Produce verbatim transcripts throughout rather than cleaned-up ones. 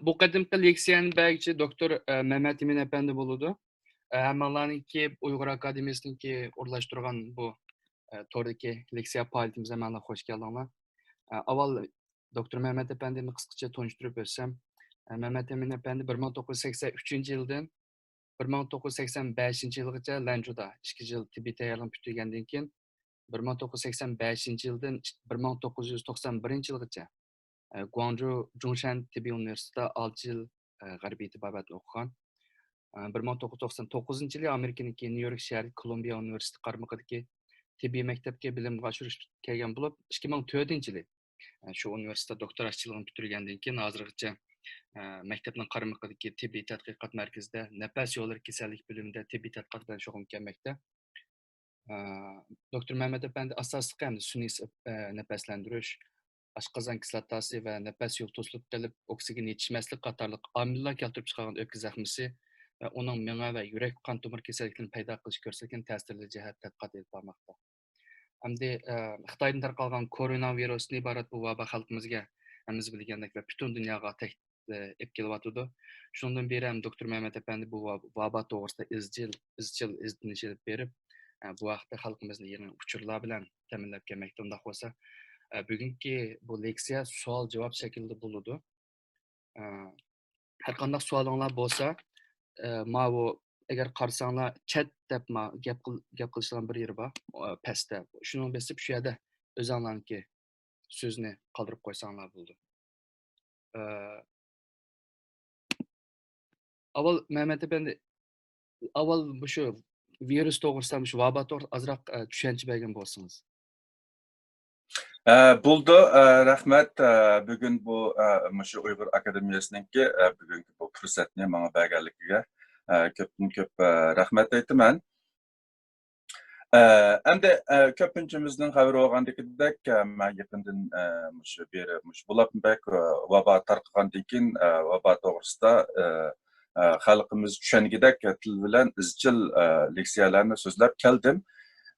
بۇ قېتىمقى لېكسىيەنى بەرگۈچى دوكتور، ئە، مەمەت ئىمىن ئەپەندى بولىدۇ. ئە، ھەممىڭلارنىڭكى ئۇيغۇر ئاكادېمىيەسىنىڭكى ئورۇنلاشتۇرغان بۇ، ئە، توردىكى لېكسىيە پائالىيىتىمىزگە ھەممىڭلار خوش كەلدىڭلار. ئە، ئاۋۋال دوكتور مەمەت ئەپەندىمنى قىسقىچە تونۇشتۇرۇپ ئۆتسەم، ئە، مەمەت ئىمىن ئەپەندى بىر مىڭ توققۇز يۈز سەكسەن ئۈچىنچى يىلدىن بىر مىڭ توققۇز يۈز سەكسەن بەشىنچى يىلغىچە لەنجۇدا ئىككى يىل تېببىي تەييارلىقنى پۈتتۈرگەندىن كېيىن، بىر مىڭ توققۇز يۈز سەكسەن بەشىنچى يىلدىن بىر مىڭ توققۇز يۈز توقسان بىرىنچى يىلغىچە، ئە، گۇاڭجۇ جۇڭشەن تېببىي ئۇنىۋېرسىتېتىدا ئالتە يىل، ئە، غەربىي تېبابەتنى ئوقۇغان. ئە، بىر مىڭ توققۇز يۈز توقسان توققۇزىنچى يىلى ئامېرىكىنىڭكى نيۇ يورك شەھىرىدىكى كولومبىيە ئۇنىۋېرسىتېتى قارمىقىدىكى تېببىي مەكتەپكە بىلىم ئاشۇرۇش كەلگەن بولۇپ، ئىككى مىڭ تۆتىنچى يىلى، ئە، شۇ ئۇنىۋېرسىتېتتا دوكتور ئىشچىلىقىنى پۈتتۈرگەندىن كېيىن، ھازىرغىچە، ئە، مەكتەپنىڭ قارمىقىدىكى تېببىي تەتقىقات مەركىزىدە نەپەس يوللىرى كېسەللىك بۆلۈمىدە تېببىي تەتقىقات بىلەن شۇغۇللىنىپ كەلمەكتە. ئە، دوكتور مەمەت ئەپەندى ئاساسلىقى ئەمدى سۈنئىي، ئە، نەپەسلەندۈرۈش، ئاشقازان كىسلاتاسى ۋە نەپەس يولى توسۇلۇپ قېلىپ، ئوكسىگېن يېتىشمەسلىك قاتارلىق ئامىللار كەلتۈرۈپ چىقارغان ئۆپكە زەخمىسى ۋە ئۇنىڭ مېڭە ۋە يۈرەك قان تومۇر كېسەللىكلىرىنى پەيدا قىلىش كۆرسەتكەن تەسىرلىرى جەھەتتە تەتقىقات ئېلىپ بارماقتا. ئەمدى، ئە، خىتايدىن تارقالغان كورونا ۋىرۇستىن ئىبارەت بۇ ۋابا خەلقىمىزگە ھەممىمىز بىلگەندەك ۋە پۈتۈن دۇنياغا تەھدىت، ئە، ئېلىپ كېلىۋاتىدۇ. شۇنىڭدىن بېرى ھەم دوكتور مەمەت ئەپەندى بۇ ۋاب-، ۋابا توغرىسىدا ئىزچىل، ئىزچىل ئىزدىنىش ئېلىپ بېرىپ، ئە، بۇ ھەقتە خەلقىمىزنى يېڭى ئۇچۇرلار بىلەن تەمىنلەپ كەلمەكتە. ئۇنداق بولسا، ئە، بۈگۈنكى بۇ لېكسىيە سوئال-جاۋاب شەكلىدە بولىدۇ. ئە، ھەر قانداق سوئالىڭلار بولسا، ئە، ماۋۇ ئەگەر قارىساڭلار، چەت دەپ ما-، گەپ قىل-، گەپ قىلىشىدىغان بىر يېرى بار، ئە، پەستە. شۇنىڭ بېسىپ، شۇ يەردە ئۆزۈڭلارنىڭكى سۆزنى قالدۇرۇپ قويساڭلار بولىدۇ. ئە، ئاۋۋال مەمەت ئەپەندى، ئاۋۋال مۇشۇ ۋىرۇس توغرىسىدا، مۇشۇ ۋابا توغرىسىدا ئازراق، ئە، چۈشەنچە بەرگەن بولسىڭىز. ئە، بولىدۇ. ئە، رەھمەت. ئە، بۈگۈن بۇ، ئە، مۇشۇ ئۇيغۇر ئاكادېمىيەسىنىڭكى، ئە، بۈگۈنكى بۇ پۇرسەتنى ماڭا بەرگەنلىكىگە، ئە، كۆپتىن كۆپ، ئە، رەھمەت ئېيتىمەن. ئە، ئەمدى، ئە، كۆپىنچىمىزنىڭ خەۋىرى بولغاندىكىدەك، ئە، مەن يېقىندىن، ئە، مۇشۇ بېرى، مۇشۇ بولاتمۇ بەك، ئە، ۋابا تارقىغاندىن كېيىن، ئە، ۋابا توغرىسىدا، ئە، ئە، خەلقىمىز چۈشەنگۈدەك تىل بىلەن ئىزچىل، ئە، لېكسىيەلەرنى سۆزلەپ كەلدىم.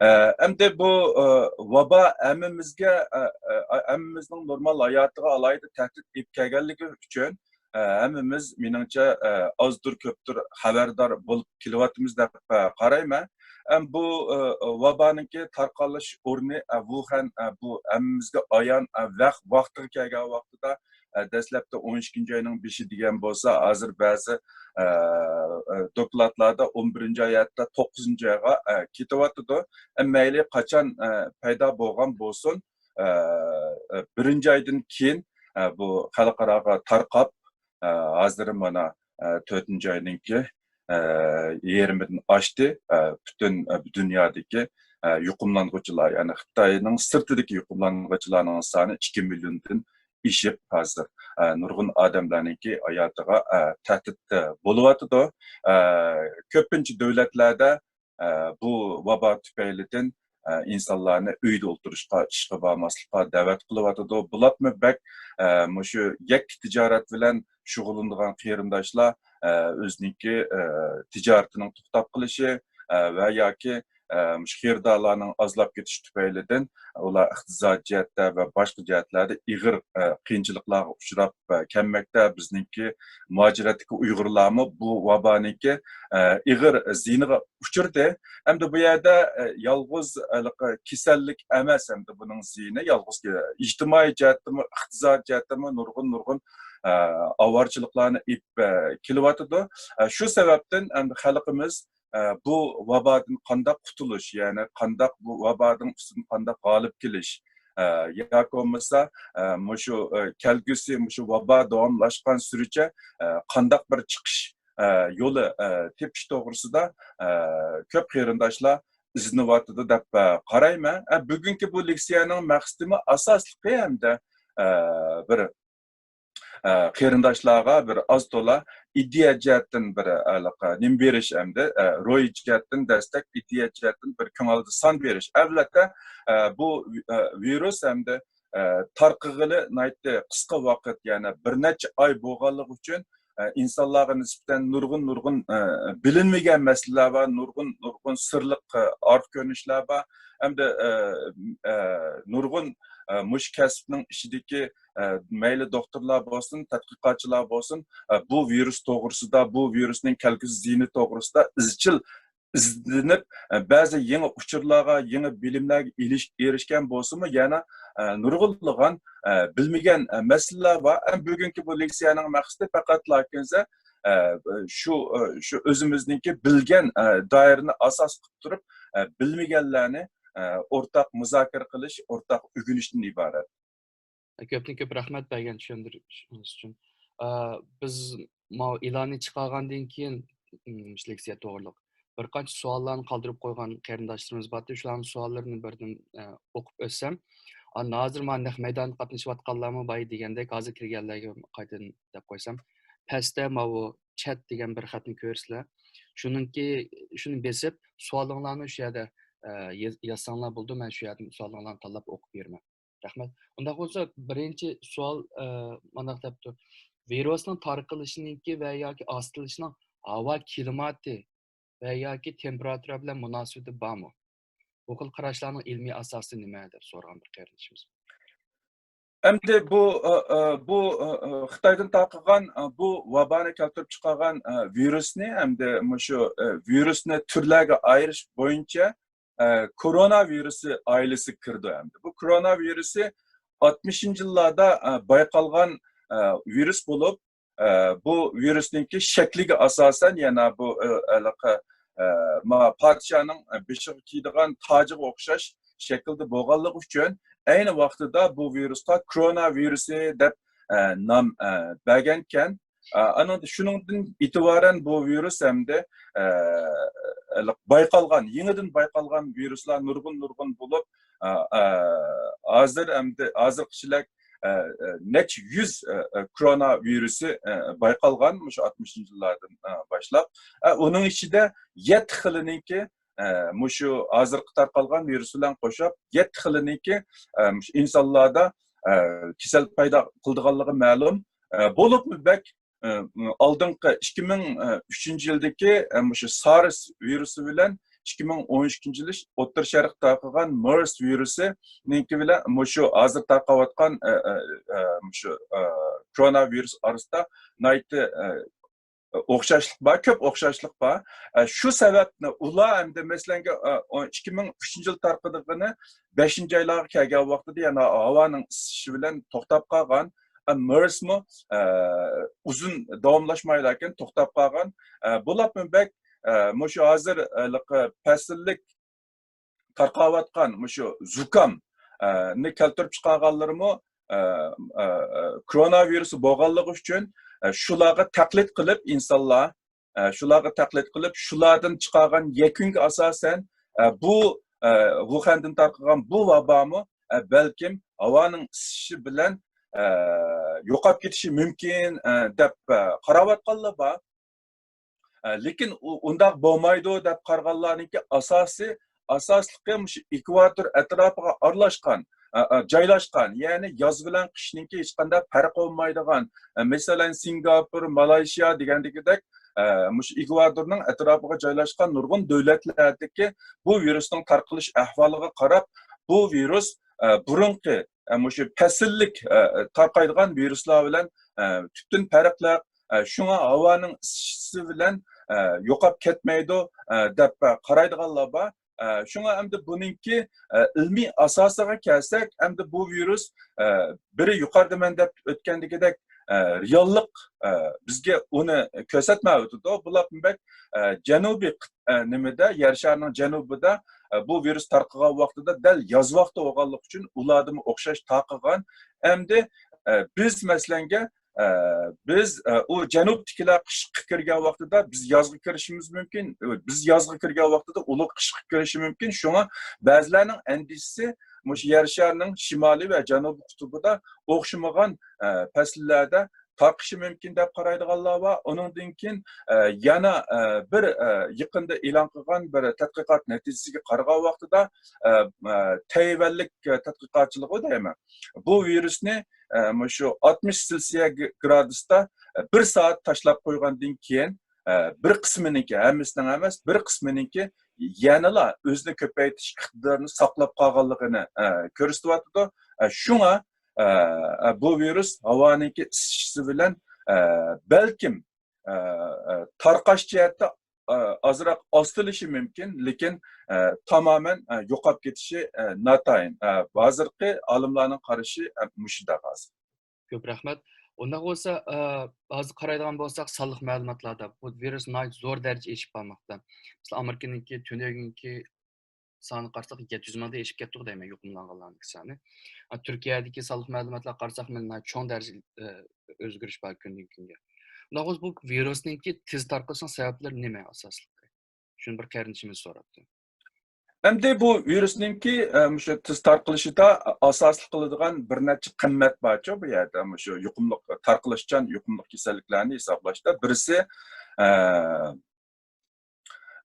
ئە، ئەمدى بۇ، ئە، ۋابا ھەممىمىزگە، ئە، ئە، ھەممىمىزنىڭ نورمال ھاياتىغا ئالاھىدە تەھدىت ئېلىپ كەلگەنلىكى ئۈچۈن، ئە، ھەممىمىز، مېنىڭچە، ئە، ئازدۇر كۆپتۇر خەۋەردار بولۇپ كېلىۋاتىمىز دەپ، ئە، قارايمەن. ئەم، بۇ، ئە، ۋابانىڭكى تارقىلىش ئورنى، ئە، ۋۇخەن، ئە، بۇ ھەممىمىزگە ئايان، ئە، ۋەق-، ۋاقتىغا كەلگەن ۋاقتىدا، ئە، دەسلەپتە ئون ئىككىنچى ئاينىڭ بېشى دېگەن بولسا، ھازىر بەزى، ئە، ئە، دوكلاتلاردا ئون بىرىنچى ئاي، ھەتتا توققۇزىنچى ئايغا، ئە، كېتىۋاتىدۇ. ئە، مەيلى قاچان، ئە، پەيدا بولغان بولسۇن، ئە، ئە، بىرىنچى ئايدىن كېيىن، ئە، بۇ خەلقئاراغا تارقاپ، ئە، ھازىر مانا، ئە، تۆتىنچى ئاينىڭكى، ئە، يېرىمىدىن ئاشتى. ئە، پۈتۈن، ئە، دۇنيادىكى، ئە، يۇقۇملانغۇچىلار، يەنى خىتاينىڭ سىرتىدىكى يۇقۇملانغۇچىلارنىڭ سانى ئىككى مىليوندىن ئېشىپ، ھازىر، ئە، نۇرغۇن ئادەملەرنىڭكى ھاياتىغا، ئە، تەھدىت، ئە، بولۇۋاتىدۇ. ئە، كۆپىنچە دۆلەتلەردە، ئە، بۇ ۋابا تۈپەيلىدىن، ئە، ئىنسانلارنى ئۆيدە ئولتۇرۇشقا، ئىشقا بارماسلىققا دەۋەت قىلىۋاتىدۇ. بولۇپمۇ بەك، ئە، مۇشۇ يەككە تىجارەت بىلەن شۇغۇللىنىدىغان قېرىنداشلار، ئە، ئۆزىنىڭكى، ئە، تىجارىتىنىڭ توختاپ قېلىشى، ئە، ۋە ياكى، ئە، مۇشۇ خېرىدارلارنىڭ ئازلاپ كېتىشى تۈپەيلىدىن ئۇلار ئىقتىسادىي جەھەتتە ۋە باشقا جەھەتلەردە ئېغىر، ئە، قىيىنچىلىقلارغا ئۇچراپ، ئە، كەلمەكتە. بىزنىڭكى مۇھاجىرەتتىكى ئۇيغۇرلارمۇ بۇ ۋابانىڭكى، ئە، ئېغىر زىيىنىغا ئۇچرىدى. ئەمدى بۇ يەردە، ئە، يالغۇز ھېلىقى كېسەللىك ئەمەس، ئەمدى بۇنىڭ زىيىنى يالغۇز، ئە، ئىجتىمائىي جەھەتتىمۇ، ئىقتىسادىي جەھەتتىمۇ نۇرغۇن، نۇرغۇن، ئە، ئاۋارىچىلىقلارنى ئېلىپ، ئە، كېلىۋاتىدۇ. ئە، شۇ سەۋەبتىن ئەمدى خەلقىمىز، ئە، بۇ ۋابادىن قانداق قۇتۇلۇش، يەنى قانداق بۇ ۋابادىن ئۈستىدىن قانداق غالىب كېلىش، ئە، ياكى بولمىسا، ئە، مۇشۇ، ئە، كەلگۈسى مۇشۇ ۋابا داۋاملاشقان سۈرىچە، ئە، قانداق بىر چىقىش، ئە، يولى، ئە، تېپىش توغرىسىدا، ئە، كۆپ قېرىنداشلار ئىزدىنىۋاتىدۇ دەپ، ئە، قارايمەن. ئە، بۈگۈنكى بۇ لېكسىيەنىڭ مەقسىتىمۇ ئاساسلىقى ھەمدە، ئە، بىر، ئە، قېرىنداشلارغا بىر ئاز تولا ئىدىيە جەھەتتىن بىر، ئە، ھېلىقى نېمە بېرىش ئەمدى، ئە، روھىي جەھەتتىن دەستەك، ئىدىيە جەھەتتىن بىر كۆڭۈلدە سان بېرىش. ئەلۋەتتە، ئە، بۇ، ئە، ۋىرۇس ئەمدى، ئە، تارقىغىلى ناھايىتى قىسقا ۋاقىت، يەنى بىر نەچچە ئاي بولغانلىقى ئۈچۈن، ئە، ئىنسانلارغا نىسبەتەن نۇرغۇن، نۇرغۇن، ئە، بىلىنمىگەن مەسىلىلەر بار، نۇرغۇن، نۇرغۇن سىرلىق، ئە، ئارقا كۆرۈنۈشلەر بار. ئەمدى، ئە، ئە، نۇرغۇن، ئە، مۇشۇ كەسىپنىڭ ئىچىدىكى، ئە، مەيلى دوختۇرلار بولسۇن، تەتقىقاتچىلار بولسۇن، ئە، بۇ ۋىرۇس توغرىسىدا، بۇ ۋىرۇسنىڭ كەلگۈسى زىيىنى توغرىسىدا ئىزچىل ئىزدىنىپ، ئە، بەزى يېڭى ئۇچۇرلارغا، يېڭى بىلىملەرگە ئېرىش-، ئېرىشكەن بولسىمۇ، يەنە، ئە، نۇرغۇنلىغان، ئە، بىلمىگەن، ئە، مەسىلىلەر بار. ئەمما بۈگۈنكى بۇ لېكسىيەنىڭ مەقسىتى پەقەتلا كۆنسە، ئە، شۇ، ئە، شۇ ئۆزىمىزنىڭكى بىلگەن، ئە، دائىرىنى ئاساس قىلىپ تۇرۇپ، ئە، بىلمىگەنلەرنى، ئە، ئورتاق مۇزاكىرە قىلىش، ئورتاق ئۆگىنىشتىن ئىبارەت. كۆپتىن كۆپ رەھمەت بەرگەن چۈشەندۈرۈشىڭىز ئۈچۈن. ئە، بىز ماۋۇ ئېلاننى چىقارغاندىن كېيىن، ئىم، لېكسىيە توغرۇلۇق بىر قانچە سوئاللارنى قالدۇرۇپ قويغان قېرىنداشلىرىمىز بارتى. شۇلارنىڭ سوئاللىرىنى بىردىن، ئە، ئوقۇپ ئۆتسەم، ئا، ھازىر مانا نەق مەيداندا قاتنىشىۋاتقانلارمۇ بار دېگەندەك، ھازىر كىرگەنلەرگە قايتىدىن دەپ قويسام، پەستە ماۋۇ چەت دېگەن بىر خەتنى كۆرىسىلەر. شۇنىڭكى، شۇنى بېسىپ، سوئالىڭلارنى شۇ يەردە، ئە، ياز-، يازساڭلار بولىدۇ. مەن شۇ يەردىن سوئالىڭلارنى تاللاپ ئوقۇپ بېرىمەن. رەھمەت. ئۇنداق بولسا، بىرىنچى سوئال، ئە، مانداق دەپتۇ. ۋىرۇسنىڭ تارقىلىشىنىڭكى ۋە ياكى ئاستىلىشىنىڭ ھاۋا كىلىماتى ۋە ياكى تېمپېراتۇرا بىلەن مۇناسىۋىتى بارمۇ؟ بۇ خىل قاراشلارنىڭ ئىلمىي ئاساسى نېمە؟ دەپ سورىغان بىر قېرىندىشىمىز. ئەمدى بۇ، ئە، ئە، بۇ، ئە، ئە، خىتايدىن تارقىغان، ئە، بۇ ۋابانى كەلتۈرۈپ چىقارغان، ئە، ۋىرۇسنى، ئەمدى مۇشۇ، ئە، ۋىرۇسنى تۈرلەرگە ئايرىش بويىچە، ئە، كورونا ۋىرۇسى ئائىلىسىگە كىرىدۇ ئەمدى. بۇ كورونا ۋىرۇسى ئاتمىشىنچى يىللاردا، ئە، بايقالغان، ئە، ۋىرۇس بولۇپ، ئە، بۇ ۋىرۇسنىڭكى شەكلىگە ئاساسەن يەنە بۇ، ئە، ھېلىقى، ئە، ما پادىشاھنىڭ بېشىغا كىيىدىغان تاجىغا ئوخشاش شەكىلدە بولغانلىقى ئۈچۈن ئەينى ۋاقتىدا بۇ ۋىرۇسقا كورونا ۋىرۇسى دەپ، ئە، نام، ئە، بەرگەنكەن. ئە، ئانىڭدا شۇنىڭدىن ئېتىبارەن بۇ ۋىرۇس ئەمدى، ئە، بايقالغان، يېڭىدىن بايقالغان ۋىرۇسلار نۇرغۇن-نۇرغۇن بولۇپ، ئە، ئە، ھازىر ئەمدى، ھازىرغىچىلىك، ئە، ئە، نەچچە يۈز، ئە، ئە، كورونا ۋىرۇسى، ئە، بايقالغان مۇشۇ ئاتمىشىنچى يىللاردىن، ئە، باشلاپ. ئە، ئۇنىڭ ئىچىدە يەتتە خىلىنىڭكى، ئە، مۇشۇ ھازىرقى تارقالغان ۋىرۇس بىلەن قوشۇپ، يەتتە خىلىنىڭكى، ئە، مۇشۇ ئىنسانلاردا، ئە، كېسەل پەيدا قىلىدىغانلىقى مەلۇم. ئە، بولۇپمۇ بەك، ئە، ئالدىنقى ئىككى مىڭ ئۈچىنچى يىلدىكى، ئە، مۇشۇ سارس ۋىرۇسى بىلەن ئىككى مىڭ ئون ئىككىنچى يىلى ئوتتۇرا شەرقتە تارقىغان مېرس ۋىرۇسىنىڭكى بىلەن مۇشۇ ھازىر تارقاۋاتقان، ئە، ئە، ئە، مۇشۇ، ئە، كورونا ۋىرۇس ئارىسىدا ناھايىتى، ئە، ئوخشاشلىق بار، كۆپ ئوخشاشلىق بار. ئە، شۇ سەۋەبنى ئۇلار ئەمدى، مەسىلەن، ئە، ئون، ئىككى مىڭ ئۈچىنچى يىل تارقىدىغىنى بەشىنچى ئايلارغا كەلگەن ۋاقتىدا يەنە ھاۋانىڭ ئىسسىشى بىلەن توختاپ قالغان. ئە، مېرسمۇ، ئە، ئۇزۇن داۋاملاشمايدىكەن، توختاپ قالغان. ئە، بولۇپمۇ بەك، ئە، مۇشۇ ھازىر، ئە، ھېلىقى پەسىللىك تارقاۋاتقان مۇشۇ زۇكام، ئە، نى كەلتۈرۈپ چىقارغانلىرىمۇ، ئە، ئە، ئە، كورونا ۋىرۇسى بولغانلىقى ئۈچۈن، ئە، شۇلارغا تەقلىد قىلىپ ئىنسانلار، ئە، شۇلارغا تەقلىد قىلىپ، شۇلاردىن چىقارغان يەكۈنگە ئاساسەن، ئە، بۇ، ئە، ۋۇخەندىن تارقىغان بۇ ۋابامۇ، ئە، بەلكىم ھاۋانىڭ ئىسسىشى بىلەن، ئە، يوقاپ كېتىشى مۇمكىن، ئە، دەپ، ئە، قاراۋاتقانلار بار. ئە، لېكىن ئۇ، ئۇنداق بولمايدۇ دەپ قارىغانلارنىڭكى ئاساسى، ئاساسلىقى مۇشۇ ئېكۋاتور ئەتراپىغا ئارىلاشقان، ئە، ئە، جايلاشقان، يەنى ياز بىلەن قىشنىڭكى ھېچقانداق پەرقى بولمايدىغان، ئە، مەسىلەن، سىنگاپور، مالايشىيا دېگەندىكىدەك، ئە، مۇشۇ ئېكۋاتورنىڭ ئەتراپىغا جايلاشقان نۇرغۇن دۆلەتلەردىكى بۇ ۋىرۇسنىڭ تارقىلىش ئەھۋالىغا قاراپ، بۇ ۋىرۇس، ئە، بۇرۇنقى، ئە، مۇشۇ پەسىللىك، ئە، تارقايدىغان ۋىرۇسلار بىلەن، ئە، تۈپتىن پەرقلىق، ئە، شۇڭا ھاۋانىڭ ئىسسىشى بىلەن، ئە، يوقاپ كەتمەيدۇ، ئە، دەپ، ئە، قارايدىغانلار بار. ئە، شۇڭا ئەمدى بۇنىڭكى، ئە، ئىلمىي ئاساسىغا كەلسەك، ئەمدى بۇ ۋىرۇس، ئە، بىرى يۇقىرىدا مەن دەپ ئۆتكەندىكىدەك، ئە، رېئاللىق، ئە، بىزگە ئۇنى كۆرسەتمەيۋاتىدۇ. بۇلار بەك، ئە، جەنۇبىي قىت-، ئە، نېمىدە، يەر شارىنىڭ جەنۇبىدا، ئە، بۇ ۋىرۇس تارقىغان ۋاقتىدا دەل ياز ۋاقتى بولغانلىقى ئۈچۈن ئۇلاردىمۇ ئوخشاش تارقىغان. ئەمدى، ئە، بىز مەسىلەنگە، ئە، بىز، ئە، ئۇ جەنۇبتىكىلەر قىشقا كىرگەن ۋاقتىدا بىز يازغا كىرىشىمىز مۇمكىن. بىز يازغا كىرگەن ۋاقتىدا ئۇلار قىشقا كىرىشى مۇمكىن. شۇڭا بەزىلەرنىڭ ئەندىشىسى مۇشۇ يەر شارىنىڭ شىمالىي ۋە جەنۇبىي قۇتۇبىدا ئوخشىمىغان، ئە، پەسىللەردە تارقىشى مۇمكىن دەپ قارايدىغانلار بار. ئۇنىڭدىن كېيىن، ئە، يەنە، ئە، بىر، ئە، يېقىندا ئېلان قىلغان بىر تەتقىقات نەتىجىسىگە قارىغان ۋاقتىدا، ئە، ئە، تەيۋەنلىك، ئە، تەتقىقاتچىلىقى دەيمەن، بۇ ۋىرۇسنى، ئە، مۇشۇ ئاتمىش سېلسىيە گ-، گرادۇستا، ئە، بىر سائەت تاشلاپ قويغاندىن كېيىن، ئە، بىر قىسمىنىڭكى، ھەممىسىنىڭ ئەمەس، بىر قىسمىنىڭكى يەنىلا ئۆزىنى كۆپەيتىش ئىقتىدارىنى ساقلاپ قالغانلىقىنى، ئە، كۆرسىتىۋاتىدۇ. ئە، شۇڭا، ئە، ئە، بۇ ۋىرۇس ھاۋانىڭكى ئىسسىشى بىلەن، ئە، بەلكىم، ئە، ئە، تارقاش جەھەتتە، ئە، ئازراق ئاستىلىشى مۇمكىن، لېكىن، ئە، تامامەن، ئە، يوقاپ كېتىشى، ئە، ناتايىن. ئە، ھازىرقى ئالىملارنىڭ قارىشى، ئە، مۇشۇنداق ھازىر. كۆپ رەھمەت. ئۇنداق بولسا، ئە، ھازىر قارايدىغان بولساق، سانلىق مەلۇماتلاردا بۇ ۋىرۇس ناھايىتى زور دەرىجىدە ئېشىپ بارماقتا. مىسال، ئامېرىكىنىڭكى تۈنۈگۈنكى سانىغا قارىساق، يەتتە يۈز مىڭدىن ئېشىپ كەتتىغۇ دەيمەن، يۇقۇملانغانلارنىڭكى سانى. ئا، تۈركىيەدىكى سانلىق مەلۇماتلارغا قارىساق، مانا چوڭ دەرىجىدە، ئە، ئۆزگىرىش بار كۈندىن كۈنگە. ئۇنداق بولسا، بۇ ۋىرۇسنىڭكى تېز تارقىلىشىنىڭ سەۋەبلىرى نېمە ئاساسلىقى؟ شۇنى بىر قېرىندىشىمىز سوراپتۇ. ئەمدى بۇ ۋىرۇسنىڭكى، ئە، مۇشۇ تېز تارقىلىشىدا ئاساسلىق قىلىدىغان بىر نەچچە قىممەت بارچۇ بۇ يەردە، مۇشۇ يۇقۇملۇق، تارقىلىشچان يۇقۇملۇق كېسەللىكلەرنى ھېسابلاشتا. بىرسى، ئە،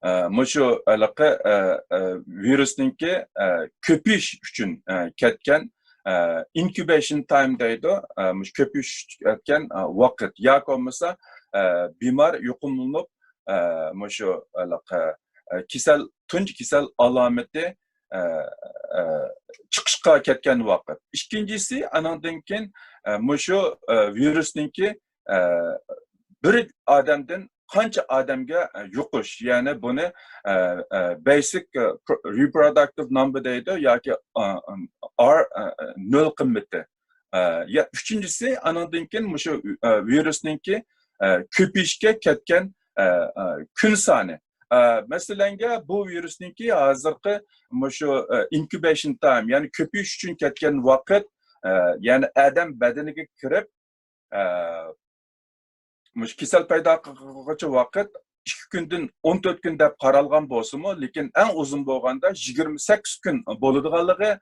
ئە، مۇشۇ ھېلىقى، ئە، ئە، ۋىرۇسنىڭكى، ئە، كۆپىيىش ئۈچۈن، ئە، كەتكەن، ئە، incubation time دەيدۇ. ئە، مۇشۇ كۆپىيىش ئۈچۈن كەتكەن، ئە، ۋاقىت ياكى بولمىسا، ئە، بىمار يۇقۇملىنىپ، ئە، مۇشۇ ھېلىقى، ئە، كېسەل، تۇنجى كېسەل ئالامىتى، ئە، ئە، چىقىشقا كەتكەن ۋاقىت. ئىككىنچىسى، ئانىڭدىن كېيىن، ئە، مۇشۇ، ئە، ۋىرۇسنىڭكى، ئە، بىر ئادەمدىن قانچە ئادەمگە، ئە، يۇقۇش، يەنى بۇنى، ئە، ئە، basic، ئە، pro-، reproductive number دەيدۇ ياكى، ئە، ئە، R، ئە، ئە، نۆل قىممىتى. ئە، يا، ئۈچىنچىسى، ئانىڭدىن كېيىن مۇشۇ، ئە، ۋىرۇسنىڭكى، ئە، كۆپىيىشكە كەتكەن، ئە، ئە، كۈن سانى. ئە، مەسىلەنگە، بۇ ۋىرۇسنىڭكى ھازىرقى مۇشۇ، ئە، incubation time، يەنى كۆپىيىش ئۈچۈن كەتكەن ۋاقىت، ئە، يەنى ئادەم بەدىنىگە كىرىپ، ئە، مۇشۇ كېسەل پەيدا قىلغۇچە ۋاقىت ئىككى كۈندىن ئون تۆت كۈن دەپ قارالغان بولسىمۇ، لېكىن ئەڭ ئۇزۇن بولغاندا يىگىرمە سەككىز كۈن بولىدىغانلىقى،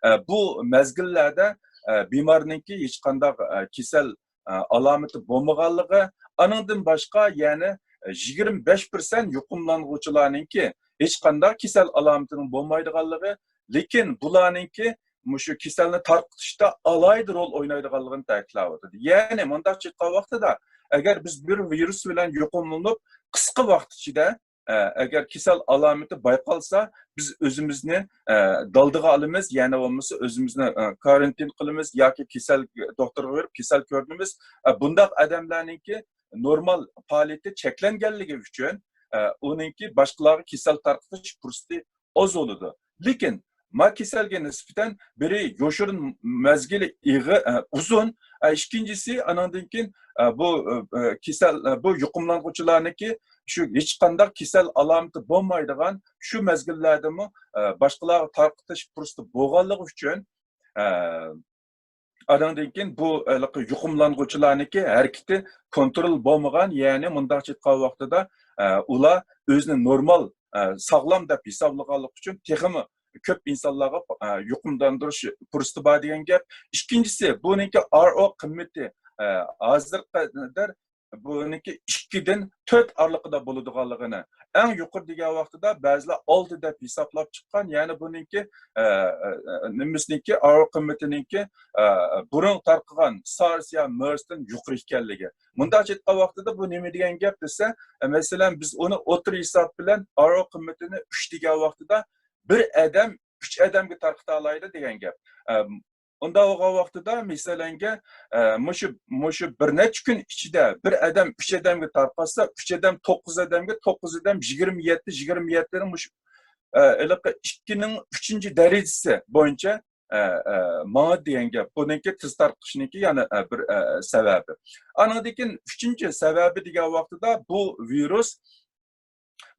ئە، بۇ مەزگىللەردە، ئە، بىمارنىڭكى ھېچقانداق، ئە، كېسەل، ئە، ئالامىتى بولمىغانلىقى، ئانىڭدىن باشقا يەنە، ئە، يىگىرمە بەش پىرسەنت يۇقۇملانغۇچىلارنىڭكى ھېچقانداق كېسەل ئالامىتىنىڭ بولمايدىغانلىقى، لېكىن بۇلارنىڭكى مۇشۇ كېسەلنى تارقىتىشتا ئالاھىدە رول ئوينايدىغانلىقىنى تەكىتلەۋاتىدۇ. يەنى مۇنداق ئېيتقان ۋاقتىدا، ئەگەر بىز بىر ۋىرۇس بىلەن يۇقۇملىنىپ، قىسقا ۋاقىت ئىچىدە، ئە، ئەگەر كېسەل ئالامىتى بايقالسا، بىز ئۆزىمىزنى، ئە، دالدىغا ئالىمىز، يەنى بولمىسا ئۆزىمىزنى، ئە، كارانتىن قىلىمىز ياكى كېسەل دوختۇرغا بېرىپ كېسەل كۆرۈنىمىز. ئە، بۇنداق ئادەملەرنىڭكى نورمال پائالىيىتى چەكلەنگەنلىكى ئۈچۈن، ئە، ئۇنىڭكى باشقىلارغا كېسەل تارقىتىش پۇرسىتى ئاز بولىدۇ. لېكىن ما كېسەلگە نىسبەتەن بىرى يوشۇرۇن مەزگىلى ئېغىر، ئە، ئۇزۇن، ئە، ئىككىنچىسى ئانىڭدىن كېيىن، ئە، بۇ، ئە، كېسەل، ئە، بۇ يۇقۇملانغۇچىلارنىڭكى شۇ ھېچقانداق كېسەل ئالامىتى بولمايدىغان شۇ مەزگىللەردىمۇ، ئە، باشقىلارغا تارقىتىش پۇرسىتى بولغانلىقى ئۈچۈن، ئە، ئانىڭدىن كېيىن بۇ ھېلىقى يۇقۇملانغۇچىلارنىڭكى ھەرىكىتى كونترول بولمىغان، يەنى مۇنداقچە ئېيتقان ۋاقتىدا، ئە، ئۇلار ئۆزىنى نورمال، ئە، ساغلام دەپ ھېسابلىغانلىقى ئۈچۈن تېخىمۇ كۆپ ئىنسانلارغا، ئە، يۇقۇملاندۇرۇش پۇرسىتى بار دېگەن گەپ. ئىككىنچىسى، بۇنىڭكى ئار ئو قىممىتى، ئە، ھازىرغا قەدەر بۇنىڭكى ئىككىدىن تۆت ئارىلىقىدا بولىدىغانلىقىنى، ئەڭ يۇقىرى دېگەن ۋاقتىدا بەزىلەر ئالتە دەپ ھېسابلاپ چىققان، يەنى بۇنىڭكى، ئە، ئە، نېمىسىنىڭكى، ئار ئو قىممىتىنىڭكى، ئە، بۇرۇن تارقىغان سارس يا مېرستىن يۇقىرى ئىكەنلىكى. مۇنداقچە ئېيتقان ۋاقتىدا بۇ نېمە دېگەن گەپ دېسە، ئە، مەسىلەن، بىز ئۇنى ئوتتۇرا ھېساب بىلەن ئار ئو قىممىتىنى ئۈچ دېگەن ۋاقتىدا بىر ئادەم ئۈچ ئادەمگە تارقىتالايدۇ دېگەن گەپ. ئە، ئۇنداق بولغان ۋاقتىدا، مەسىلەنگە، ئە، مۇشۇ، مۇشۇ بىر نەچچە كۈن ئىچىدە بىر ئادەم ئۈچ ئادەمگە تارقاتسا، ئۈچ ئادەم توققۇز ئادەمگە، توققۇز ئادەم يىگىرمە يەتتە، يىگىرمە يەتتىنىڭ مۇشۇ، ئە، ھېلىقى ئىككىنىڭ ئۈچىنچى دەرىجىسى بويىچە، ئە، ئە، ماڭىدۇ دېگەن گەپ. بۇنىڭكى تېز تارقىشىنىڭكى يەنە، ئە، بىر، ئە، سەۋەبى. ئانىڭدىن كېيىن ئۈچىنچى سەۋەبى دېگەن ۋاقتىدا بۇ ۋىرۇس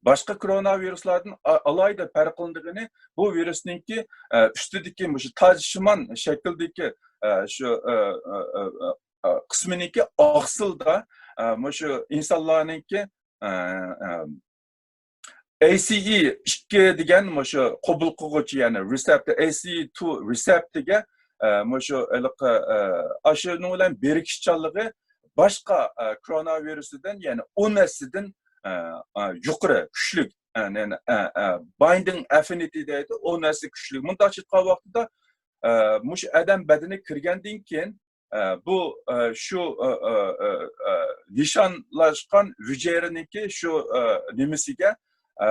باشقا كوروناۋىرۇسلاردىن ئا-، ئالاھىدە پەرقلىنىدىغىنى، بۇ ۋىرۇسنىڭكى، ئە، ئۈستىدىكى مۇشۇ تاجشىمان شەكىلدىكى، ئە، شۇ، ئە، ئە، ئە، ئە، قىسمىنىڭكى ئاقسىلدا، ئە، مۇشۇ ئىنسانلارنىڭكى، ئە، ئە، ئەي سى ئى ئىككى دېگەن مۇشۇ قوبۇل قىلغۇچى، يەنى رېسېپتور، ئەي سى ئى تۇ رېسېپتورغا، ئە، مۇشۇ ھېلىقى، ئە، ئاشۇنىڭ بىلەن بىرىكىشچانلىقى باشقا، ئە، كوروناۋىرۇسىدىن، يەنى ئون ھەسسىدىن، ئە، ئە، يۇقىرى، كۈچلۈك، ئە، يەنى، ئە، ئە، بايندىڭ ئەفىنىتى دەيدۇ، ئون ھەسسە كۈچلۈك. مۇنداقچە ئېيتقان ۋاقتىدا، ئە، مۇشۇ ئادەم بەدىنىگە كىرگەندىن كېيىن، ئە، بۇ، ئە، شۇ، ئە، ئە، ئە، ئە، نىشانلاشقان ھۈجەيرىنىڭكى شۇ، ئە، نېمىسىگە، ئە،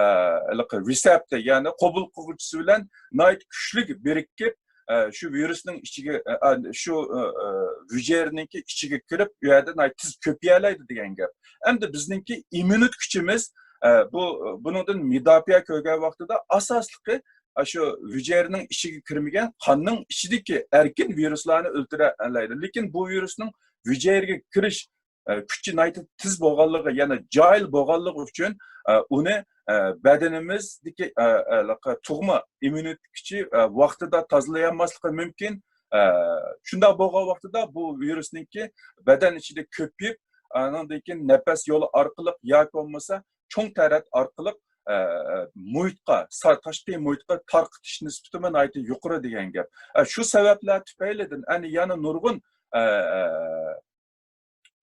ھېلىقى رېسېپتور، يەنى قوبۇل قىلغۇچىسى بىلەن ناھايىتى كۈچلۈك بىرىكىپ، ئە، شۇ ۋىرۇسنىڭ ئىچىگە، ئە، ئە، شۇ، ئە، ئە، ھۈجەيرىنىڭكى ئىچىگە كىرىپ، ئۇ يەردە ناھايىتى تېز كۆپىيەلەيدۇ دېگەن گەپ. ئەمدى بىزنىڭكى ئىممۇنىتېت كۈچىمىز، ئە، بۇ، بۇنىڭدىن مۇداپىئە كۆرگەن ۋاقتىدا ئاساسلىقى، ئە، شۇ ھۈجەيرىنىڭ ئىچىگە كىرمىگەن قاننىڭ ئىچىدىكى ئەركىن ۋىرۇسلارنى ئۆلتۈرەلەيدۇ. لېكىن بۇ ۋىرۇسنىڭ ھۈجەيرىگە كىرىش، ئە، كۈچى ناھايىتى تېز بولغانلىقى، يەنى جاھىل بولغانلىقى ئۈچۈن، ئە، ئۇنى، ئە، بەدىنىمىزدىكى، ئە، ئە، تۇغما ئىممۇنىتېت كۈچى، ئە، ۋاقتىدا تازىلىيالماسلىقى مۇمكىن. ئە، شۇنداق بولغان ۋاقتىدا بۇ ۋىرۇسنىڭكى بەدەن ئىچىدە كۆپىيىپ، ئانىڭدىن كېيىن نەپەس يولى ئارقىلىق ياكى بولمىسا چوڭ تەرەت ئارقىلىق، ئە، مۇھىتقا، سا-، تاشقى مۇھىتقا تارقىتىش نىسبىتىمۇ ناھايىتى يۇقىرى دېگەن گەپ. ئە، شۇ سەۋەبلەر تۈپەيلىدىن، ئەنە يەنە نۇرغۇن، ئە، ئە،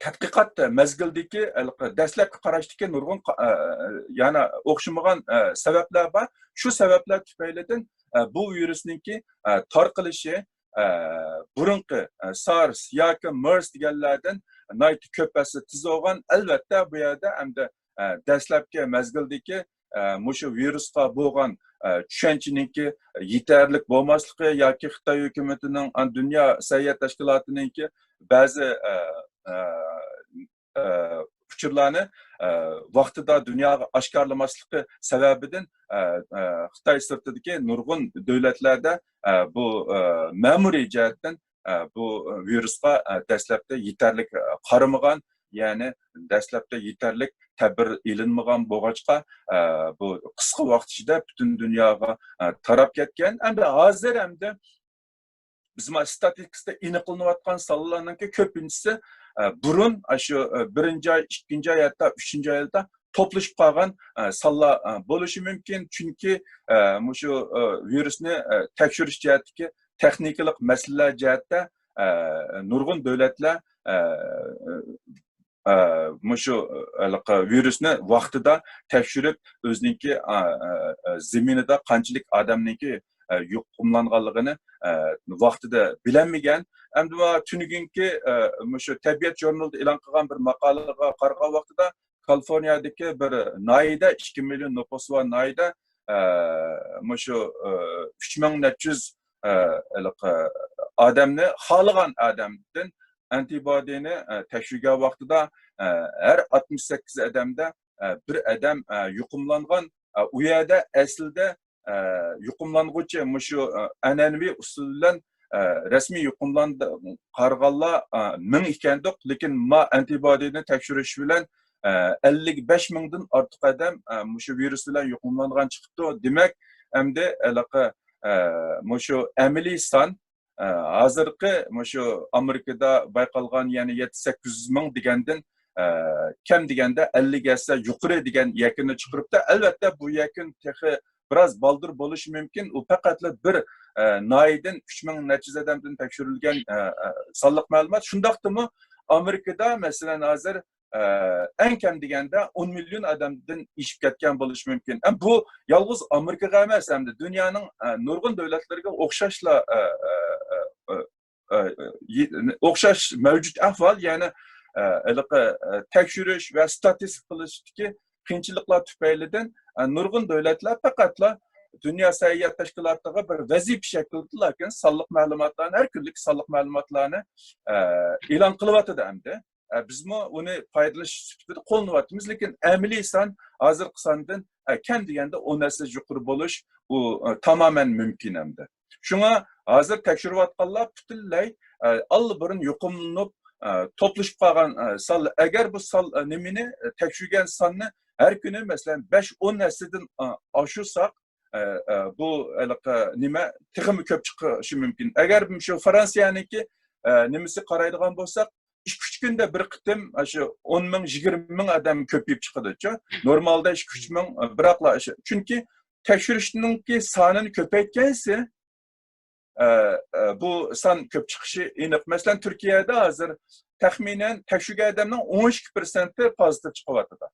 تەتقىقات مەزگىلىدىكى، ھېلىقى دەسلەپكى قاراشتىكى نۇرغۇن قا-، ئە، يەنە ئوخشىمىغان، ئە، سەۋەبلەر بار. شۇ سەۋەبلەر تۈپەيلىدىن، ئە، بۇ ۋىرۇسنىڭكى، ئە، تارقىلىشى، ئە، بۇرۇنقى، ئە، سارس ياكى مېرس دېگەنلەردىن ناھايىتى كۆپ ھەسسە تېز بولغان. ئەلۋەتتە، بۇ يەردە ئەمدى، ئە، دەسلەپكى مەزگىلدىكى، ئە، مۇشۇ ۋىرۇسقا بولغان، ئە، چۈشەنچىنىڭكى يېتەرلىك بولماسلىقى ياكى خىتاي ھۆكۈمىتىنىڭ، ئە، دۇنيا سەھىيە تەشكىلاتىنىڭكى بەزى، ئە، ئە، ئە، ئۇچۇرلارنى، ئە، ۋاقتىدا دۇنياغا ئاشكارىلىماسلىقى سەۋەبىدىن، ئە، ئە، خىتاي سىرتىدىكى نۇرغۇن دۆلەتلەردە، ئە، بۇ، ئە، مەمۇرىي جەھەتتىن، ئە، بۇ ۋىرۇسقا، ئە، دەسلەپتە يېتەرلىك، ئە، قارىمىغان، يەنى دەسلەپتە يېتەرلىك تەدبىر ئېلىنمىغان بولغاچقا، ئە، بۇ قىسقا ۋاقىت ئىچىدە پۈتۈن دۇنياغا، ئە، تاراپ كەتكەن. ئەمدى ھازىر ئەمدى بىز مانا ستاتىستىكىسىدا ئېنىقلىنىۋاتقان سانلارنىڭكى كۆپىنچىسى، ئە، بۇرۇن، ئە، شۇ، ئە، بىرىنچى ئاي، ئىككىنچى ئاي، ھەتتا ئۈچىنچى ئايلاردا توپلىشىپ قالغان، ئە، سانلار، ئە، بولۇشى مۇمكىن. چۈنكى، ئە، مۇشۇ، ئە، ۋىرۇسنى، ئە، تەكشۈرۈش جەھەتتىكى تېخنىكىلىق مەسىلىلەر جەھەتتە، ئە، نۇرغۇن دۆلەتلەر، ئە، ئە، مۇشۇ، ھېلىقى ۋىرۇسنى ۋاقتىدا تەكشۈرۈپ، ئۆزىنىڭكى، ئا، ئا، ئا، زېمىنىدا قانچىلىك ئادەمنىڭكى، ئا، يۇقۇملانغانلىقىنى، ئا، ۋاقتىدا بىلەلمىگەن. ئەمدى مانا تۈنۈگۈنكى، ئا، مۇشۇ تەبىئەت ژۇرنىلىدا ئېلان قىلغان بىر ماقالىغا قارىغان ۋاقتىدا، كالىفورنىيەدىكى بىر ناھىيەدە، ئىككى مىليون نوپۇسى بار ناھىيەدە، ئا، مۇشۇ، ئا، ئۈچ مىڭ نەچچە يۈز، ئا، ھېلىقى ئادەمنى خالىغان ئادەمدىن ئەنتىبودىنى، ئە، تەكشۈرگەن ۋاقتىدا، ئە، ھەر ئاتمىش سەككىز ئادەمدە، ئە، بىر ئادەم، ئە، يۇقۇملانغان. ئە، ئۇ يەردە ئەسلىدە، ئە، يۇقۇملانغۇچى مۇشۇ، ئە، ئەنئەنىۋى ئۇسۇل بىلەن، ئە، رەسمىي يۇقۇملاندى، قارىغانلار، ئە، مىڭ ئىكەندۇق، لېكىن ما ئەنتىبودىنى تەكشۈرۈش بىلەن، ئە، ئەللىك بەش مىڭدىن ئارتۇق ئادەم، ئە، مۇشۇ ۋىرۇس بىلەن يۇقۇملانغان چىقىپتۇ. دېمەك، ئەمدى ھېلىقى، ئە، مۇشۇ ئەمەلىي سان، ئە، ھازىرقى مۇشۇ ئامېرىكىدا بايقالغان، يەنى يەتتە سەككىز يۈز مىڭ دېگەندىن، ئە، كەم دېگەندە ئەللىك ھەسسە يۇقىرى دېگەن يەكۈننى چىقىرىپتۇ. ئەلۋەتتە، بۇ يەكۈن تېخى بىراز بالدۇر بولۇشى مۇمكىن. ئۇ پەقەتلا بىر، ئە، ناھىيەدىن ئۈچ مىڭ نەچچە يۈز ئادەمدىن تەكشۈرۈلگەن، ئە، ئە، سانلىق مەلۇمات. شۇنداقتىمۇ ئامېرىكىدا، مەسىلەن، ھازىر ئە، ئەڭ كەم دېگەندە ئون مىليون ئادەمدىن ئېشىپ كەتكەن بولۇشى مۇمكىن. ئە، بۇ يالغۇز ئامېرىكىغا ئەمەس، ئەمدى دۇنيانىڭ، ئە، نۇرغۇن دۆلەتلىرىگە ئوخشاشلا، ئە، ئە، ئە، ئە، ئە، ئوخشاش مەۋجۇت ئەھۋال، يەنى، ئە، ھېلىقى، ئە، تەكشۈرۈش ۋە ستاتىستىكا قىلىشتىكى قىيىنچىلىقلار تۈپەيلىدىن، ئە، نۇرغۇن دۆلەتلەر پەقەتلا دۇنيا سەھىيە تەشكىلاتىغا بىر ۋەزىپە شەكلىدە، لېكىن سانلىق مەلۇماتلارنى، ھەر كۈنلۈك سانلىق مەلۇماتلارنى، ئە، ئېلان قىلىۋاتىدۇ ئەمدى. ئە، بىزمۇ ئۇنى پايدىلىنىش سۈپىتىدە قوللىنىۋاتىمىز، لېكىن ئەمەلىي سان ھازىرقى ساندىن، ئە، كەم دېگەندە ئون ھەسسە يۇقىرى بولۇش، ئۇ، ئە، تامامەن مۇمكىن ئەمدى. شۇڭا ھازىر تەكشۈرۈۋاتقانلار پۈتۈنلەي، ئە، ئاللىبۇرۇن يۇقۇملىنىپ، ئە، توپلىشىپ قالغان، ئە، سان. ئەگەر بۇ سان، ئە، نېمىنى، ئە، تەكشۈرگەن ساننى ھەر كۈنى، مەسىلەن، بەش، ئون ھەسسىدىن، ئە، ئاشۇرساق، ئە، ئە، بۇ ھېلىقى نېمە تېخىمۇ كۆپ چىقىشى مۇمكىن. ئەگەر شۇ فرانسىيەنىڭكى، ئە، نېمىسى قارايدىغان بولساق، ئىككى، ئۈچ كۈندە بىر قېتىم شۇ ئون مىڭ، يىگىرمە مىڭ ئادەم كۆپىيىپ چىقىدۇچۇ. نورمالدا ئىككى، ئۈچ مىڭ، ئە، بىراقلا شۇ. چۈنكى تەكشۈرۈشنىڭكى سانىنى كۆپەيتكەنسېرى، ئە، ئە، بۇ سان كۆپ چىقىشى ئېنىق. مەسىلەن، تۈركىيەدە ھازىر تەخمىنەن تەكشۈرگەن ئادەمنىڭ ئون ئىككى پىرسەنتى پوزىتىپ چىقىۋاتىدۇ.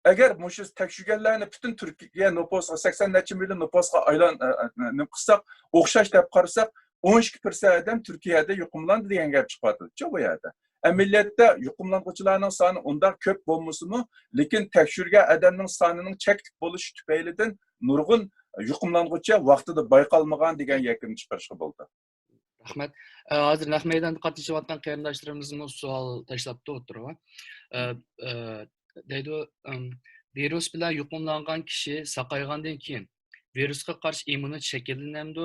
ئەگەر مۇشۇ تەكشۈرگەنلەرنى پۈتۈن تۈركىيە نوپۇسىغا، سەكسەن نەچچە مىليون نوپۇسقا ئايلان-، ئە، ئە، نېمە قىلساق، ئوخشاش دەپ قارىساق، ئون ئىككى پىرسەنت ئادەم تۈركىيەدە يۇقۇملاندى دېگەن گەپ چىقىۋاتىدۇچۇ بۇ يەردە. ئەمەلىيەتتە يۇقۇملانغۇچىلارنىڭ سانى ئۇنداق كۆپ بولمىسىمۇ، لېكىن تەكشۈرگەن ئادەمنىڭ سانىنىڭ چەكلىك بولۇشى تۈپەيلىدىن نۇرغۇن يۇقۇملانغۇچى ۋاقتىدا بايقالمىغان دېگەن يەكۈننى چىقىرىشقا بولىدۇ. رەھمەت. ئە، ھازىر نەق مەيداندا قاتنىشىۋاتقان قېرىنداشلىرىمىزمۇ سوئال تاشلاپتۇ ئوتتۇرىغا. ئە، ئە، دەيدۇ، ئىم، ۋىرۇس بىلەن يۇقۇملانغان كىشى ساقايغاندىن كېيىن ۋىرۇسقا قارشى ئىممۇنىتېت شەكىللىنەمدۇ؟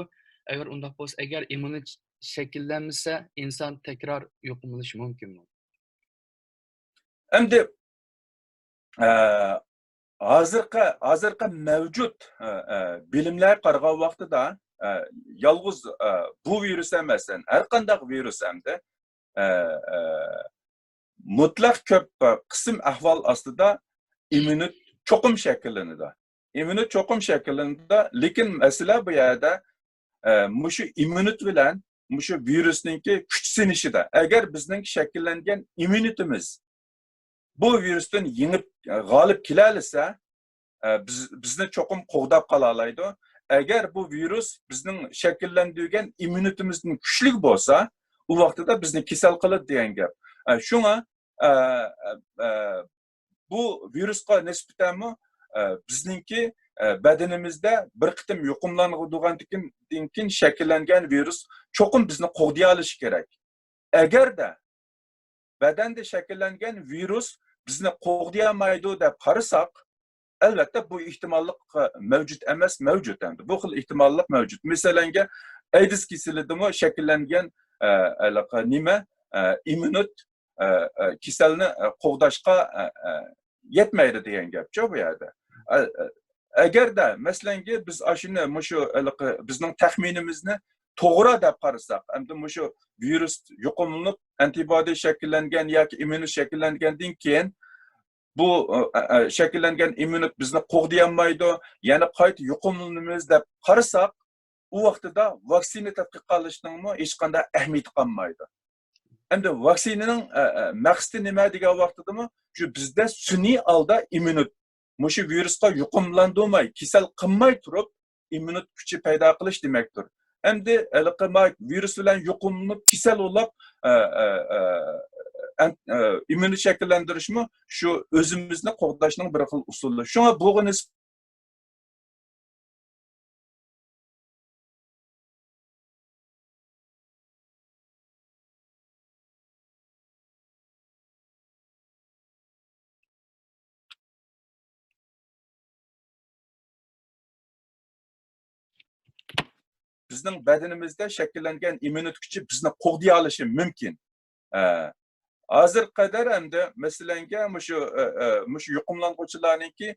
ئەگەر ئۇنداق بولسا، ئەگەر ئىممۇنىتېت شەكىللەنمىسە، ئىنسان تەكرار يۇقۇملىنىشى مۇمكىنمۇ؟ ئەمدى، ئە، ھازىرقى، ھازىرقى مەۋجۇت، ئە، ئە، بىلىملەرگە قارىغان ۋاقتىدا، ئە، يالغۇز، ئە، بۇ ۋىرۇس ئەمەس، ھەر قانداق ۋىرۇس ئەمدى، ئە، ئە، مۇتلەق كۆپ قىسىم ئەھۋال ئاستىدا ئىممۇنىتېت چوقۇم شەكىللىنىدۇ. ئىممۇنىتېت چوقۇم شەكىللىنىدۇ، لېكىن مەسىلە بۇ يەردە، ئە، مۇشۇ ئىممۇنىتېت بىلەن مۇشۇ ۋىرۇسنىڭكى كۈچ سىنىشىدا. ئەگەر بىزنىڭ شەكىللەنگەن ئىممۇنىتېتىمىز بۇ ۋىرۇستىن يېڭىپ، ئە، غالىب كېلەلىسە، ئە، بىز، بىزنى چوقۇم قوغداپ قالالايدۇ. ئەگەر بۇ ۋىرۇس بىزنىڭ شەكىللەندۈرگەن ئىممۇنىتېتىمىزدىن كۈچلۈك بولسا، ئۇ ۋاقتىدا بىزنى كېسەل قىلىدۇ دېگەن گەپ. ئە، شۇڭا، ئە، ئە، ئە، بۇ ۋىرۇسقا نىسبەتەنمۇ، ئە، بىزنىڭكى، ئە، بەدىنىمىزدە بىر قېتىم يۇقۇملانغۇدۇغاندىن كېيىن شەكىللەنگەن ۋىرۇس چوقۇم بىزنى قوغدىيالىشى كېرەك. ئەگەردە بەدەندە شەكىللەنگەن ۋىرۇس بىزنى قوغدىيالمايدۇ دەپ قارىساق، ئەلۋەتتە، بۇ ئېھتىماللىق، ئە، مەۋجۇت ئەمەس، مەۋجۇت ئەمدى. بۇ خىل ئېھتىماللىق مەۋجۇت. مەسىلەنگە، ئەيدىز كېسىلىدىمۇ شەكىللەنگەن، ئە، ھېلىقى نېمە، ئە، ئىممۇنىت، ئە، ئە، كېسەلنى، ئە، قوغداشقا، ئە، ئە، يەتمەيدۇ دېگەن گەپچۇ بۇ يەردە. ئە، ئە، ئەگەردە، مەسىلەنگە، بىز ئاشۇنى، مۇشۇ ھېلىقى بىزنىڭ تەخمىنىمىزنى توغرا دەپ قارىساق، ئەمدى مۇشۇ ۋىرۇس يۇقۇملىنىپ، ئانتىبودى شەكىللەنگەن ياكى ئىممۇنىت شەكىللەنگەندىن كېيىن، بۇ، ئە، ئە، شەكىللەنگەن ئىممۇنىت بىزنى قوغدىيالمايدۇ، يەنە قايتا يۇقۇملىنىمىز دەپ قارىساق، ئۇ ۋاقتىدا ۋاكسىنا تەتقىق قىلىشنىڭمۇ ھېچقانداق ئەھمىيىتى قالمايدۇ. ئەمدى ۋاكسىنىنىڭ، ئە، ئە، مەقسىتى نېمە دېگەن ۋاقتىدىمۇ، شۇ بىزدە سۈنئىي ھالدا ئىممۇنىت، مۇشۇ ۋىرۇسقا يۇقۇملاندۇرماي، كېسەل قىلماي تۇرۇپ، ئىممۇنىت كۈچى پەيدا قىلىش دېمەكتۇر. ئەمدى ھېلىقى ما ۋىرۇس بىلەن يۇقۇملىنىپ، كېسەل بولاپ، ئە، ئە، ئە، ئەن-، ئە، ئىممۇنىت شەكىللەندۈرۈشمۇ شۇ ئۆزىمىزنى قوغداشنىڭ بىر خىل ئۇسۇلى. شۇڭا بۇغا نىسبەتەن بىزنىڭ بەدىنىمىزدە شەكىللەنگەن ئىممۇنىتېت كۈچى بىزنى قوغدىيالىشى مۇمكىن. ئە، ھازىرغا قەدەر ئەمدى مەسىلەنگە مۇشۇ، ئە، ئە، مۇشۇ يۇقۇملانغۇچىلارنىڭكى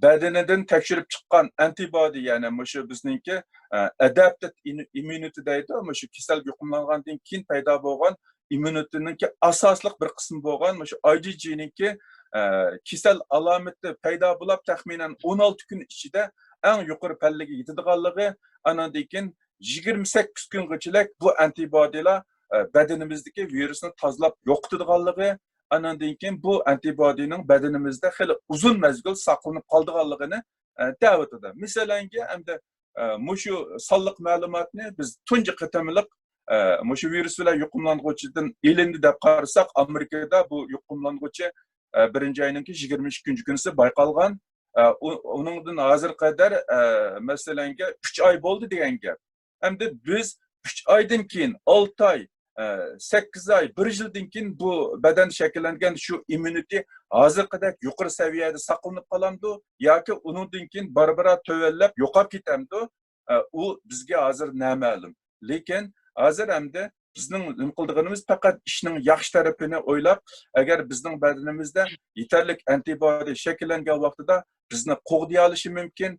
بەدىنىدىن تەكشۈرۈپ چىققان ئانتىبودى، يەنى مۇشۇ بىزنىڭكى، ئە، ئاداپتىپ ئىنۇ-، ئىممۇنىتېت دەيدۇ، مۇشۇ كېسەل يۇقۇملانغاندىن كېيىن پەيدا بولغان ئىممۇنىتېتنىڭكى ئاساسلىق بىر قىسمى بولغان مۇشۇ ئاي جى جىنىڭكى، ئە، كېسەل ئالامىتى پەيدا بولۇپ، تەخمىنەن ئون ئالتە كۈن ئىچىدە ئەڭ يۇقىرى پەللىگە يېتىدىغانلىقى، ئانىڭدىن كېيىن يىگىرمە سەككىز كۈنگىچىلىك بۇ ئانتىبودىلار، ئە، بەدىنىمىزدىكى ۋىرۇسنى تازىلاپ يوقىتىدىغانلىقى، ئانىڭدىن كېيىن بۇ ئانتىبودىنىڭ بەدىنىمىزدە خېلى ئۇزۇن مەزگىل ساقلىنىپ قالىدىغانلىقىنى، ئە، دەۋاتىدۇ. مەسىلەنگە، ئەمدى، ئە، مۇشۇ سانلىق مەلۇماتنى بىز تۇنجى قېتىملىق، ئە، مۇشۇ ۋىرۇس بىلەن يۇقۇملانغۇچىدىن ئېلىندى دەپ قارىساق، ئامېرىكىدا بۇ يۇقۇملانغۇچى، ئە، بىرىنچى ئاينىڭكى يىگىرمە ئىككىنچى كۈنىسى بايقالغان. ئە، ئۇ-، ئۇنىڭدىن ھازىرغا قەدەر، ئە، مەسىلەنگە، ئۈچ ئاي بولدى دېگەن گەپ. ئەمدى بىز ئۈچ ئايدىن كېيىن، ئالتە ئاي، ئە، سەككىز ئاي، بىر يىلدىن كېيىن بۇ بەدەن شەكىللەنگەن شۇ ئىممۇنىتېت ھازىرقىدەك يۇقىرى سەۋىيەدە ساقلىنىپ قالامدۇ ياكى ئۇنىڭدىن كېيىن بارا-بارا تۆۋەنلەپ يوقاپ كېتەمدۇ؟ ئە، ئۇ بىزگە ھازىر نامەلۇم. لېكىن ھازىر ئەمدى بىزنىڭ نېمە قىلىدىغىنىمىز پەقەت ئىشنىڭ ياخشى تەرىپىنى ئويلاپ، ئەگەر بىزنىڭ بەدىنىمىزدە يېتەرلىك ئانتىبودى شەكىللەنگەن ۋاقتىدا بىزنى قوغدىيالىشى مۇمكىن.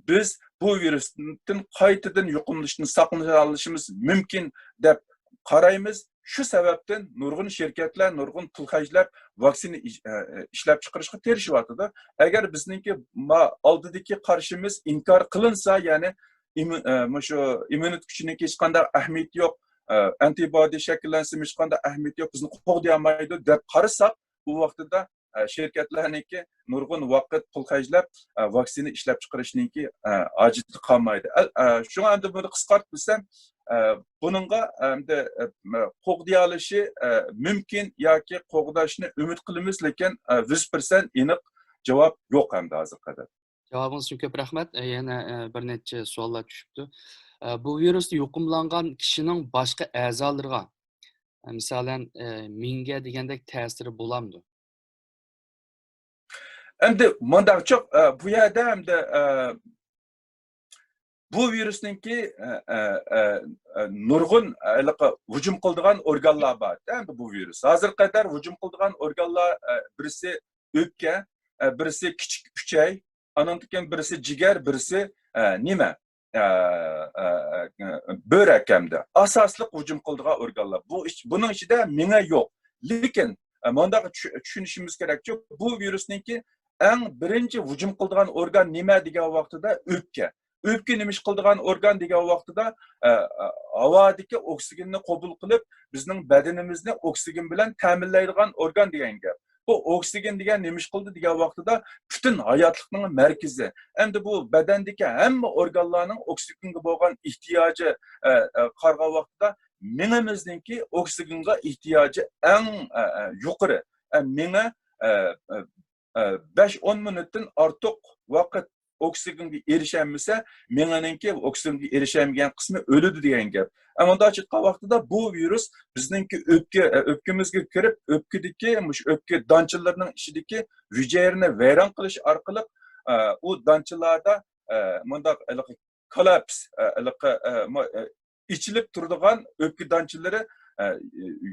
بىز بۇ ۋىرۇستىن قايتىدىن يۇقۇملىنىشتىن ساقلىنالىشىمىز مۇمكىن دەپ قارايمىز. شۇ سەۋەبتىن نۇرغۇن شىركەتلەر نۇرغۇن پۇل خەجلەپ ۋاكسىنا ئىش-، ئە، ئە، ئىشلەپ چىقىرىشقا تىرىشىۋاتىدۇ. ئەگەر بىزنىڭكى ما-، ئالدىدىكى قارىشىمىز ئىنكار قىلىنسا، يەنى ئىممۇ-، ئە، مۇشۇ ئىممۇنىتېت كۈچىنىڭكى ھېچقانداق ئەھمىيىتى يوق، ئە، ئانتىبودى شەكىللەنسىمۇ ھېچقانداق ئەھمىيىتى يوق، بىزنى قوغدىيالمايدۇ دەپ قارىساق، ئۇ ۋاقتىدا، ئە، شىركەتلەرنىڭكى نۇرغۇن ۋاقىت، پۇل خەجلەپ، ئە، ۋاكسىنا ئىشلەپ چىقىرىشنىڭكى، ئە، ھاجىتى قالمايدۇ. ئە، ئە، شۇڭا ئەمدى بۇنى قىسقارتىپ بىلسەم، ئە، بۇنىڭغا ئەمدى، ئە، قوغدىيالىشى، ئە، مۇمكىن ياكى قوغداشنى ئۈمىد قىلىمىز، لېكىن، ئە، يۈز پىرسەنت ئېنىق جاۋاب يوق ئەمدى ھازىرغا قەدەر. جاۋابىڭىز ئۈچۈن كۆپ رەھمەت. ئە، يەنە، ئە، بىر نەچچە سوئاللار چۈشۈپتۇ. ئە، بۇ ۋىرۇستا يۇقۇملانغان كىشىنىڭ باشقا ئەزالىرىغا، ئە، مىسالەن، ئە، مېڭىگە دېگەندەك تەسىرى بولامدۇ؟ ئەمدى مۇنداقچۇ، ئە، بۇ يەردە ئەمدى، ئە، بۇ ۋىرۇسنىڭكى، ئە، ئە، ئە، ئە، نۇرغۇن، ئە، ھېلىقى ھۇجۇم قىلىدىغان ئورگانلار بار. ئەمدى بۇ ۋىرۇس ھازىرغا قەدەر ھۇجۇم قىلىدىغان ئورگانلار، ئە، بىرسى ئۆپكە، ئە، بىرسى كىچىك ئۈچەي، ئانىڭدىن كېيىن بىرسى جىگەر، بىرسى، ئە، نېمە؟ ئە، ئە، ئە، بۆرەك ئەمدى. ئاساسلىق ھۇجۇم قىلىدىغان ئورگانلار. بۇ ئىچ-، بۇنىڭ ئىچىدە مېڭە يوق. لېكىن، ئە، مۇنداق چۈ-، چۈشىنىشىمىز كېرەككى، بۇ ۋىرۇسنىڭكى ئەڭ بىرىنچى ھۇجۇم قىلىدىغان ئورگان نېمە دېگەن ۋاقتىدا ئۆپكە. ئۆپكە نېمە ئىش قىلىدىغان ئورگان دېگەن ۋاقتىدا، ئە، ئە، ھاۋادىكى ئوكسىگېننى قوبۇل قىلىپ، بىزنىڭ بەدىنىمىزنى ئوكسىگېن بىلەن تەمىنلەيدىغان ئورگان دېگەن گەپ. بۇ ئوكسىگېن دېگەن نېمە ئىش قىلىدۇ دېگەن ۋاقتىدا پۈتۈن ھاياتلىقنىڭ مەركىزى. ئەمدى بۇ بەدەندىكى ھەممە ئورگانلارنىڭ ئوكسىگېنگە بولغان ئېھتىياجى، ئە، ئە، قارىغان ۋاقتىدا مېڭىمىزنىڭكى ئوكسىگېنغا ئېھتىياجى ئەڭ، ئە، ئە، يۇقىرى. ئە، مېڭە، ئە، ئە، ئە، بەش ئون مىنۇتتىن ئارتۇق ۋاقىت ئوكسىگېنگە ئېرىشەلمىسە، مېڭىنىڭكى ئوكسىگېنگە ئېرىشەلمىگەن قىسمى ئۆلىدۇ دېگەن گەپ. ئە، مۇنداق ئېيتقان ۋاقتىدا بۇ ۋىرۇس بىزنىڭكى ئۆپكە، ئە، ئۆپكىمىزگە كىرىپ، ئۆپكىدىكى، مۇشۇ ئۆپكە دانچىلىرىنىڭ ئىچىدىكى ھۈجەيرىنى ۋەيران قىلىش ئارقىلىق، ئە، ئۇ دانچىلاردا، ئە، مۇنداق ھېلىقى كوللاپس، ئە، ھېلىقى، ئە، مۇ-، ئە، ئېچىلىپ تۇرىدىغان ئۆپكە دانچىلىرى، ئە،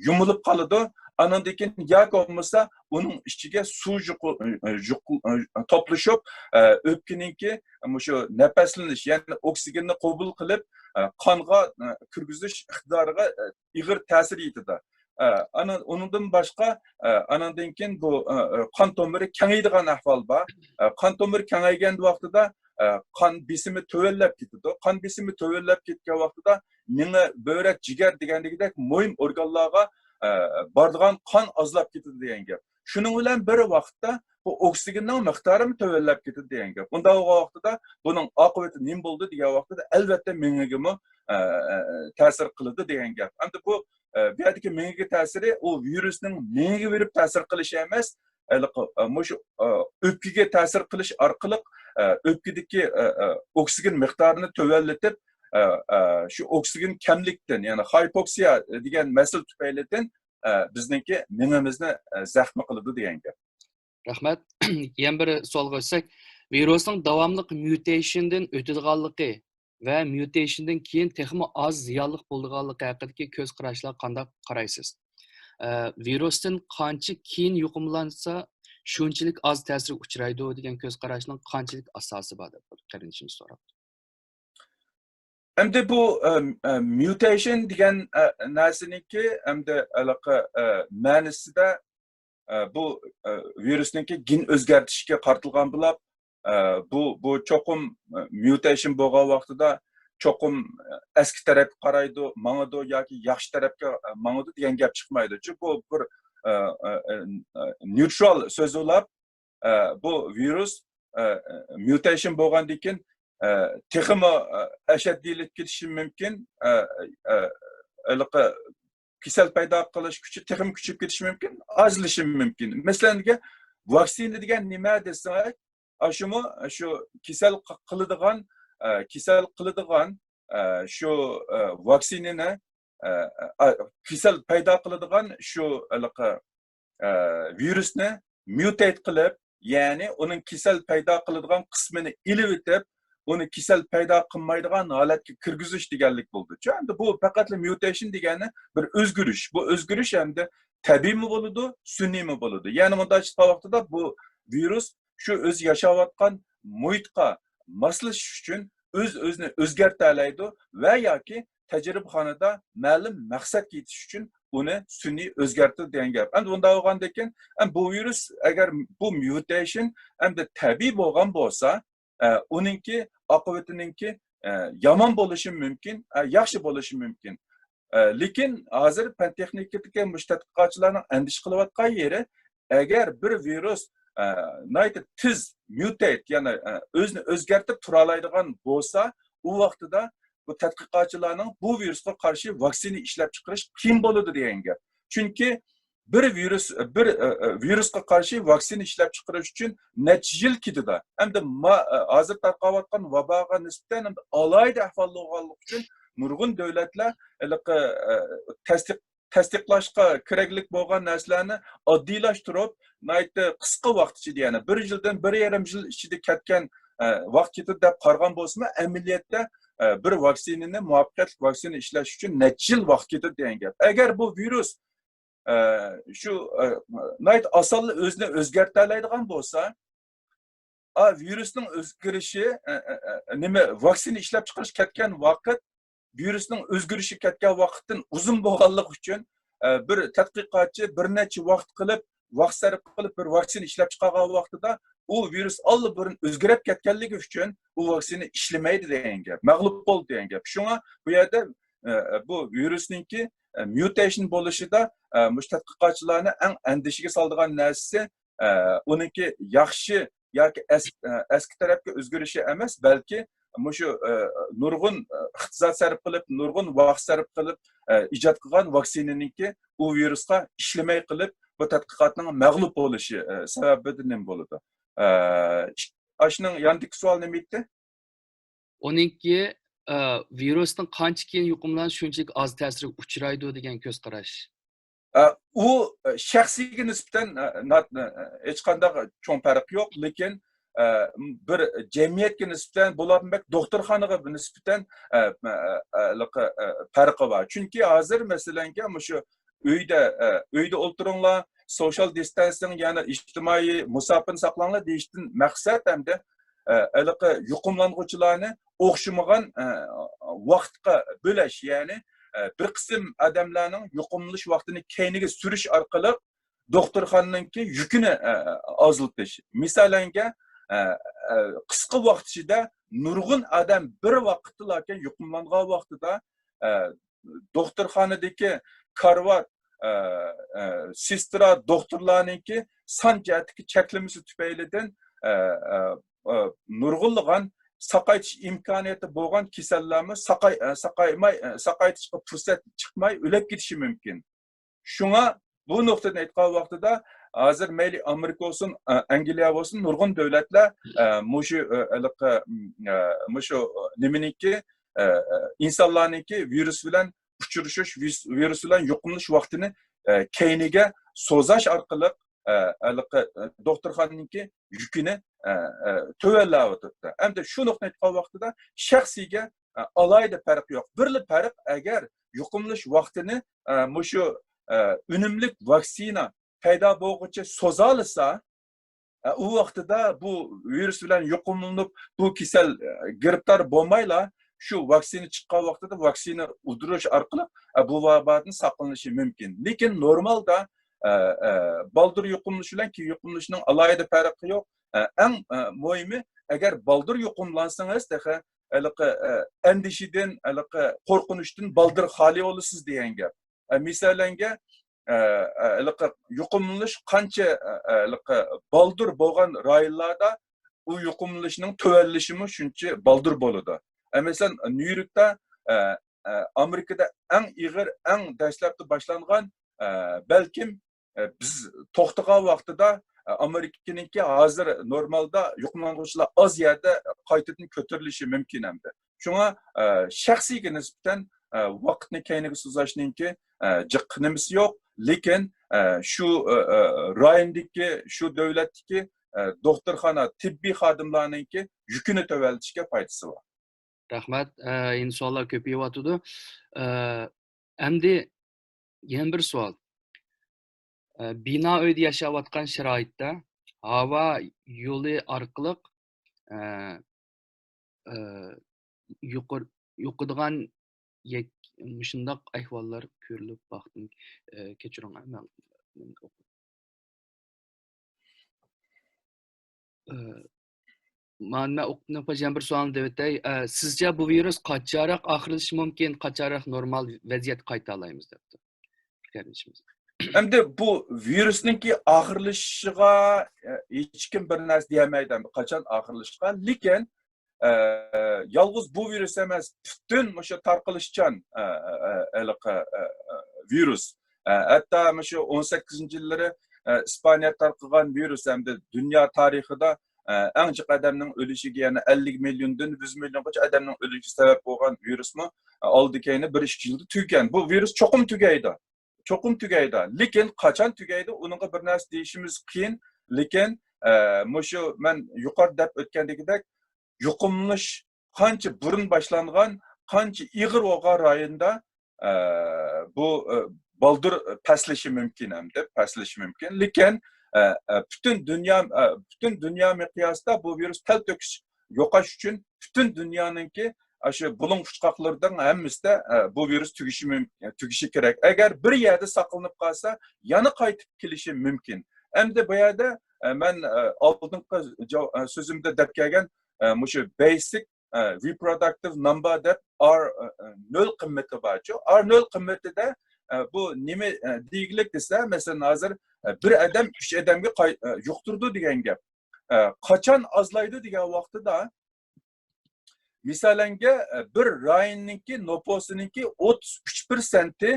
يۇمۇلۇپ قالىدۇ. ئانىڭدىن كېيىن ياكى بولمىسا ئۇنىڭ ئىچىگە سۇ يۇقۇ-، يۇقۇ-، توپلىشىپ، ئە، ئۆپكىنىڭكى مۇشۇ نەپەسلىنىش، يەنى ئوكسىگېننى قوبۇل قىلىپ، ئە، قانغا، ئە، كىرگۈزۈش ئىقتىدارىغا، ئە، ئېغىر تەسىر يېتىدۇ. ئە، ئانا-، ئۇنىڭدىن باشقا، ئە، ئانىڭدىن كېيىن بۇ، ئە، ئە، قان تومۇرى كېڭەيدىغان ئەھۋال بار. ئە، قان تومۇرى كېڭەيگەن ۋاقتىدا، ئە، قان بېسىمى تۆۋەنلەپ كېتىدۇ. قان بېسىمى تۆۋەنلەپ كەتكەن ۋاقتىدا مېڭە، بۆرەك، جىگەر دېگەندىكىدەك مۇھىم ئورگانلارغا، ئە، بارىدىغان قان ئازلاپ كېتىدۇ دېگەن گەپ. شۇنىڭ بىلەن بىر ۋاقىتتا بۇ ئوكسىگېننىڭ مىقدارىمۇ تۆۋەنلەپ كېتىدۇ دېگەن گەپ. ئۇنداق بولغان ۋاقتىدا بۇنىڭ ئاقىۋىتى نېمە بولىدۇ دېگەن ۋاقتىدا، ئەلۋەتتە، مېڭىگىمۇ، ئە، ئە، تەسىر قىلىدۇ دېگەن گەپ. ئەمدى بۇ، ئە، بۇ يەردىكى مېڭىگە تەسىرى، ئۇ ۋىرۇسنىڭ مېڭىگە بېرىپ تەسىر قىلىشى ئەمەس، ھېلىقى، ئە، مۇشۇ، ئە، ئۆپكىگە تەسىر قىلىش ئارقىلىق، ئە، ئۆپكىدىكى، ئە، ئە، ئوكسىگېن مىقدارىنى تۆۋەنلىتىپ، ئە، ئە، شۇ ئوكسىگېن كەملىكتىن، يەنى ھايپوكسىيا دېگەن مەسىلە تۈپەيلىدىن، ئە، بىزنىڭكى مېڭىمىزنى، ئە، زەخمە قىلىدۇ دېگەن گەپ. رەھمەت. يەنە بىر سوئالغا ئۆتسەك، ۋىرۇسنىڭ داۋاملىق ميۇتېيشندىن ئۆتىدىغانلىقى ۋە ميۇتېيشندىن كېيىن تېخىمۇ ئاز زىيانلىق بولىدىغانلىقى ھەققىدىكى كۆز قاراشلارغا قانداق قارايسىز؟ ئە، ۋىرۇستىن قانچە كېيىن يۇقۇملانسا، شۇنچىلىك ئاز تەسىرگە ئۇچرايدۇ دېگەن كۆز قاراشنىڭ قانچىلىك ئاساسى بار دەپ قېرىندىشىمىز سوراپتۇ. ئەمدى بۇ، ئە، ئە، ميۇتېيشن دېگەن، ئە، نەرسىنىڭكى ئەمدى ھېلىقى، ئە، مەنىسىدە، ئە، بۇ، ئە، ۋىرۇسنىڭكى گېن ئۆزگەرتىشكە قارىتىلغان بولۇپ، ئە، بۇ، بۇ چوقۇم، ئە، ميۇتېيشن بولغان ۋاقتىدا چوقۇم، ئە، ئەسكى تەرەپكە قارايدۇ، ماڭىدۇ ياكى ياخشى تەرەپكە، ئە، ماڭىدۇ دېگەن گەپ چىقمايدۇ. چۈنكى بۇ بىر، ئە، ئە، ئە، نېيترال سۆز بولۇپ، ئە، بۇ ۋىرۇس، ئە، ميۇتېيشن بولغاندىن كېيىن، ئە، تېخىمۇ، ئە، ئەشەددىيلىشىپ كېتىشى مۇمكىن، ئە، ئە، ھېلىقى كېسەل پەيدا قىلىش كۈچى تېخىمۇ كۈچىيىپ كېتىشى مۇمكىن، ئازلىشى مۇمكىن. مەسىلەن، ۋاكسىنا دېگەن نېمە دېسەك، ئاشۇمۇ شۇ كېسەل ق-، قىلىدىغان، ئە، كېسەل قىلىدىغان، ئە، شۇ، ئە، ۋاكسىنىنى، ئە، ئە، كېسەل پەيدا قىلىدىغان شۇ ھېلىقى، ئە، ۋىرۇسنى ميۇتەيت قىلىپ، يەنى ئۇنىڭ كېسەل پەيدا قىلىدىغان قىسمىنى ئېلىۋېتىپ، ئۇنى كېسەل پەيدا قىلمايدىغان ھالەتكە كىرگۈزۈش دېگەنلىك بولىدۇ. چۈ-، ئەمدى بۇ پەقەتلا ميۇتەيشن دېگەنى بىر ئۆزگىرىش. بۇ ئۆزگىرىش ئەمدى تەبىئىيمۇ بولىدۇ، سۈنئىيمۇ بولىدۇ. يەنى مۇنداق ئېيتقان ۋاقتىدا بۇ ۋىرۇس شۇ ئۆزى ياشاۋاتقان مۇھىتقا ماسلىشىش ئۈچۈن ئۆز-ئۆزىنى ئۆزگەرتەلەيدۇ ۋە ياكى تەجرىبىخانىدا مەلۇم مەقسەتكە يېتىش ئۈچۈن ئۇنى سۈنئىي ئۆزگەرتىدۇ دېگەن گەپ. ئەمدى ئۇنداق بولغاندىن كېيىن، ئەم، بۇ ۋىرۇس ئەگەر بۇ ميۇتەيشن ئەمدى تەبىئىي بولغان بولسا، ئە، ئۇنىڭكى ئاقىۋىتىنىڭكى، ئە، يامان بولۇشى مۇمكىن، ئە، ياخشى بولۇشى مۇمكىن. ئە، لېكىن ھازىر پەن تېخنىكىدىكى مۇشۇ تەتقىقاتچىلارنىڭ ئەندىشە قىلىۋاتقان يېرى، ئەگەر بىر ۋىرۇس، ئە، ناھايىتى تېز ميۇتەيت، يەنى، ئە، ئۆزىنى ئۆزگەرتىپ تۇرالايدىغان بولسا، ئۇ ۋاقتىدا بۇ تەتقىقاتچىلارنىڭ بۇ ۋىرۇسقا قارشى ۋاكسىنا ئىشلەپ چىقىرىش قىيىن بولىدۇ دېگەن گەپ. چۈنكى بىر ۋىرۇس، بىر، ئە، ئە، ۋىرۇسقا قارشى ۋاكسىنا ئىشلەپ چىقىرىش ئۈچۈن نەچچە يىل كېتىدۇ. ئەمدى ما-، ئە، ھازىر تارقاۋاتقان ۋاباغا نىسبەتەن ئەمدى ئالاھىدە ئەھۋالدا بولغانلىقى ئۈچۈن نۇرغۇن دۆلەتلەر ھېلىقى، ئە، تەستىق-، تەستىقلاشقا كېرەكلىك بولغان نەرسىلەرنى ئاددىيلاشتۇرۇپ، ناھايىتى قىسقا ۋاقىت ئىچىدە، يەنى بىر يىلدىن بىر يېرىم يىل ئىچىدە كەتكەن، ئە، ۋاقىت كېتىدۇ دەپ قارىغان بولسىمۇ، ئەمەلىيەتتە، ئە، بىر ۋاكسىنىنى، مۇۋەپپەقىيەتلىك ۋاكسىنا ئىشلەش ئۈچۈن نەچچە يىل ۋاقىت كېتىدۇ دېگەن گەپ. ئەگەر بۇ ۋىرۇس، ئە، شۇ، ئە، ناھايىتى ئاسانلا ئۆزىنى ئۆزگەرتەلەيدىغان بولسا، ئا، ۋىرۇسنىڭ ئۆزگىرىشى، ئە، ئە، ئە، نېمە، ۋاكسىنا ئىشلەپ چىقىرىش كەتكەن ۋاقىت، ۋىرۇسنىڭ ئۆزگىرىشى كەتكەن ۋاقىتتىن ئۇزۇن بولغانلىقى ئۈچۈن، ئە، بىر تەتقىقاتچى بىر نەچچە ۋاقىت قىلىپ، ۋاقىت سەرپ قىلىپ، بىر ۋاكسىنا ئىشلەپ چىقارغان ۋاقتىدا، ئۇ ۋىرۇس ئاللىبۇرۇن ئۆزگىرىپ كەتكەنلىكى ئۈچۈن، ئۇ ۋاكسىنا ئىشلىمەيدۇ دېگەن گەپ، مەغلۇپ بولدى دېگەن گەپ. شۇڭا بۇ يەردە، ئە، بۇ ۋىرۇسنىڭكى، ئە، ميۇتەيشن بولۇشىدا، ئە، مۇشۇ تەتقىقاتچىلارنى ئەڭ ئەندىشىگە سالىدىغان نەرسىسى، ئە، ئۇنىڭكى ياخشى ياكى ئەس-، ئە، ئەسكى تەرەپكە ئۆزگىرىشى ئەمەس، بەلكى مۇشۇ، ئە، نۇرغۇن، ئە، ئىقتىساد سەرپ قىلىپ، نۇرغۇن ۋاقىت سەرپ قىلىپ، ئە، ئىجاد قىلغان ۋاكسىنىنىڭكى ئۇ ۋىرۇسقا ئىشلىمەي قىلىپ، بۇ تەتقىقاتنىڭ مەغلۇپ بولۇشى، ئە، سەۋەبىدىن نېمە بولىدۇ؟ ئە، ئىش-، ئاشۇنىڭ ياندىكى سوئال نېمە ئىدى؟ ئۇنىڭكى، ئە، ۋىرۇسنىڭ قانچە كېيىن يۇقۇملانسا، شۇنچىلىك ئاز تەسىرگە ئۇچرايدۇ دېگەن كۆز قاراش. ئە، ئۇ، ئە، شەخسىگە نىسبەتەن، ئە، نات-، ئە، ھېچقانداق چوڭ پەرق يوق، لېكىن، ئە، بىر جەمئىيەتكە نىسبەتەن، بولۇپمۇ بەك دوختۇرخانىغا نىسبەتەن، ئە، ئە، ئە، ھېلىقى، ئە، پەرقى بار. چۈنكى ھازىر، مەسىلەنكى، مۇشۇ ئۆيدە، ئە، ئۆيدە ئولتۇرۇڭلار، سوشال دىستانسىڭ، يەنى ئىجتىمائىي مۇساپىنى ساقلاڭلار دېيىشتىن مەقسەت ئەمدى، ئە، ھېلىقى يۇقۇملانغۇچىلارنى ئوخشىمىغان، ئە، ۋاقىتقا بۆلەش، يەنى، ئە، بىر قىسىم ئادەملەرنىڭ يۇقۇملىنىش ۋاقتىنى كەينىگە سۈرۈش ئارقىلىق دوختۇرخانىنىڭكى يۈكىنى، ئە، ئازلىتىش. مىسالەنگە، ئە، ئە، قىسقا ۋاقىت ئىچىدە نۇرغۇن ئادەم بىر ۋاقىتتىلا يۇقۇملانغان ۋاقتىدا، ئە، دوختۇرخانىدىكى كارىۋات، ئە، ئە، سېسترا، دوختۇرلارنىڭكى سان جەھەتتىكى چەكلىمىسى تۈپەيلىدىن، ئە، ئە، ئە، نۇرغۇنلىغان ساقايتىش ئىمكانىيىتى بولغان كېسەللەرمۇ ساقاي-، ئە، ساقايماي، ئە، ساقايتىشقا پۇرسەت چىقماي ئۆلۈپ كېتىشى مۇمكىن. شۇڭا بۇ نۇقتىدىن ئېيتقان ۋاقتىدا، ھازىر مەيلى ئامېرىكا بولسۇن، ئە، ئەنگلىيە بولسۇن، نۇرغۇن دۆلەتلەر، ئە، مۇشۇ، ئە، ھېلىقى، ئە، مۇشۇ نېمىنىڭكى، ئە، ئە، ئىنسانلارنىڭكى ۋىرۇس بىلەن ئۇچرىشىش، ۋىس-، ۋىرۇس بىلەن يۇقۇملىنىش ۋاقتىنى، ئە، كەينىگە سوزاش ئارقىلىق، ئە، ھېلىقى، ئە، دوختۇرخانىنىڭكى يۈكىنى، ئە، ئە، تۆۋەنلەۋاتىدۇ. ئەمدى شۇ نۇقتىنى ئېيتقان ۋاقتىدا شەخسىيگە، ئە، ئالاھىدە پەرق يوق. بىرلا پەرق، ئەگەر يۇقۇملىنىش ۋاقتىنى، ئە، مۇشۇ، ئە، ئۈنۈملۈك ۋاكسىنا پەيدا بولغۇچە سوزالىسا، ئە، ئۇ ۋاقتىدا بۇ ۋىرۇس بىلەن يۇقۇملىنىپ، بۇ كېسەل، ئە، گىرىپتار بولمايلا، شۇ ۋاكسىنا چىققان ۋاقتىدا ۋاكسىنا ئۇردۇرۇش ئارقىلىق، ئە، بۇ ۋابادىن ساقلىنىشى مۇمكىن. لېكىن نورمالدا، ئە، ئە، بالدۇر يۇقۇملىنىش بىلەن كېيىن يۇقۇملىنىشنىڭ ئالاھىدە پەرقى يوق. ئە، ئەڭ، ئە، مۇھىمى، ئەگەر بالدۇر يۇقۇملانسىڭىز، تېخى ھېلىقى، ئە، ئەندىشىدىن، ھېلىقى قورقۇنچتىن بالدۇر خالىي بولىسىز دېگەن گەپ. ئە، مىسالەنگە، ئە، ئە، ھېلىقى يۇقۇملىنىش قانچە، ئە، ئە، ھېلىقى بالدۇر بولغان رايونلاردا ئۇ يۇقۇملىنىشنىڭ تۆۋەنلىشىمۇ شۇنچە بالدۇر بولىدۇ. ئە، مەسىلەن، نيۇ يوركتا، ئە، ئە، ئامېرىكىدا ئەڭ ئېغىر، ئەڭ دەسلەپتە باشلانغان، ئە، بەلكىم، ئە، بىز توختىغان ۋاقتىدا، ئە، ئامېرىكىنىڭكى ھازىر نورمالدا يۇقۇملانغۇچىلار ئاز يەردە قايتىدىن كۆتۈرۈلۈشى مۇمكىن ئەمدى. شۇڭا، ئە، شەخسىيگە نىسبەتەن، ئە، ۋاقىتنى كەينىگە سوزاشنىڭكى، ئە، جىق نېمىسى يوق. لېكىن، ئە، شۇ، ئە، ئە، رايوندىكى، شۇ دۆلەتتىكى، ئە، دوختۇرخانا، تېببىي خادىملارنىڭكى يۈكىنى تۆۋەنلىتىشكە پايدىسى بار. رەھمەت. ئە، يەنە سوئاللار كۆپىيىۋاتىدۇ. ئە، ئەمدى يەنە بىر سوئال. ئە، بىنا ئۆيدە ياشاۋاتقان شارائىتتا ھاۋا يولى ئارقىلىق، ئە، ئە، يۇقىر-، يۇقىدىغان يەك-، مۇشۇنداق ئەھۋاللار كۆرۈلۈپ باقتىم. ئە، كەچۈرۈڭ، مەن، مەن ئوقۇ-، ئە، مانا مەن ئوقۇپ نوپاژان بىر سوئالنى دەۋېتەي. ئە، سىزچە بۇ ۋىرۇس قاچانراق ئاخىرلىشىشى مۇمكىن، قاچانراق نورمال ۋەزىيەتكە قايتالايمىز دەپتۇ. پىكىرلىشىمىز. ئەمدى بۇ ۋىرۇسنىڭكى ئاخىرلىشىشىغا، ئە، ھېچكىم بىر نەرسە دېيەلمەيدۇ، ئەمدى قاچان ئاخىرلىشىشىغا. لېكىن، ئە، يالغۇز بۇ ۋىرۇس ئەمەس، پۈتۈن مۇشۇ تارقىلىشچان، ئە، ئە، ھېلىقى، ئە، ئە، ۋىرۇس. ئە، ھەتتا مۇشۇ ئون سەككىزىنچى يىللىرى، ئە، ئىسپانىيە تارقىغان ۋىرۇس ھەمدە دۇنيا تارىخىدا، ئە، ئەڭ جىق ئادەمنىڭ ئۆلۈشىگە، يەنى ئەللىك مىليوندىن يۈز مىليونغىچە ئادەمنىڭ ئۆلۈشىگە سەۋەب بولغان ۋىرۇسمۇ، ئە، ئالدى كەينى بىر ئىككى يىلدا تۈگىگەن. بۇ ۋىرۇس چوقۇم تۈگەيدۇ. چوقۇم تۈگەيدۇ. لېكىن قاچان تۈگەيدۇ، ئۇنىڭغا بىر نەرسە دېيىشىمىز قىيىن. لېكىن، ئە، مۇشۇ مەن يۇقىرىدا دەپ ئۆتكەندىكىدەك، يۇقۇملىنىش قانچە بۇرۇن باشلانغان، قانچە ئېغىر بولغان رايوندا، ئە، بۇ، ئە، بالدۇر پەسلىشى مۇمكىن، ئەمدى پەسلىشى مۇمكىن. لېكىن، ئە، ئە، پۈتۈن دۇنيا، ئە، پۈتۈن دۇنيا مىقياسىدا بۇ ۋىرۇس تەلتۆكۈس يوقاش ئۈچۈن پۈتۈن دۇنيانىڭكى ئاشۇ بۇلۇڭ پۇچقاقلىرىنىڭ ھەممىسىدە، ئە، بۇ ۋىرۇس تۈگىشى مۇم-، تۈگىشى كېرەك. ئەگەر بىر يەردە ساقلىنىپ قالسا، يەنە قايتىپ كېلىشى مۇمكىن. ئەمدى بۇ يەردە، ئە، مەن، ئە، ئالدىنقى جاۋ-، ئە، سۆزۈمدە دەپ كەلگەن، ئە، مۇشۇ بەيسىك، ئە، رېپرودۇكتىپ نامبا دەپ ئار، ئە، ئە، نۆل قىممىتى بارچۇ. ئار نۆل قىممىتىدە، ئە، بۇ نېمە، ئە، دېگۈلۈك دېسە، مەسىلەن، ھازىر، ئە، بىر ئادەم ئۈچ ئادەمگە قاي-، ئە، يۇقتۇرىدۇ دېگەن گەپ. ئە، قاچان ئازلايدۇ دېگەن ۋاقتىدا، مىسالەنگە، ئە، بىر رايوننىڭكى نوپۇسىنىڭكى ئوتتۇز ئۈچ پىرسەنتى،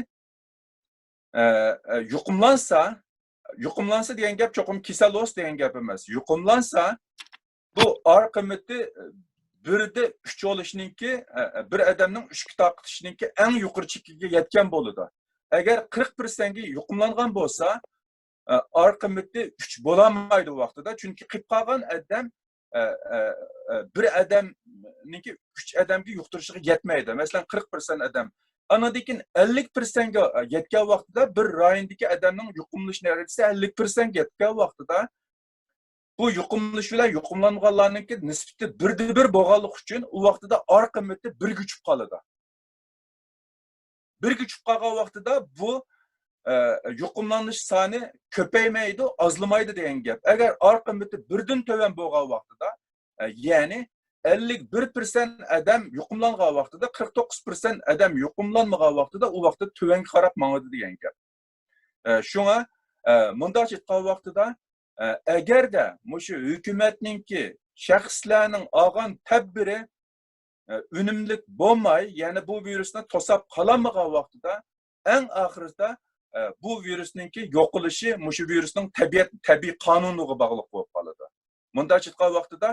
ئە، ئە، يۇقۇملانسا، يۇقۇملانسا دېگەن گەپ چوقۇم كېسەل بولسا دېگەن گەپ ئەمەس. يۇقۇملانسا، بۇ ئار قىممىتى، ئە، بىردە ئۈچ بولۇشنىڭكى، ئە، ئە، بىر ئادەمنىڭ ئۈچكە تارقىتىشنىڭكى ئەڭ يۇقىرى چېكىگە يەتكەن بولىدۇ. ئەگەر قىرىق پىرسەنتكە يۇقۇملانغان بولسا، ئە، ئار قىممىتى ئۈچ بولالمايدۇ ۋاقتىدا. چۈنكى قېلىپ قالغان ئادەم، ئە، ئە، ئە، بىر ئادەمنىڭكى ئۈچ ئادەمگە يۇقتۇرۇشىغا يەتمەيدۇ. مەسىلەن، قىرىق پىرسەنت ئادەم. ئاندىن كېيىن ئەللىك پىرسەنتكە يەتكەن ۋاقتىدا بىر رايوندىكى ئادەمنىڭ يۇقۇملىنىش دەرىجىسى ئەللىك پىرسەنتكە يەتكەن ۋاقتىدا، بۇ يۇقۇملىنىش بىلەن يۇقۇملانغانلارنىڭكى نىسبىتى بىردە بىر بولغانلىقى ئۈچۈن ئۇ ۋاقتىدا ئار قىممىتى بىرگە چۈشۈپ قالىدۇ. بىرگە چۈشۈپ قالغان ۋاقتىدا بۇ، ئە، يۇقۇملىنىش سانى كۆپەيمەيدۇ، ئازلىمايدۇ دېگەن گەپ. ئەگەر ئار قىممىتى بىردىن تۆۋەن بولغان ۋاقتىدا، ئە، يەنى ئەللىك بىر پىرسەنت ئادەم يۇقۇملانغان ۋاقتىدا، قىرىق توققۇز پىرسەنت ئادەم يۇقۇملانمىغان ۋاقتىدا، ئۇ ۋاقىتتا تۆۋەنگە قاراپ ماڭىدۇ دېگەن گەپ. ئە، شۇڭا، ئە، مۇنداقچە ئېيتقان ۋاقتىدا، ئە، ئەگەردە مۇشۇ ھۆكۈمەتنىڭكى شەخسلەرنىڭ ئالغان تەدبىرى، ئە، ئۈنۈملۈك بولماي، يەنى بۇ ۋىرۇسنى توساپ قالالمىغان ۋاقتىدا، ئەڭ ئاخىرىدا، ئە، بۇ ۋىرۇسنىڭكى يوقىلىشى مۇشۇ ۋىرۇسنىڭ تەبىئەت، تەبىئىي قانۇنىغا باغلىق بولۇپ قالىدۇ. مۇنداقچە ئېيتقان ۋاقتىدا،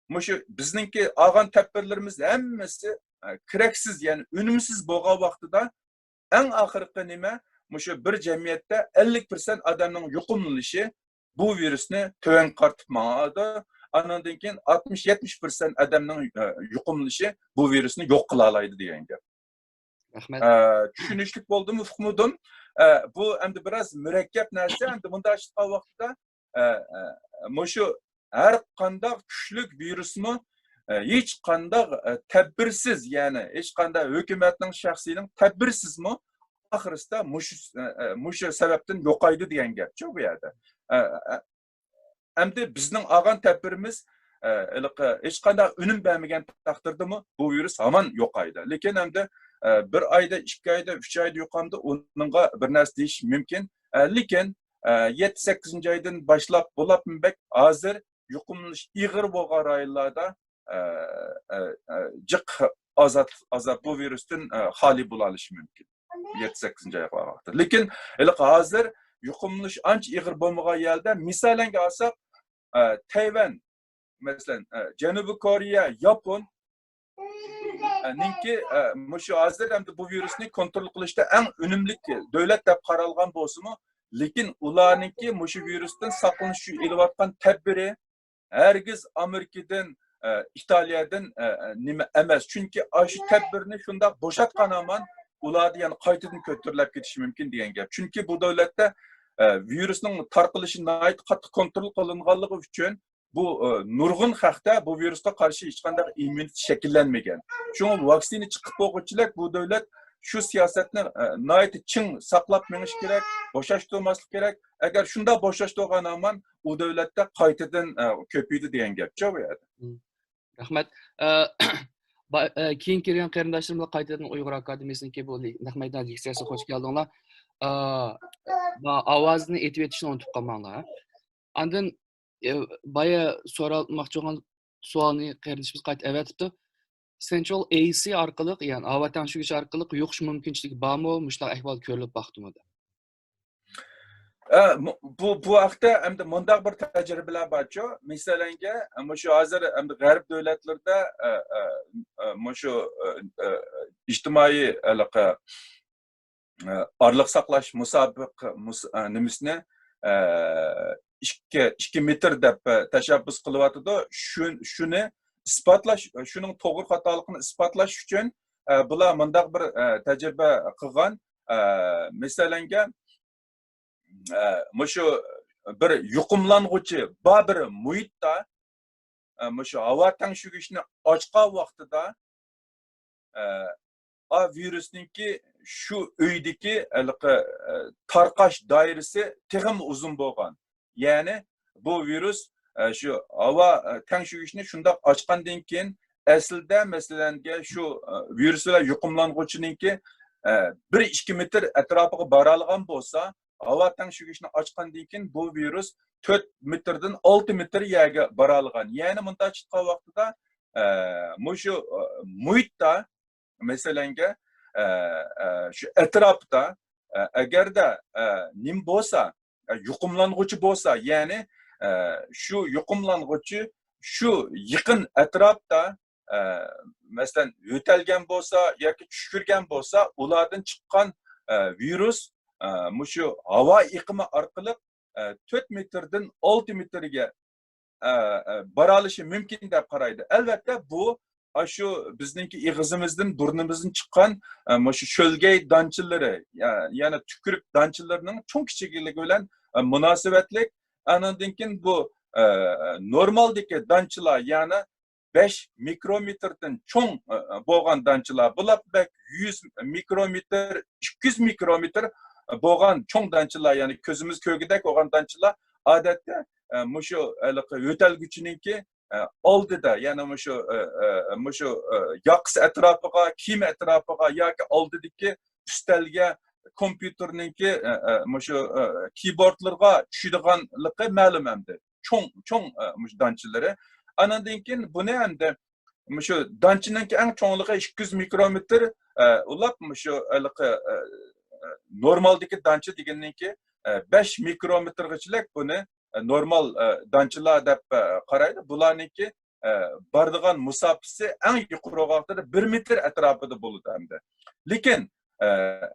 مۇشۇ بىزنىڭكى ئالغان تەدبىرلىرىمىز ھەممىسى، ئە، كېرەكسىز، يەنى ئۈنۈمسىز بولغان ۋاقتىدا، ئەڭ ئاخىرقى نېمە؟ مۇشۇ بىر جەمئىيەتتە ئەللىك پىرسەنت ئادەمنىڭ يۇقۇملىنىشى بۇ ۋىرۇسنى تۆۋەنگە قارىتىپ ماڭىدۇ. ئانىڭدىن كېيىن ئاتمىش يەتمىش پىرسەنت ئادەمنىڭ، ئە، يۇقۇملىنىشى بۇ ۋىرۇسنى يوق قىلالايدۇ دېگەن گەپ. رەھمەت. ئە، چۈشىنىشلىك بولدىمۇ، ئۇقمىدىم؟ ئە، بۇ ئەمدى بىراز مۇرەككەپ نەرسە. ئەمدى مۇنداق ئېيتقان ۋاقتىدا، ئە، ئە، مۇشۇ ھەر قانداق كۈچلۈك ۋىرۇسمۇ، ئە، ھېچ قانداق، ئە، تەدبىرسىز، يەنى ھېچ قانداق ھۆكۈمەتنىڭ، شەخسنىڭ تەدبىرسىزمۇ ئاخىرسىدا مۇشۇ، ئە، ئە، مۇشۇ سەۋەبتىن يوقايدۇ دېگەن گەپچۇ بۇ يەردە. ئە، ئە، ئەمدى بىزنىڭ ئالغان تەدبىرىمىز، ئە، ھېلىقى ھېچقانداق ئۈنۈم بەرمىگەن تەقدىردىمۇ بۇ ۋىرۇس ھامان يوقايدۇ. لېكىن ئەمدى، ئە، بىر ئايدا، ئىككى ئايدا، ئۈچ ئايدا يوقامدۇ، ئۇنىڭغا بىر نەرسە دېيىش مۇمكىن. ئە، لېكىن، ئە، يەتتە، سەككىزىنچى ئايدىن باشلاپ بولۇپمۇ بەك ھازىر يۇقۇملىنىش ئېغىر بولغان رايونلاردا، ئە، ئە، ئە، جىق ئازاد، ئازاد بۇ ۋىرۇستىن، ئە، خالىي بولالىشى مۇمكىن. يەتتە، سەككىزىنچى ئايغا ۋاقىت. لېكىن ھېلىقى ھازىر يۇقۇملىنىش ئانچە ئېغىر بولمىغان يەردە، مىسالەنگە ئالساق، ئە، تەيۋەن، مەسىلەن، ئە، جەنۇبىي كورېيە، ياپون، ئە، نىڭكى، ئە، مۇشۇ ھازىر ئەمدى بۇ ۋىرۇسنى كونترول قىلىشتا ئەڭ ئۈنۈملۈك دۆلەت دەپ قارالغان بولسىمۇ، لېكىن ئۇلارنىڭكى مۇشۇ ۋىرۇستىن ساقلىنىش ئۈچۈن ئېلىۋاتقان تەدبىرى ھەرگىز ئامېرىكىدىن، ئە، ئىتالىيەدىن، ئە، ئە، نېمە ئەمەس. چۈنكى ئاشۇ تەدبىرنى شۇنداق بوشاتقان ھامان ئۇلاردا يەنە قايتىدىن كۆتۈرۈلۈپ كېتىشى مۇمكىن دېگەن گەپ. چۈنكى بۇ دۆلەتتە، ئە، ۋىرۇسنىڭ تارقىلىشى ناھايىتى قاتتىق كونترول قىلىنغانلىقى ئۈچۈن بۇ، ئە، نۇرغۇن خەقتە بۇ ۋىرۇسقا قارشى ھېچقانداق ئىممۇنىتېت شەكىللەنمىگەن. شۇڭا ۋاكسىنا چىقىپ بولغۇچىلىك بۇ دۆلەت شۇ سىياسەتنى، ئە، ناھايىتى چىڭ ساقلاپ مېڭىشى كېرەك، بوشاشتۇرماسلىق كېرەك. ئەگەر شۇنداق بوشاشتۇرغان ھامان ئۇ دۆلەتتە قايتىدىن، ئە، كۆپىيىدۇ دېگەن گەپچۇ بۇ يەردە. مم. رەھمەت. ئە، با-، ئە، كېيىن كىرگەن قېرىنداشلىرىمىز قايتىدىن ئۇيغۇر ئاكادېمىيىسىنىڭكى بۇ لې-، نەق مەيدان لېكسىيەسىگە خوش كەلدىڭلار. ئە، ما-، ئاۋازنى ئېتىۋېتىشنى ئۇنتۇپ قالماڭلار. ئاندىن، ئە، بايا سورالماقچى بولغان سوئالنى قېرىندىشىمىز قايتا ئەۋەتىپتۇ. سېنترال ئېسى ئارقىلىق، يەنى ھاۋا تەڭشىگۈچى ئارقىلىق يۇقۇش مۇمكىنچىلىكى بارمۇ؟ مۇشۇنداق ئەھۋال كۆرۈلۈپ باقتىمۇ دەپ. ئە، مۇ-، بۇ، بۇ ھەقتە ئەمدى مۇنداق بىر تەجرىبىلەر بارچۇ. مەسىلەنگە، مۇشۇ ھازىر ئەمدى غەرب دۆلەتلىرىدە، ئە، ئە، ئە، مۇشۇ، ئە، ئە، ئىجتىمائىي ھېلىقى، ئە، ئارىلىق ساقلاش مۇسابىقە، مۇس-، ئە، نېمىسىنى، ئە، ئىككى، ئىككى مېتىر دەپ، ئە، تەشەببۇس قىلىۋاتىدۇ. شۇ، شۇنى ئىسپاتلاش، شۇنىڭ توغرا خاتالىقىنى ئىسپاتلاش ئۈچۈن، ئە، بۇلار مۇنداق بىر، ئە، تەجرىبە قىلغان. ئە، مەسىلەنگە، ئە، مۇشۇ بىر يۇقۇملانغۇچى بار بىر مۇھىتتا، ئە، مۇشۇ ھاۋا تەڭشىگۈچنى ئاچقان ۋاقتىدا، ئە، ئا ۋىرۇسنىڭكى شۇ ئۆيدىكى ھېلىقى، ئە، تارقاش دائىرىسى تېخىمۇ ئۇزۇن بولغان. يەنى بۇ ۋىرۇس، ئە، شۇ ھاۋا، ئە، تەڭشىگۈچنى شۇنداق ئاچقاندىن كېيىن، ئەسلىدە، مەسىلەنگە، شۇ، ئە، ۋىرۇس بىلەن يۇقۇملانغۇچىنىڭكى، ئە، بىر ئىككى مېتىر ئەتراپىغا بارالىغان بولسا، ھاۋا تەڭشىگۈچنى ئاچقاندىن كېيىن، بۇ ۋىرۇس تۆت مېتىردىن ئالتە مېتىر يەرگە بارالىغان. يەنى مۇنداق چىققان ۋاقتىدا، ئە، مۇشۇ، ئە، مۇھىتتا، مەسىلەنگە، ئە، ئە، شۇ ئەتراپتا، ئە، ئەگەردە، ئە، نېمە بولسا، ئە، يۇقۇملانغۇچى بولسا، يەنى، ئە، شۇ يۇقۇملانغۇچى شۇ يېقىن ئەتراپتا، ئە، مەسىلەن، يۆتەلگەن بولسا ياكى چۈشكۈرگەن بولسا، ئۇلاردىن چىققان، ئە، ۋىرۇس، ئە، مۇشۇ ھاۋا ئېقىمى ئارقىلىق، ئە، تۆت مېتىردىن ئالتە مېتىرگە، ئە، ئە، بارالىشى مۇمكىن دەپ قارايدۇ. ئەلۋەتتە، بۇ ئاشۇ بىزنىڭكى ئېغىزىمىزدىن، بۇرنىمىزدىن چىققان، ئە، مۇشۇ شۆلگەي دانچىلىرى، يا-، يەنى تۈكۈرۈك دانچىلىرىنىڭ چوڭ كىچىكلىكى بىلەن، ئە، مۇناسىۋەتلىك. ئانىڭدىن كېيىن بۇ، ئە، نورمالدىكى دانچىلار، يەنى بەش مىكرومېتىردىن چوڭ، ئە، بولغان دانچىلار، بۇلار بەك يۈز مىكرومېتىر، ئىككى يۈز مىكرومېتىر بولغان چوڭ دانچىلار، يەنى كۆزىمىز كۆرگۈدەك بولغان دانچىلار، ئادەتتە، ئە، مۇشۇ ھېلىقى يۆتەلگۈچىنىڭكى، ئە، ئالدىدا، يەنى مۇشۇ، ئە، ئە، مۇشۇ، ئە، ياقىسى ئەتراپىغا، كىيىم ئەتراپىغا ياكى ئالدىدىكى ئۈستەلگە، كومپيۇتېرنىڭكى، ئە، ئە، مۇشۇ، ئە، كىيبوردلىرىغا چۈشىدىغانلىقى مەلۇم ئەمدى. چوڭ، چوڭ، ئە، مۇشۇ دانچىلىرى. ئانىڭدىن كېيىن بۇنى ئەمدى مۇشۇ دانچىنىڭكى ئەڭ چوڭلۇقى ئىككى يۈز مىكرومېتىر، ئە، ئۇلاپ مۇشۇ ھېلىقى، ئە، ئە، نورمالدىكى دانچە دېگەننىڭكى، ئە، بەش مىكرومېتىرغىچىلىك بۇنى، ئە، نورمال، ئە، دانچىلار دەپ، ئە، قارايدۇ. بۇلارنىڭكى، ئە، بارىدىغان مۇساپىسى ئەڭ يۇقىرى ۋاقتىدا بىر مېتىر ئەتراپىدا بولىدۇ ئەمدى. لېكىن، ئە،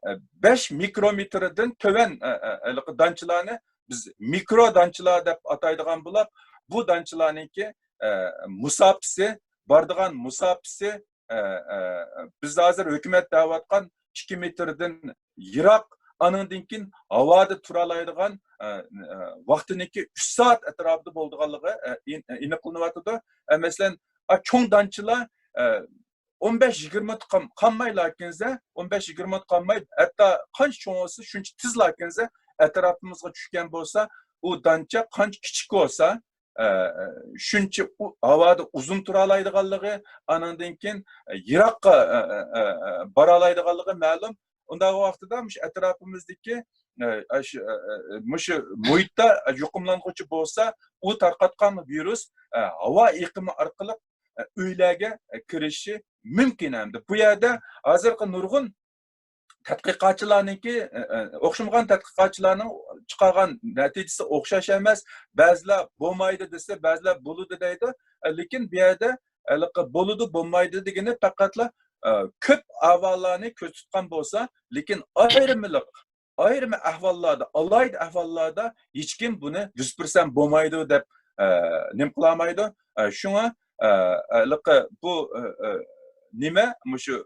ئە، بەش مىكرومېتىردىن تۆۋەن، ئە، ئە، ھېلىقى دانچىلارنى بىز مىكرو دانچىلار دەپ ئاتايدىغان بولۇپ، بۇ دانچىلارنىڭكى، ئە، مۇساپىسى، بارىدىغان مۇساپىسى، ئە، ئە، بىز ھازىر ھۆكۈمەت دەۋاتقان ئىككى مېتىردىن يىراق، ئانىڭدىن كېيىن ھاۋادا تۇرالايدىغان، ئە، ئە، ۋاقتىنىڭكى ئۈچ سائەت ئەتراپىدا بولىدىغانلىقى، ئە، ئېن-، ئېنىقلىنىۋاتىدۇ. ئە، مەسىلەن، ئا، چوڭ دانچىلار، ئە، ئون بەش يىگىرمە مىنۇت قام-، قالمايلا كەلسە، ئون بەش يىگىرمە مىنۇت قالماي، ھەتتا قانچە چوڭ بولسا، شۇنچە تېزلا كەلسە، ئەتراپىمىزغا چۈشكەن بولسا، ئۇ دانچە قانچە كىچىك بولسا، ئە، شۇنچە ئۇ-، ھاۋادا ئۇزۇن تۇرالايدىغانلىقى، ئانىڭدىن كېيىن يىراققا، ئە، ئە، ئە، ئە، بارالايدىغانلىقى مەلۇم. ئۇنداق ۋاقتىدا مۇشۇ ئەتراپىمىزدىكى، ئە، ئە، شۇ، ئە، ئە، مۇشۇ مۇھىتتا يۇقۇملانغۇچى بولسا، ئۇ تارقاتقان ۋىرۇس، ئە، ھاۋا ئېقىمى ئارقىلىق، ئە، ئۆيلەرگە، ئە، كىرىشى مۇمكىن ئەمدى. بۇ يەردە ھازىرقى نۇرغۇن تەتقىقاتچىلارنىڭكى، ئە، ئە، ئوخشىمىغان تەتقىقاتچىلارنىڭ چىقارغان نەتىجىسى ئوخشاش ئەمەس. بەزىلەر بولمايدۇ دېسە، بەزىلەر بولىدۇ دەيدۇ. ئە، لېكىن بۇ يەردە ھېلىقى بولىدۇ، بولمايدۇ دېگىنى پەقەتلا، ئە، كۆپ ئەھۋاللارنى كۆزدە تۇتقان بولسا، لېكىن ئايرىملىق، ئايرىم ئەھۋاللاردا، ئالاھىدە ئەھۋاللاردا ھېچكىم بۇنى يۈز پىرسەنت بولمايدۇ دەپ، ئە، نېمە قىلالمايدۇ. ئە، شۇڭا، ئە، ھېلىقى بۇ، ئە، ئە، نېمە، مۇشۇ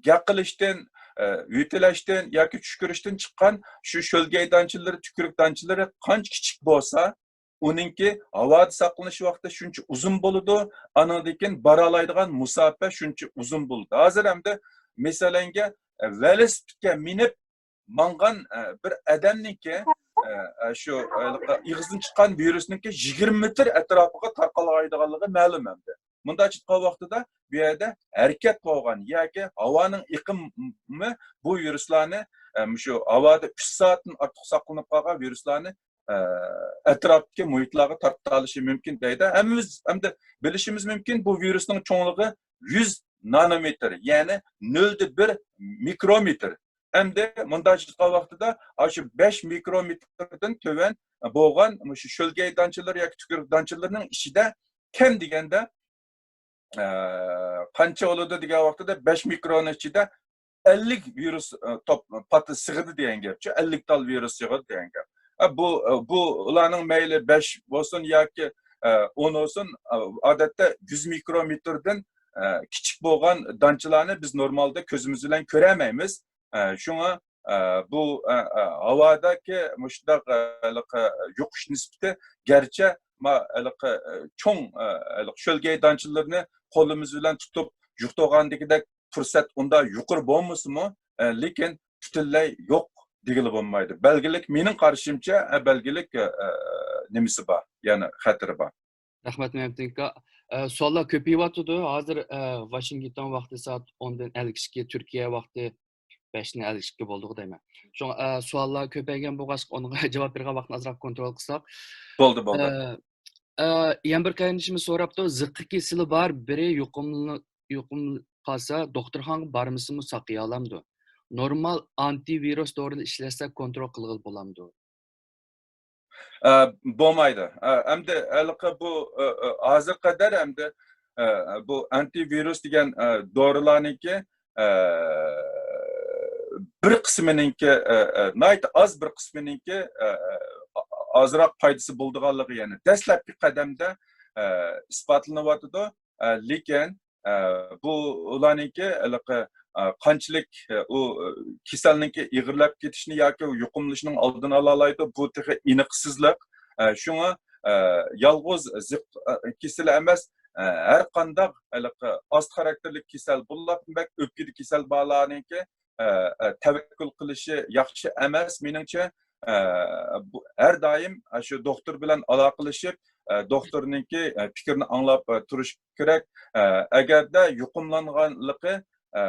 گەپ قىلىشتىن، ئە، يۆتىلەشتىن ياكى چۈشكۈرۈشتىن چىققان شۇ شۆلگەي دانچىلىرى، تۈكۈرۈك دانچىلىرى قانچە كىچىك بولسا، ئۇنىڭكى ھاۋادا ساقلىنىش ۋاقتى شۇنچە ئۇزۇن بولىدۇ، ئانىڭدىن كېيىن بارالايدىغان مۇساپە شۇنچە ئۇزۇن بولىدۇ. ھازىر ئەمدى مەسىلەنگە، ئە، ۋېلىسىپىتكە مىنىپ ماڭغان، ئە، بىر ئادەمنىڭكى، ئە، ئە، شۇ، ئە، ئېغىزدىن چىققان ۋىرۇسنىڭكى يىگىرمە مېتىر ئەتراپىغا تارقالايدىغانلىقى مەلۇم ئەمدى. مۇنداق چىققان ۋاقتىدا بۇ يەردە ھەرىكەت بولغان ياكى ھاۋانىڭ ئېقىمى بۇ ۋىرۇسلارنى، ئە، مۇشۇ ھاۋادا ئۈچ سائەتتىن ئارتۇق ساقلىنىپ قالغان ۋىرۇسلارنى ئە، ئەتراپتىكى مۇھىتلارغا تارقىتالىشى مۇمكىن دەيدۇ. ھەممىمىز ئەمدى بىلىشىمىز مۇمكىن، بۇ ۋىرۇسنىڭ چوڭلۇقى يۈز نانومېتر، يەنى نۆلدە بىر مىكرومېتر. ئەمدى مۇنداق ئېيتقان ۋاقتىدا، ئاشۇ بەش مىكرومېتردىن تۆۋەن بولغان مۇشۇ شۆلگەي دانچىلىرى ياكى تۈكۈرۈك دانچىلىرىنىڭ ئىچىدە كەم دېگەندە، ئە، قانچە بولىدۇ دېگەن ۋاقتىدا، بەش مىكروننىڭ ئىچىدە ئەللىك ۋىرۇس، ئە، توپ، پات-، سىغىدۇ دېگەن گەپچۇ، ئەللىك تال ۋىرۇس سىغىدۇ دېگەن گەپ. ئە، بۇ، ئە، بۇ ئۇلارنىڭ مەيلى بەش بولسۇن ياكى، ئە، ئون بولسۇن، ئە، ئادەتتە يۈز مىكرومېتىردىن، ئە، كىچىك بولغان دانچىلارنى بىز نورمالدا كۆزىمىز بىلەن كۆرەلمەيمىز. ئە، شۇڭا، ئە، بۇ، ئە، ئە، ھاۋادىكى مۇشۇنداق، ئە، ھېلىقى يۇقۇش نىسبىتى گەرچە ما-، ھېلىقى، ئە، چوڭ، ئە، ھېلىقى شۆلگەي دانچىلىرىنى قولىمىز بىلەن تۇتۇپ يۇقتۇرغاندىكىدەك پۇرسەت ئۇنداق يۇقىرى بولمىسىمۇ، ئە، لېكىن پۈتۈنلەي يوق دېگىلى بولمايدۇ. بەلگىلىك، مېنىڭ قارىشىمچە، ئە، بەلگىلىك، ئە، ئە، نېمىسى بار، يەنى خەتىرى بار. رەھمەت، مەمتىن ئاكا. ئە، سوئاللار كۆپىيىۋاتىدۇ. ھازىر، ئە، ۋاشىنگتون ۋاقتى سائەت ئوندىن ئەللىك ئىككى، تۈركىيە ۋاقتى بەشتىن ئەللىك ئىككى بولدىغۇ دەيمەن. شۇڭا، ئە، سوئاللار كۆپەيگەن بولغاچقا، ئۇنىڭغا جاۋاب بېرىدىغان ۋاقىتنى ئازراق كونترول قىلساق. بولدى، بولدى. ئە، ئە، يەنە بىر قېرىندىشىمىز سوراپتۇ، زىققا كېسىلى بار بىرى يۇقۇملىنىپ، يۇقۇملىنىپ قالسا، دوختۇرخانىغا بارمىسىمۇ ساقىيالامدۇ؟ نورمال ئانتىۋىرۇس دورىلار ئىشلەتسە كونترول قىلغىلى بولامدۇ؟ ئە، بولمايدۇ. ئە، ئەمدى ھېلىقى بۇ، ئە، ئە، ھازىرغا قەدەر ئەمدى، ئە، بۇ ئانتىۋىرۇس دېگەن، ئە، دورىلارنىڭكى، ئە، بىر قىسمىنىڭكى، ئە، ئە، ناھايىتى ئاز بىر قىسمىنىڭكى، ئە، ئە، ئازراق پايدىسى بولىدىغانلىقى، يەنى دەسلەپكى قەدەمدە، ئە، ئىسپاتلىنىۋاتىدۇ. ئە، لېكىن، ئە، بۇ ئۇلارنىڭكى ھېلىقى، ئە، قانچىلىك، ئە، ئۇ، ئە، كېسەلنىڭكى ئېغىرلاپ كېتىشىنى ياكى يۇقۇملىنىشنىڭ ئالدىنى ئالالايدۇ، بۇ تېخى ئېنىقسىزلىق. ئە، شۇڭا، ئە، يالغۇز زىق، ئە، كېسىلى ئەمەس، ئە، ھەر قانداق ھېلىقى ئاست خاراكتېرلىك كېسەل، بولۇپمۇ بەك ئۆپكىدە كېسەل بارلارنىڭكى، ئە، ئە، تەۋەككۈل قىلىشى ياخشى ئەمەس، مېنىڭچە. ئە، بۇ، ھەر دائىم، ئە، شۇ دوختۇر بىلەن ئالاقىلىشىپ، ئە، دوختۇرنىڭكى، ئە، پىكرىنى ئاڭلاپ، ئە، تۇرۇش كېرەك. ئە، ئەگەردە يۇقۇملانغانلىقى، ئە،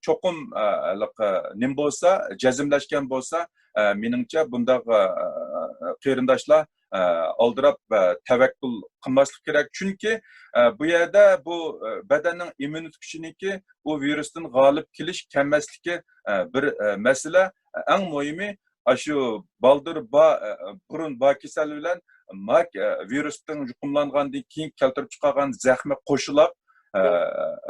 چوقۇم، ئە، ھېلىقى نېمە بولسا، جەزملەشكەن بولسا، ئە، مېنىڭچە بۇنداق، ئە، ئە، قېرىنداشلار، ئە، ئالدىراپ، ئە، تەۋەككۈل قىلماسلىق كېرەك. چۈنكى، ئە، بۇ يەردە بۇ، ئە، بەدەننىڭ ئىممۇنىتېت كۈچىنىڭكى ئۇ ۋىرۇستىن غالىپ كېلىش، كەلمەسلىكى، ئە، بىر، ئە، مەسىلە. ئەڭ مۇھىمى، ئاشۇ بالدۇر با-، ئە، بۇرۇن بار كېسەل بىلەن ما-، ئە، ۋىرۇستىن يۇقۇملانغاندىن كېيىن كەلتۈرۈپ چىقارغان زەخمى قوشۇلاپ، ئە،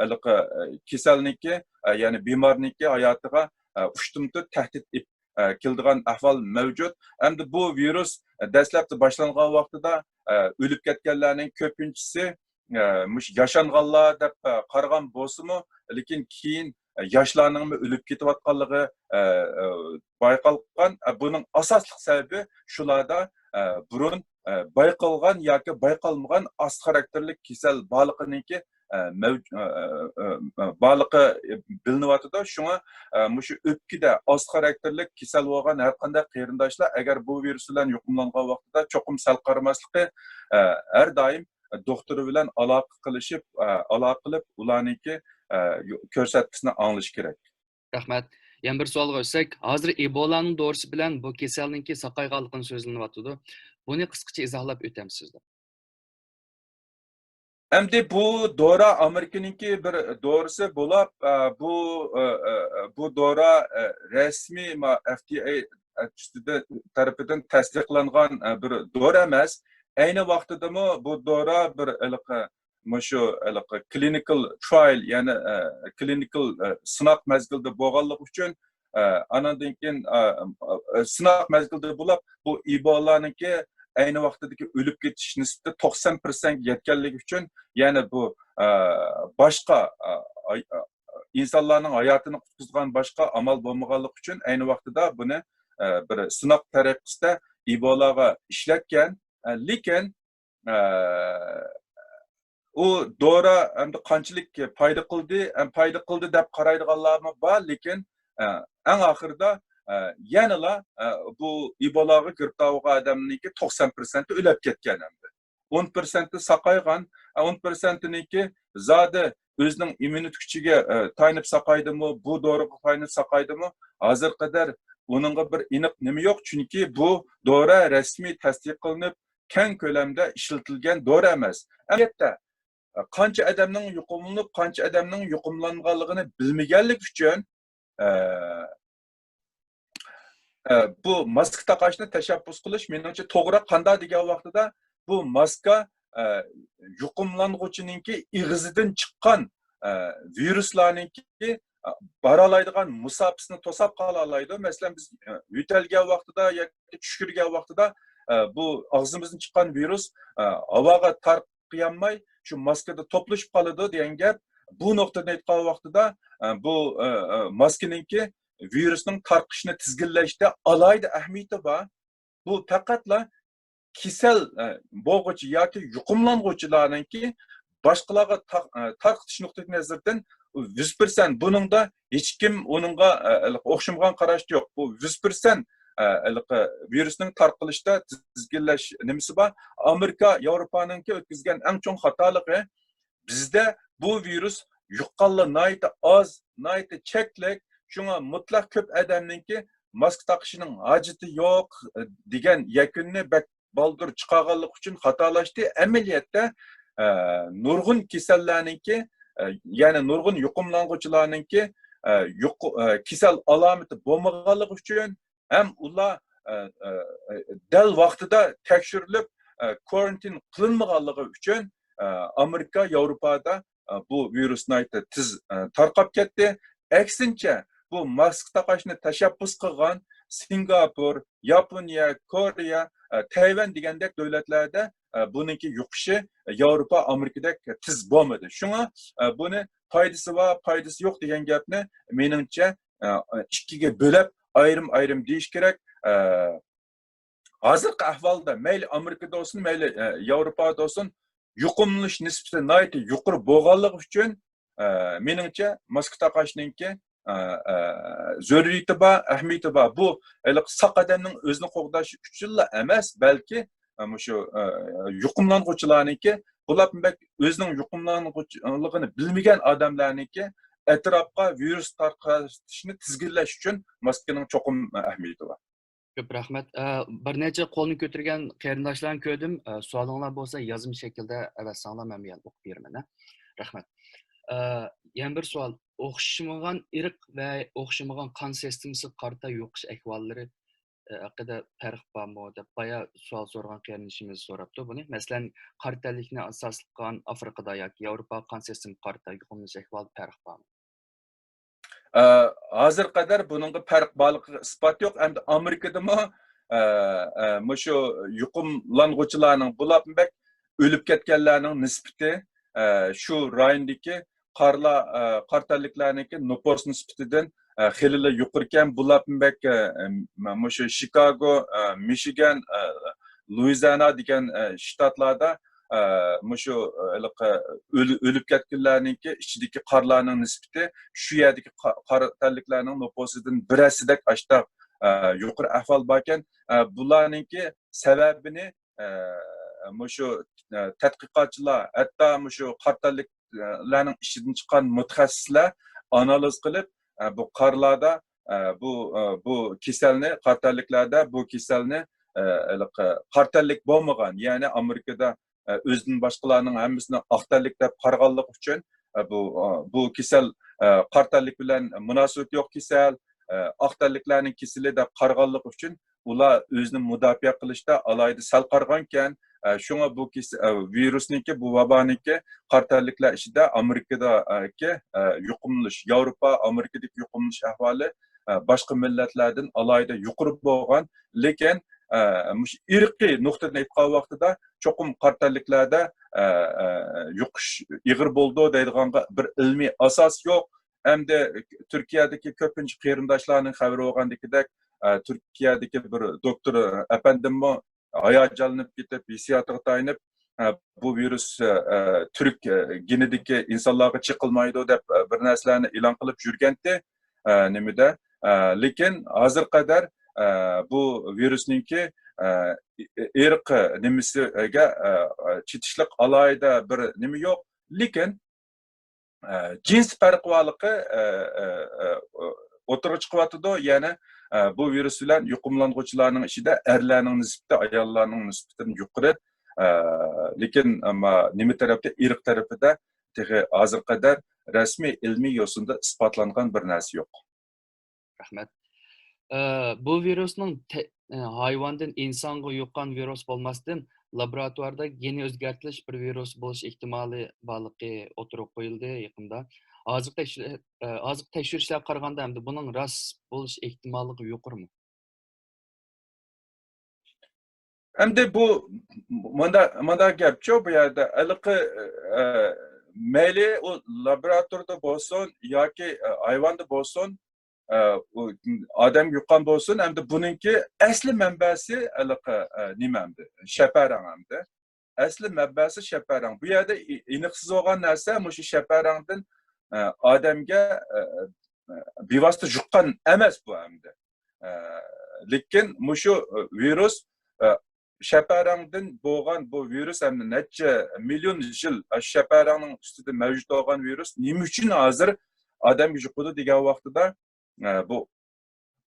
ھېلىقى، ئە، كېسەلنىڭكى، ئە، يەنى بىمارنىڭكى ھاياتىغا، ئە، ئۇشتۇمتۇت تەھدىت ئېلىپ، ئە، كېلىدىغان ئەھۋال مەۋجۇت. ئەمدى بۇ ۋىرۇس دەسلەپتە باشلانغان ۋاقتىدا، ئە، ئۆلۈپ كەتكەنلەرنىڭ كۆپىنچىسى، ئە، مۇشۇ ياشانغانلار دەپ، ئە، قارىغان بولسىمۇ، لېكىن كېيىن، ئە، ياشلارنىڭمۇ ئۆلۈپ كېتىۋاتقانلىقى، ئە، ئە، بايقالغان. ئە، بۇنىڭ ئاساسلىق سەۋەبى شۇلاردا، ئە، بۇرۇن، ئە، بايقالغان ياكى بايقالمىغان ئاست خاراكتېرلىك كېسەل بارلىقىنىڭكى، ئە، مەۋج-، ئە، ئە، ئە، ئە، بارلىقى بىلىنىۋاتىدۇ. شۇڭا، ئە، مۇشۇ ئۆپكىدە ئاست خاراكتېرلىك كېسەل بولغان ھەر قانداق قېرىنداشلار ئەگەر بۇ ۋىرۇس بىلەن يۇقۇملانغان ۋاقتىدا چوقۇم سەل قارىماسلىقى، ئە، ھەر دائىم دوختۇرى بىلەن ئالاقە قىلىشىپ، ئالاقە قىلىپ، ئۇلارنىڭكى، كۆرسەتمىسىنى ئاڭلىشى كېرەك. رەھمەت. يەنە بىر سوئالغا ئۆتسەك، ھازىر ئىبولانىڭ دورىسى بىلەن بۇ كېسەلنىڭكى ساقايغانلىقىنى سۆزلىنىۋاتىدۇ. بۇنى قىسقىچە ئىزاھلاپ ئۆتەمسىزلەر؟ ئەمدى بۇ دورا ئامېرىكىنىڭكى بىر دورىسى بولاپ، ئە، بۇ، ئە، ئە، بۇ دورا، ئە، رەسمىي ما-، ئېف دى ئەي ئۈستىدە تەرىپىدىن تەستىقلانغان، ئە، بىر دورا ئەمەس. ئەينى ۋاقتىدىمۇ بۇ دورا بىر ھېلىقى، مۇشۇ ھېلىقى كلىنىكال ترايل، يەنى، ئە، كلىنىكال، ئە، سىناق مەزگىلىدە بولغانلىقى ئۈچۈن، ئە، ئاناندىن كېيىن، ئە، ئە، سىناق مەزگىلىدە بولاپ، بۇ ئىبولانىڭكى ئەينى ۋاقتىدىكى ئۆلۈپ كېتىش نىسبىتى توقسان پىرسەنتكە يەتكەنلىكى ئۈچۈن، يەنى بۇ، ئە، باشقا، ئە، ئاي-، ئە، ئىنسانلارنىڭ ھاياتىنى قۇتقۇزىدىغان باشقا ئامال بولمىغانلىقى ئۈچۈن ئەينى ۋاقتىدا بۇنى، ئە، بىر سىناق تەرىقىسىدە ئىبولاغا ئىشلەتكەن. ئە، لېكىن، ئە، ئۇ دورا ئەمدى قانچىلىك پايدا قىلدى، ئەم، پايدا قىلدى دەپ قارايدىغانلارمۇ بار، لېكىن، ئە، ئەڭ ئاخىرىدا، ئە، يەنىلا، ئە، بۇ ئىبولاغا گىرىپتار بولغان ئادەمنىڭكى توقسان پىرسەنتى ئۆلۈپ كەتكەن ئەمدى. ئون پىرسەنتى ساقايغان، ئە، ئون پىرسەنتىنىڭكى زادى ئۆزىنىڭ ئىممۇنىتېت كۈچىگە، ئە، تايىنىپ ساقايدىمۇ، بۇ دورىغا تايىنىپ ساقايدىمۇ، ھازىرغا قەدەر ئۇنىڭغا بىر ئېنىق نېمە يوق، چۈنكى بۇ دورا رەسمىي تەستىقلىنىپ، كەڭ كۆلەمدە ئىشلىتىلگەن دورا ئەمەس. ئەمەلىيەتتە، قانچە ئادەمنىڭ يۇقۇملىنىپ، قانچە ئادەمنىڭ يۇقۇملانغانلىقىنى بىلمىگەنلىكى ئۈچۈن، ئە، ئە، بۇ ماسكا تاقاشنى تەشەببۇس قىلىش، مېنىڭچە، توغرا. قانداق دېگەن ۋاقتىدا بۇ ماسكا، ئە، يۇقۇملانغۇچىنىڭكى ئېغىزىدىن چىققان، ئە، ۋىرۇسلارنىڭكى، ئە، بارالايدىغان مۇساپىسىنى توساپ قالالايدۇ. مەسىلەن، بىز، ئە، يۆتەلگەن ۋاقتىدا ياكى چۈشكۈرگەن ۋاقتىدا، ئە، بۇ ئاغزىمىزدىن چىققان ۋىرۇس، ئە، ھاۋاغا تارقىيالماي، شۇ ماسكىدا توپلىشىپ قالىدۇ دېگەن گەپ. بۇ نۇقتىدىن ئېيتقان ۋاقتىدا، ئە، بۇ، ئە، ئە، ماسكىنىڭكى ۋىرۇسنىڭ تارقىشىنى تىزگىنلەشتە ئالاھىدە ئەھمىيىتى بار. بۇ پەقەتلا كېسەل، ئە، بولغۇچى ياكى يۇقۇملانغۇچىلارنىڭكى باشقىلارغا تا-، ئە، تارقىتىش نۇقتىئى نەزىرىدىن يۈز پىرسەنت، بۇنىڭدا ھېچكىم ئۇنىڭغا، ئە، ئوخشىمىغان قاراشتا يوق. بۇ يۈز پىرسەنت، ئە، ھېلىقى ۋىرۇسنىڭ تارقىلىشتا تىزگىنلەش نېمىسى بار. ئامېرىكا، ياۋروپانىڭكى ئۆتكۈزگەن ئەڭ چوڭ خاتالىقى، بىزدە بۇ ۋىرۇس يۇققانلار ناھايىتى ئاز، ناھايىتى چەكلىك، شۇڭا مۇتلەق كۆپ ئادەمنىڭكى ماسكا تاقىشىنىڭ ھاجىتى يوق، ئە، دېگەن يەكۈننى بەك بالدۇر چىقارغانلىقى ئۈچۈن خاتالاشتى. ئەمەلىيەتتە، ئە، نۇرغۇن كېسەللەرنىڭكى، ئە، يەنى نۇرغۇن يۇقۇملانغۇچىلارنىڭكى، ئە، يۇقۇ-، ئە، كېسەل ئالامىتى بولمىغانلىقى ئۈچۈن ھەم ئۇلار، ئە، ئە، ئە، دەل ۋاقتىدا تەكشۈرۈلۈپ، ئە، كورانتىن قىلىنمىغانلىقى ئۈچۈن، ئە، ئامېرىكا، ياۋروپادا، ئە، بۇ ۋىرۇس ناھايىتى تېز، ئە، تارقاپ كەتتى. ئەكسىنچە، بۇ ماسكا تاقاشنى تەشەببۇس قىلغان سىنگاپور، ياپونىيە، كورېيە، ئە، تەيۋەن دېگەندەك دۆلەتلەردە، ئە، بۇنىڭكى يۇقۇشى ياۋروپا، ئامېرىكىدەك تېز بولمىدى. شۇڭا، ئە، بۇنى پايدىسى بار، پايدىسى يوق دېگەن گەپنى، مېنىڭچە، ئە، ئىككىگە بۆلۈپ، ئايرىم-ئايرىم دېيىش كېرەك. ئە، ھازىرقى ئەھۋالدا مەيلى ئامېرىكىدا بولسۇن، مەيلى، ئە، ياۋروپادا بولسۇن، يۇقۇملىنىش نىسبىتى ناھايىتى يۇقىرى بولغانلىقى ئۈچۈن، ئە، مېنىڭچە، ماسكا تاقاشنىڭكى، ئە، ئە، زۆرۈرىيىتى بار، ئەھمىيىتى بار. بۇ ھېلىقى ساق ئادەمنىڭ ئۆزىنى قوغداش ئۈچۈنلا ئەمەس، بەلكى، ئە، مۇشۇ، ئە، يۇقۇملانغۇچىلارنىڭكى، بۇلار بەك ئۆزىنىڭ يۇقۇملانغۇچىلىقىنى بىلمىگەن ئادەملەرنىڭكى ئەتراپقا ۋىرۇس تارقىتىشنى تىزگىنلەش ئۈچۈن ماسكىنىڭ چوقۇم ئەھمىيىتى بار. كۆپ رەھمەت. ئە، بىر نەچچە قولنى كۆتۈرگەن قېرىنداشلارنى كۆردۈم. ئە، سوئالىڭلار بولسا يازما شەكىلدە ئەۋەتسەڭلار، مەن بۇ يەردە ئوقۇپ بېرىمەن، ھە؟ رەھمەت. ئە، يەنە بىر سوئال. ئوخشىمىغان ئىرق ۋە ئوخشىمىغان قان سىستېمىسىغا قارىتا يۇقۇش ئەھۋاللىرى، ئە، ھەققىدە پەرق بارمۇ دەپ بايا سوئال سورىغان قېرىندىشىمىز سوراپتۇ بۇنى. مەسىلەن، قارا تەنلىكنى ئاساس قىلغان ئافرىقىدا ياكى ياۋروپا قان سىستېمىغا قارىتا يۇقۇملىنىش ئەھۋالى پەرق بارمۇ؟ ئە، ھازىرغا قەدەر بۇنىڭغا پەرق بارلىقىغا ئىسپات يوق. ئەمدى ئامېرىكىدىمۇ، ئە، ئە، مۇشۇ يۇقۇملانغۇچىلارنىڭ، بۇلاردىن بەك ئۆلۈپ كەتكەنلەرنىڭ نىسبىتى، ئە، شۇ رايوندىكى قارلار، ئە، قارا تەنلىكلەرنىڭكى نوپۇس نىسبىتىدىن، ئە، خېلىلا يۇقىرىكەن. بۇلاردىن بەك، ئە، ئە، مۇشۇ شىكاگو، ئە، مىشىگان، ئە، لۇئىزىئانا دېگەن، ئە، شتاتلاردا، ئە، مۇشۇ، ئە، ھېلىقى ئۆلۈ-، ئۆلۈپ كەتكەنلەرنىڭكى ئىچىدىكى قارلارنىڭ نىسبىتى شۇ يەردىكى قا-، قارا تەنلىكلەرنىڭ نوپۇسىدىن بىرەرسىدەك ئاشتاق، ئە، يۇقىرى ئەھۋال باركەن. ئە، بۇلارنىڭكى سەۋەبىنى، ئە، مۇشۇ، ئە، تەتقىقاتچىلار، ھەتتا مۇشۇ قارا تەنلىكلەرنىڭ ئىچىدىن چىققان مۇتەخەسسىسلەر ئانالىز قىلىپ، ئە، بۇ قارلاردا، ئە، بۇ، ئە، بۇ كېسەلنى، قارا تەنلىكلەردە بۇ كېسەلنى، ئە، ھېلىقى قارا تەنلىك بولمىغان، يەنى ئامېرىكىدا، ئە، ئۆزىدىن باشقىلارنىڭ ھەممىسىنى ئاق تەنلىك دەپ قارىغانلىقى ئۈچۈن، ئە، بۇ، ئە، بۇ كېسەل، ئە، قارا تەنلىك بىلەن مۇناسىۋىتى يوق كېسەل، ئە، ئاق تەنلىكلەرنىڭ كېسىلى دەپ قارىغانلىقى ئۈچۈن، ئۇلار ئۆزىنى مۇداپىئە قىلىشتا ئالاھىدە سەل قارىغانكەن. ئە، شۇڭا بۇ كېسە-، ئە، ۋىرۇسنىڭكى، بۇ ۋابانىڭكى قارا تەنلىكلەر ئىچىدە ئامېرىكىدىكى، ئە، يۇقۇملىنىش، ياۋروپا، ئامېرىكىدىكى يۇقۇملىنىش ئەھۋالى، ئە، باشقا مىللەتلەردىن ئالاھىدە يۇقىرى بولغان. لېكىن، ئە، مۇشۇ ئىرقىي نۇقتىدىن ئېيتقان ۋاقتىدا چوقۇم قارا تەنلىكلەردە، ئە، ئە، يۇقۇش ئېغىر بولىدۇ دەيدىغانغا بىر ئىلمىي ئاساس يوق. ئەمدى تۈركىيەدىكى كۆپىنچە قېرىنداشلارنىڭ خەۋىرى بولغاندىكىدەك، ئە، تۈركىيەدىكى بىر دوكتور ئەپەندىممۇ ھاياجانلىنىپ كېتىپ، ھېسسىياتىغا تايىنىپ، ئە، بۇ ۋىرۇس، ئە، ئە، تۈرك، ئە، گېنىدىكى ئىنسانلارغا چېقىلمايدۇ دەپ، ئە، بىر نەرسىلەرنى ئېلان قىلىپ يۈرگەنتى، ئە، نېمىدە. ئە، لېكىن ھازىرغا قەدەر، ئە، بۇ ۋىرۇسنىڭكى، ئە، ئىرق نېمىسىگە، ئە، ئە، چېتىشلىق ئالاھىدە بىر نېمە يوق. لېكىن، ئە، جىنس پەرقى بارلىقى، ئە، ئە، ئە، ئوتتۇرىغا چىقىۋاتىدۇ. يەنى، ئە، بۇ ۋىرۇس بىلەن يۇقۇملانغۇچىلارنىڭ ئىچىدە ئەرلەرنىڭ نىسبىتى ئاياللارنىڭ نىسبىتىدىن يۇقىرى. ئە، لېكىن، ئەمما نېمە تەرەپتە، ئىرق تەرىپىدە تېخى ھازىرغا قەدەر رەسمىي ئىلمىي يوسۇندا ئىسپاتلانغان بىر نەرسە يوق. رەھمەت. ئە، بۇ ۋىرۇسنىڭ تە-، ئە، ھايۋاندىن ئىنسانغا يۇققان ۋىرۇس بولماستىن، لابوراتواردا گېنى ئۆزگەرتىلىش بىر ۋىرۇس بولۇش ئېھتىمالى بارلىقى ئوتتۇرىغا قويۇلدى يېقىندا. ھازىرقى تەكشۈر-، ئە، ھازىرقى تەكشۈرۈشلەرگە قارىغاندا، ئەمدى بۇنىڭ راست بولۇش ئېھتىماللىقى يۇقىرىمۇ؟ ئەمدى بۇ مۇندا-، مۇنداق گەپچۇ، بۇ يەردە ھېلىقى، ئە، مەيلى ئۇ لابوراتوردا بولسۇن ياكى، ئە، ھايۋاندا بولسۇن، ئە، ئۇ ئادەمگە يۇققان بولسۇن، ئەمدى بۇنىڭكى ئەسلى مەنبەسى ھېلىقى، ئە، نېمە ئەمدى؟ شەپەرەڭ ئەمدى. ئەسلى مەنبەسى شەپەرەڭ. بۇ يەردە ئېنىقسىز بولغان نەرسە مۇشۇ شەپەرەڭدىن، ئە، ئادەمگە، ئە، ئە، بىۋاسىتە يۇققان ئەمەس بۇ ئەمدى. ئە، لېكىن مۇشۇ، ئە، ۋىرۇس، ئە، شەپەرەڭدىن بولغان بۇ ۋىرۇس ھەم نەچچە مىليون يىل، ئە، شەپەرەڭنىڭ ئۈستىدە مەۋجۇت بولغان ۋىرۇس نېمە ئۈچۈن ھازىر ئادەمگە يۇقىدۇ دېگەن ۋاقتىدا، ئە، بۇ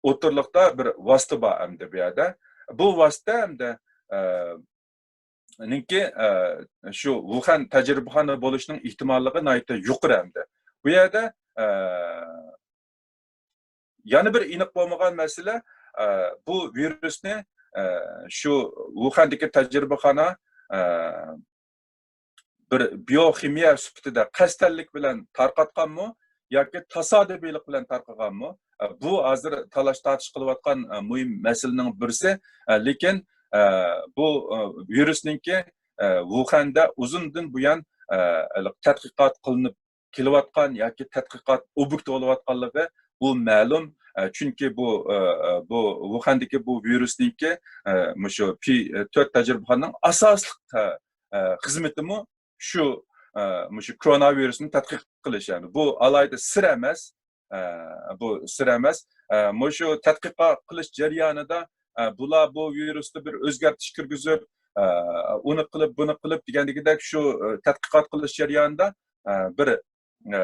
ئوتتۇرىلىقتا بىر ۋاسىتە بار ئەمدى بۇ يەردە. بۇ ۋاسىتە ئەمدى، ئە، نىڭكى، ئە، شۇ ۋۇخەن تەجرىبىخانا بولۇشنىڭ ئېھتىماللىقى ناھايىتى يۇقىرى ئەمدى. بۇ يەردە، ئە، يەنە بىر ئېنىق بولمىغان مەسىلە، ئە، بۇ ۋىرۇسنى، ئە، شۇ ۋۇخەندىكى تەجرىبىخانا، ئە، بىر بىيوخىمىيە سۈپىتىدە قەستەنلىك بىلەن تارقاتقانمۇ ياكى تاسادىپىيلىق بىلەن تارقىغانمۇ؟ ئە، بۇ ھازىر تالاش-تارتىش قىلىۋاتقان، ئە، مۇھىم مەسىلىنىڭ بىرسى. ئە، لېكىن، ئە، بۇ، ئە، ۋىرۇسنىڭكى، ئە، ۋۇخەندە ئۇزۇندىن بۇيان، ئە، تەتقىقات قىلىنىپ كېلىۋاتقان ياكى تەتقىقات ئوبيېكتى بولۇۋاتقانلىقى بۇ مەلۇم. ئە، چۈنكى بۇ، ئە، ئە، بۇ ۋۇخەندىكى بۇ ۋىرۇسنىڭكى، ئە، مۇشۇ پى تۆت تەجرىبىخانىنىڭ ئاساسلىق، ئە، ئە، خىزمىتىمۇ شۇ، ئە، مۇشۇ كوروناۋىرۇسنى تەتقىق قىلىش، يەنى بۇ ئالاھىدە سىر ئەمەس. ئە، بۇ سىر ئەمەس. ئە، مۇشۇ تەتقىقات قىلىش جەريانىدا، ئە، بۇلار بۇ ۋىرۇستا بىر ئۆزگەرتىش كىرگۈزۈپ، ئە، ئۇنى قىلىپ، بۇنى قىلىپ دېگەندىكىدەك شۇ، ئە، تەتقىقات قىلىش جەريانىدا، ئە، بىر، ئە،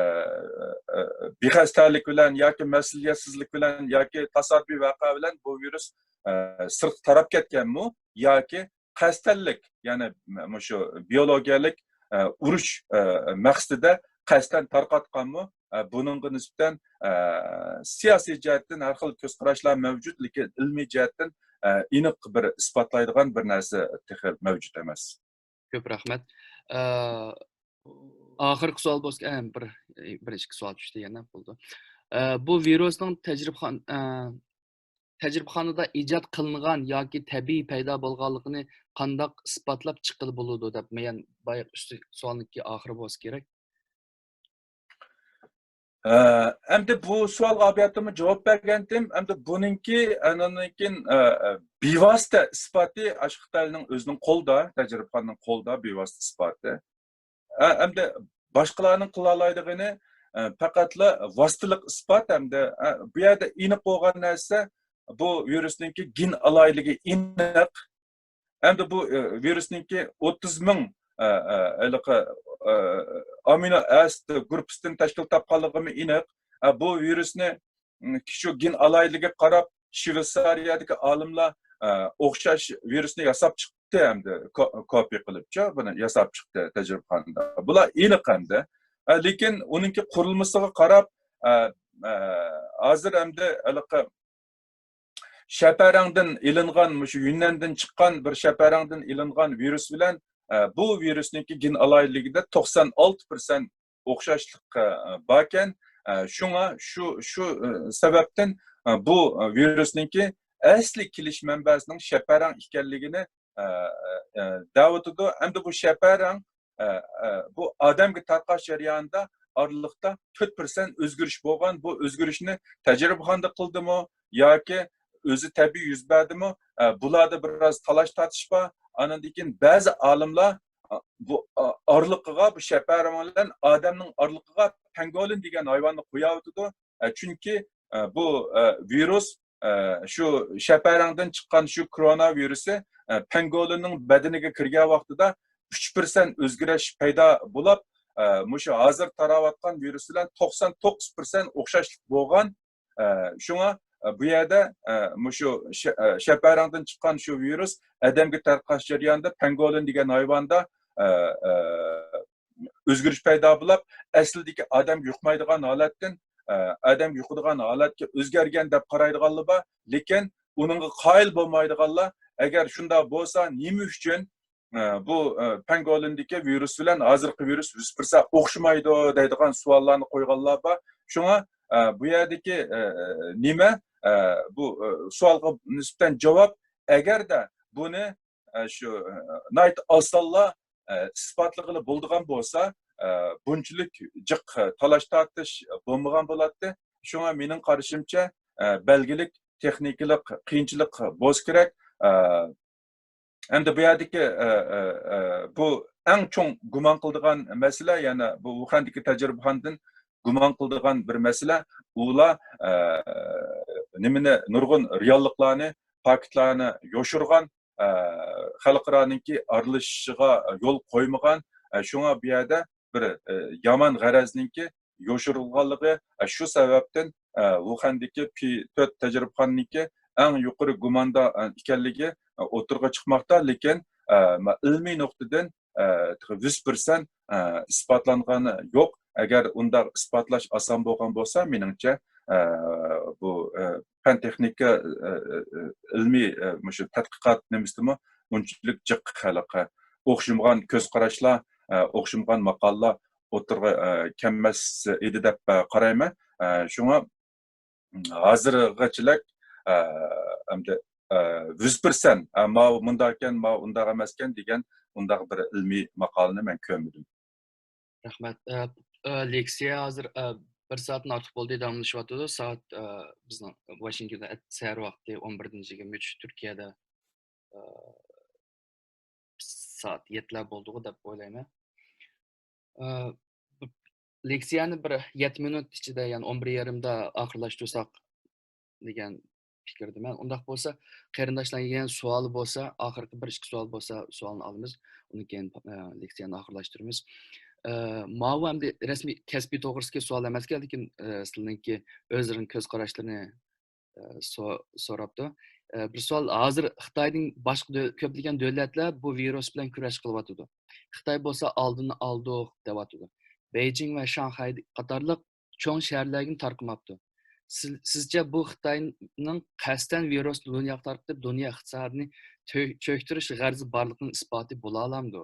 ئە، بىخەستەلىك بىلەن ياكى مەسئۇلىيەتسىزلىك بىلەن ياكى تاسادىپىي ۋەقە بىلەن بۇ ۋىرۇس، ئە، سىرتقا تاراپ كەتكەنمۇ ياكى قەستەنلىك، يەنى مۇشۇ بىيولوگىيەلىك، ئە، ئۇرۇش، ئە، مەقسىتىدە قەستەن تارقاتقانمۇ؟ ئە، بۇنىڭغا نىسبەتەن، ئە، سىياسىي جەھەتتىن ھەر خىل كۆز قاراشلار مەۋجۇت، لېكىن ئىلمىي جەھەتتىن، ئە، ئېنىق بىر ئىسپاتلايدىغان بىر نەرسە تېخى مەۋجۇت ئەمەس. كۆپ رەھمەت. ئە، ئاخىرقى سوئال بولسا، ئە، بىر، بىر ئىككى سوئال چۈشتى يەنە، بولدى. ئە، بۇ ۋىرۇسنىڭ تەجرىبىخان-، ئە، تەجرىبىخانىدا ئىجاد قىلىنغان ياكى تەبىئىي پەيدا بولغانلىقىنى قانداق ئىسپاتلاپ چىققىلى بولىدۇ دەپ، مەن بايىقى ئۈستى سوئالنىڭكى ئاخىرى بولسا كېرەك. ئە، ئەمدى بۇ سوئالغا ئاۋۋالدىنمۇ جاۋاب بەرگەنتىم. ئەمدى بۇنىڭكى، ئاندىن كېيىن، ئە، ئە، بىۋاسىتە ئىسپاتى ئاشۇ خىتاينىڭ ئۆزىنىڭ قولىدا، تەجرىبىخانىنىڭ قولىدا بىۋاسىتە ئىسپاتى. ئە، ئەمدى باشقىلارنىڭ قىلالايدىغىنى، ئە، پەقەتلا ۋاسىتىلىق ئىسپات. ئەمدى، ئە، بۇ يەردە ئېنىق بولغان نەرسە، بۇ ۋىرۇسنىڭكى گېن ئالاھىدىلىكى ئېنىق. ئەمدى بۇ، ئە، ۋىرۇسنىڭكى ئوتتۇز مىڭ، ئە، ئە، ھېلىقى، ئە، ئامىنو ئەسىد گۇرۇپپىسىدىن تەشكىل تاپقانلىقىمۇ ئېنىق. ئە، بۇ ۋىرۇسنى، م، شۇ گېن ئالاھىدىلىكىگە قاراپ، شۋېتسارىيەدىكى ئالىملار، ئە، ئوخشاش ۋىرۇسنى ياساپ چىقتى ئەمدى، كو-، كوپىي قىلىپچۇ، بۇنى ياساپ چىقتى تەجرىبىخانىدا. بۇلار ئېنىق ئەمدى. ئە، لېكىن ئۇنىڭكى قۇرۇلمىسىغا قاراپ، ئە، ئە، ھازىر ئەمدى ھېلىقى شەپەرەڭدىن ئېلىنغان، مۇشۇ يۈننەندىن چىققان بىر شەپەرەڭدىن ئېلىنغان ۋىرۇس بىلەن، ئە، بۇ ۋىرۇسنىڭكى گېن ئالاھىدىلىكىدە توقسان ئالتە پىرسەنت ئوخشاشلىق، ئە، باركەن. ئە، شۇڭا شۇ، شۇ، ئە، سەۋەبتىن، ئە، بۇ ۋىرۇسنىڭكى ئەسلى كېلىش مەنبەسىنىڭ شەپەرەڭ ئىكەنلىكىنى، ئە، ئە، دەۋېتىدۇ. ئەمدى بۇ شەپەرەڭ، ئە، ئە، بۇ ئادەمگە تارقاش جەريانىدا ئارىلىقتا تۆت پىرسەنت ئۆزگىرىش بولغان. بۇ ئۆزگىرىشنى تەجرىبىخانىدا قىلدىمۇ ياكى ئۆزى تەبىئىي يۈز بەردىمۇ؟ ئە، بۇلاردا بىراز تالاش-تارتىش بار. ئاندىن كېيىن بەزى ئالىملار، ئە، بۇ، ئە، ئارىلىقىغا، بۇ شەپەرەڭ بىلەن ئادەمنىڭ ئارىلىقىغا پەڭگولىن دېگەن ھايۋاننى قويۇۋېتىدۇ. ئە، چۈنكى، ئە، بۇ، ئە، ۋىرۇس، ئە، شۇ شەپەرەڭدىن چىققان شۇ كورونا ۋىرۇسى، ئە، پەڭگولىننىڭ بەدىنىگە كىرگەن ۋاقتىدا ئۈچ پىرسەنت ئۆزگىرىش پەيدا بولۇپ، ئە، مۇشۇ ھازىر تاراۋاتقان ۋىرۇس بىلەن توقسان توققۇز پىرسەنت ئوخشاشلىق بولغان. ئە، شۇڭا، ئە، بۇ يەردە، ئە، مۇشۇ شە-، ئە، شەپەرەڭدىن چىققان شۇ ۋىرۇس ئادەمگە تارقاش جەريانىدا پەڭگولىن دېگەن ھايۋاندا، ئە، ئە، ئۆزگىرىش پەيدا بولۇپ، ئەسلىدىكى ئادەمگە يۇقمايدىغان ھالەتتىن، ئە، ئادەمگە يۇقىدىغان ھالەتكە ئۆزگەرگەن دەپ قارايدىغانلار بار. لېكىن ئۇنىڭغا قايىل بولمايدىغانلار، ئەگەر شۇنداق بولسا، نېمە ئۈچۈن، ئە، بۇ، ئە، پەڭگولىندىكى ۋىرۇس بىلەن ھازىرقى ۋىرۇس يۈز پىرسەنت ئوخشىمايدۇ دەيدىغان سوئاللارنى قويغانلار بار. شۇڭا، ئە، بۇ يەردىكى، ئە، نېمە، ئە، بۇ، ئە، سوئالغا نىسبەتەن جاۋاب، ئەگەردە بۇنى ئە، شۇ، ئە، ناھايىتى ئاسانلا، ئە، ئىسپاتلىغىلى بولىدىغان بولسا، ئە، بۇنچىلىك جىق تالاش-تارتىش بولمىغان بولاتتى. شۇڭا مېنىڭ قارىشىمچە، ئە، بەلگىلىك تېخنىكىلىق قىيىنچىلىق بولسا كېرەك. ئە، ئەمدى بۇ يەردىكى، ئە، ئە، ئە، بۇ ئەڭ چوڭ گۇمان قىلىدىغان مەسىلە، يەنە بۇ ۋۇخەندىكى تەجرىبىخانىدىن گۇمان قىلىدىغان بىر مەسىلە، ئۇلار، ئە، نېمىنى، نۇرغۇن رېئاللىقلارنى، پاكىتلارنى يوشۇرغان، ئە، خەلقئارانىڭكى ئارىلىشىشىغا يول قويمىغان، ئە، شۇڭا بۇ يەردە بىر، ئە، يامان غەرەزنىڭكى يوشۇرۇلغانلىقى، ئە، شۇ سەۋەبتىن، ئە، ۋۇخەندىكى پى تۆت تەجرىبىخانىنىڭكى ئەڭ يۇقىرى گۇماندا، ئە، ئىكەنلىكى، ئە، ئوتتۇرىغا چىقماقتا. لېكىن، ئە، مە-، ئىلمىي نۇقتىدىن، ئە، تېخى يۈز پىرسەنت، ئە، ئىسپاتلانغانى يوق. ئەگەر ئۇنداق ئىسپاتلاش ئاسان بولغان بولسا، مېنىڭچە، ئە، بۇ، ئە، پەن تېخنىكا، ئە، ئە، ئە، ئىلمىي، ئە، مۇشۇ تەتقىقات نېمىسىدىمۇ ئۇنچىلىك جىق خەلققە ئوخشىمىغان كۆز قاراشلار، ئە، ئوخشىمىغان ماقالىلار ئوتتۇرىغا، ئە، كەلمەس ئىدى دەپ، ئە، قارايمەن. ئە، شۇڭا ھازىرغىچىلىك، ئە، ئەمدى، ئە، يۈز پىرسەنت، ئە، ماۋۇ مۇنداق ئىكەن، ماۋۇ ئۇنداق ئەمەسكەن دېگەن ئۇنداق بىر ئىلمىي ماقالىنى مەن كۆرمىدىم. رەھمەت. ئە، ئە، لېكسىيە ھازىر، ئە، بىر سائەتتىن ئارتۇق بولدى داۋاملىشىۋاتىدۇ. سائەت، ئە، بىزنىڭ ۋاشىنگتوندا ئەت-، سەھەر ۋاقتى ئون بىردىن يىگىرمە ئۈچ، تۈركىيەدە، ئە، سائەت يەتتىلەر بولدىغۇ دەپ ئويلايمەن. ئە، بۇ لېكسىيەنى بىر يەتتە مىنۇت ئىچىدە، يەنى ئون بىر يېرىمدا ئاخىرلاشتۇرساق دېگەن پىكىردىمەن. ئۇنداق بولسا، قېرىنداشلارنىڭ يەنە سوئالى بولسا، ئاخىرقى بىر ئىككى سوئال بولسا، سوئالنى ئالىمىز. ئۇندىن كېيىن، ئە، لېكسىيەنى ئاخىرلاشتۇرىمىز. ئە، ماۋۇ ئەمدى رەسمىي كەسپىي توغرىسىدىكى سوئال ئەمەسكەن، لېكىن، ئە، سىلىنىڭكى ئۆزلىرىنىڭ كۆز قاراشلىرىنى، ئە، سو-، سوراپتۇ. ئە، بىر سوئال، ھازىر خىتايدىن باشقا دۆ-، كۆپلىگەن دۆلەتلەر بۇ ۋىرۇس بىلەن كۈرەش قىلىۋاتىدۇ. خىتاي بولسا ئالدىنى ئالدۇق دەۋاتىدۇ. بېيجىڭ ۋە شاڭخەي قاتارلىق چوڭ شەھەرلەرگىمۇ تارقىماپتۇ. سىز-، سىزچە بۇ خىتاينىڭ قەستەن ۋىرۇسنى دۇنياغا تارقىتىپ، دۇنيا ئىقتىسادىنى تۆ-، چۆكتۈرۈش غەرىزى بارلىقىنىڭ ئىسپاتى بولالامدۇ؟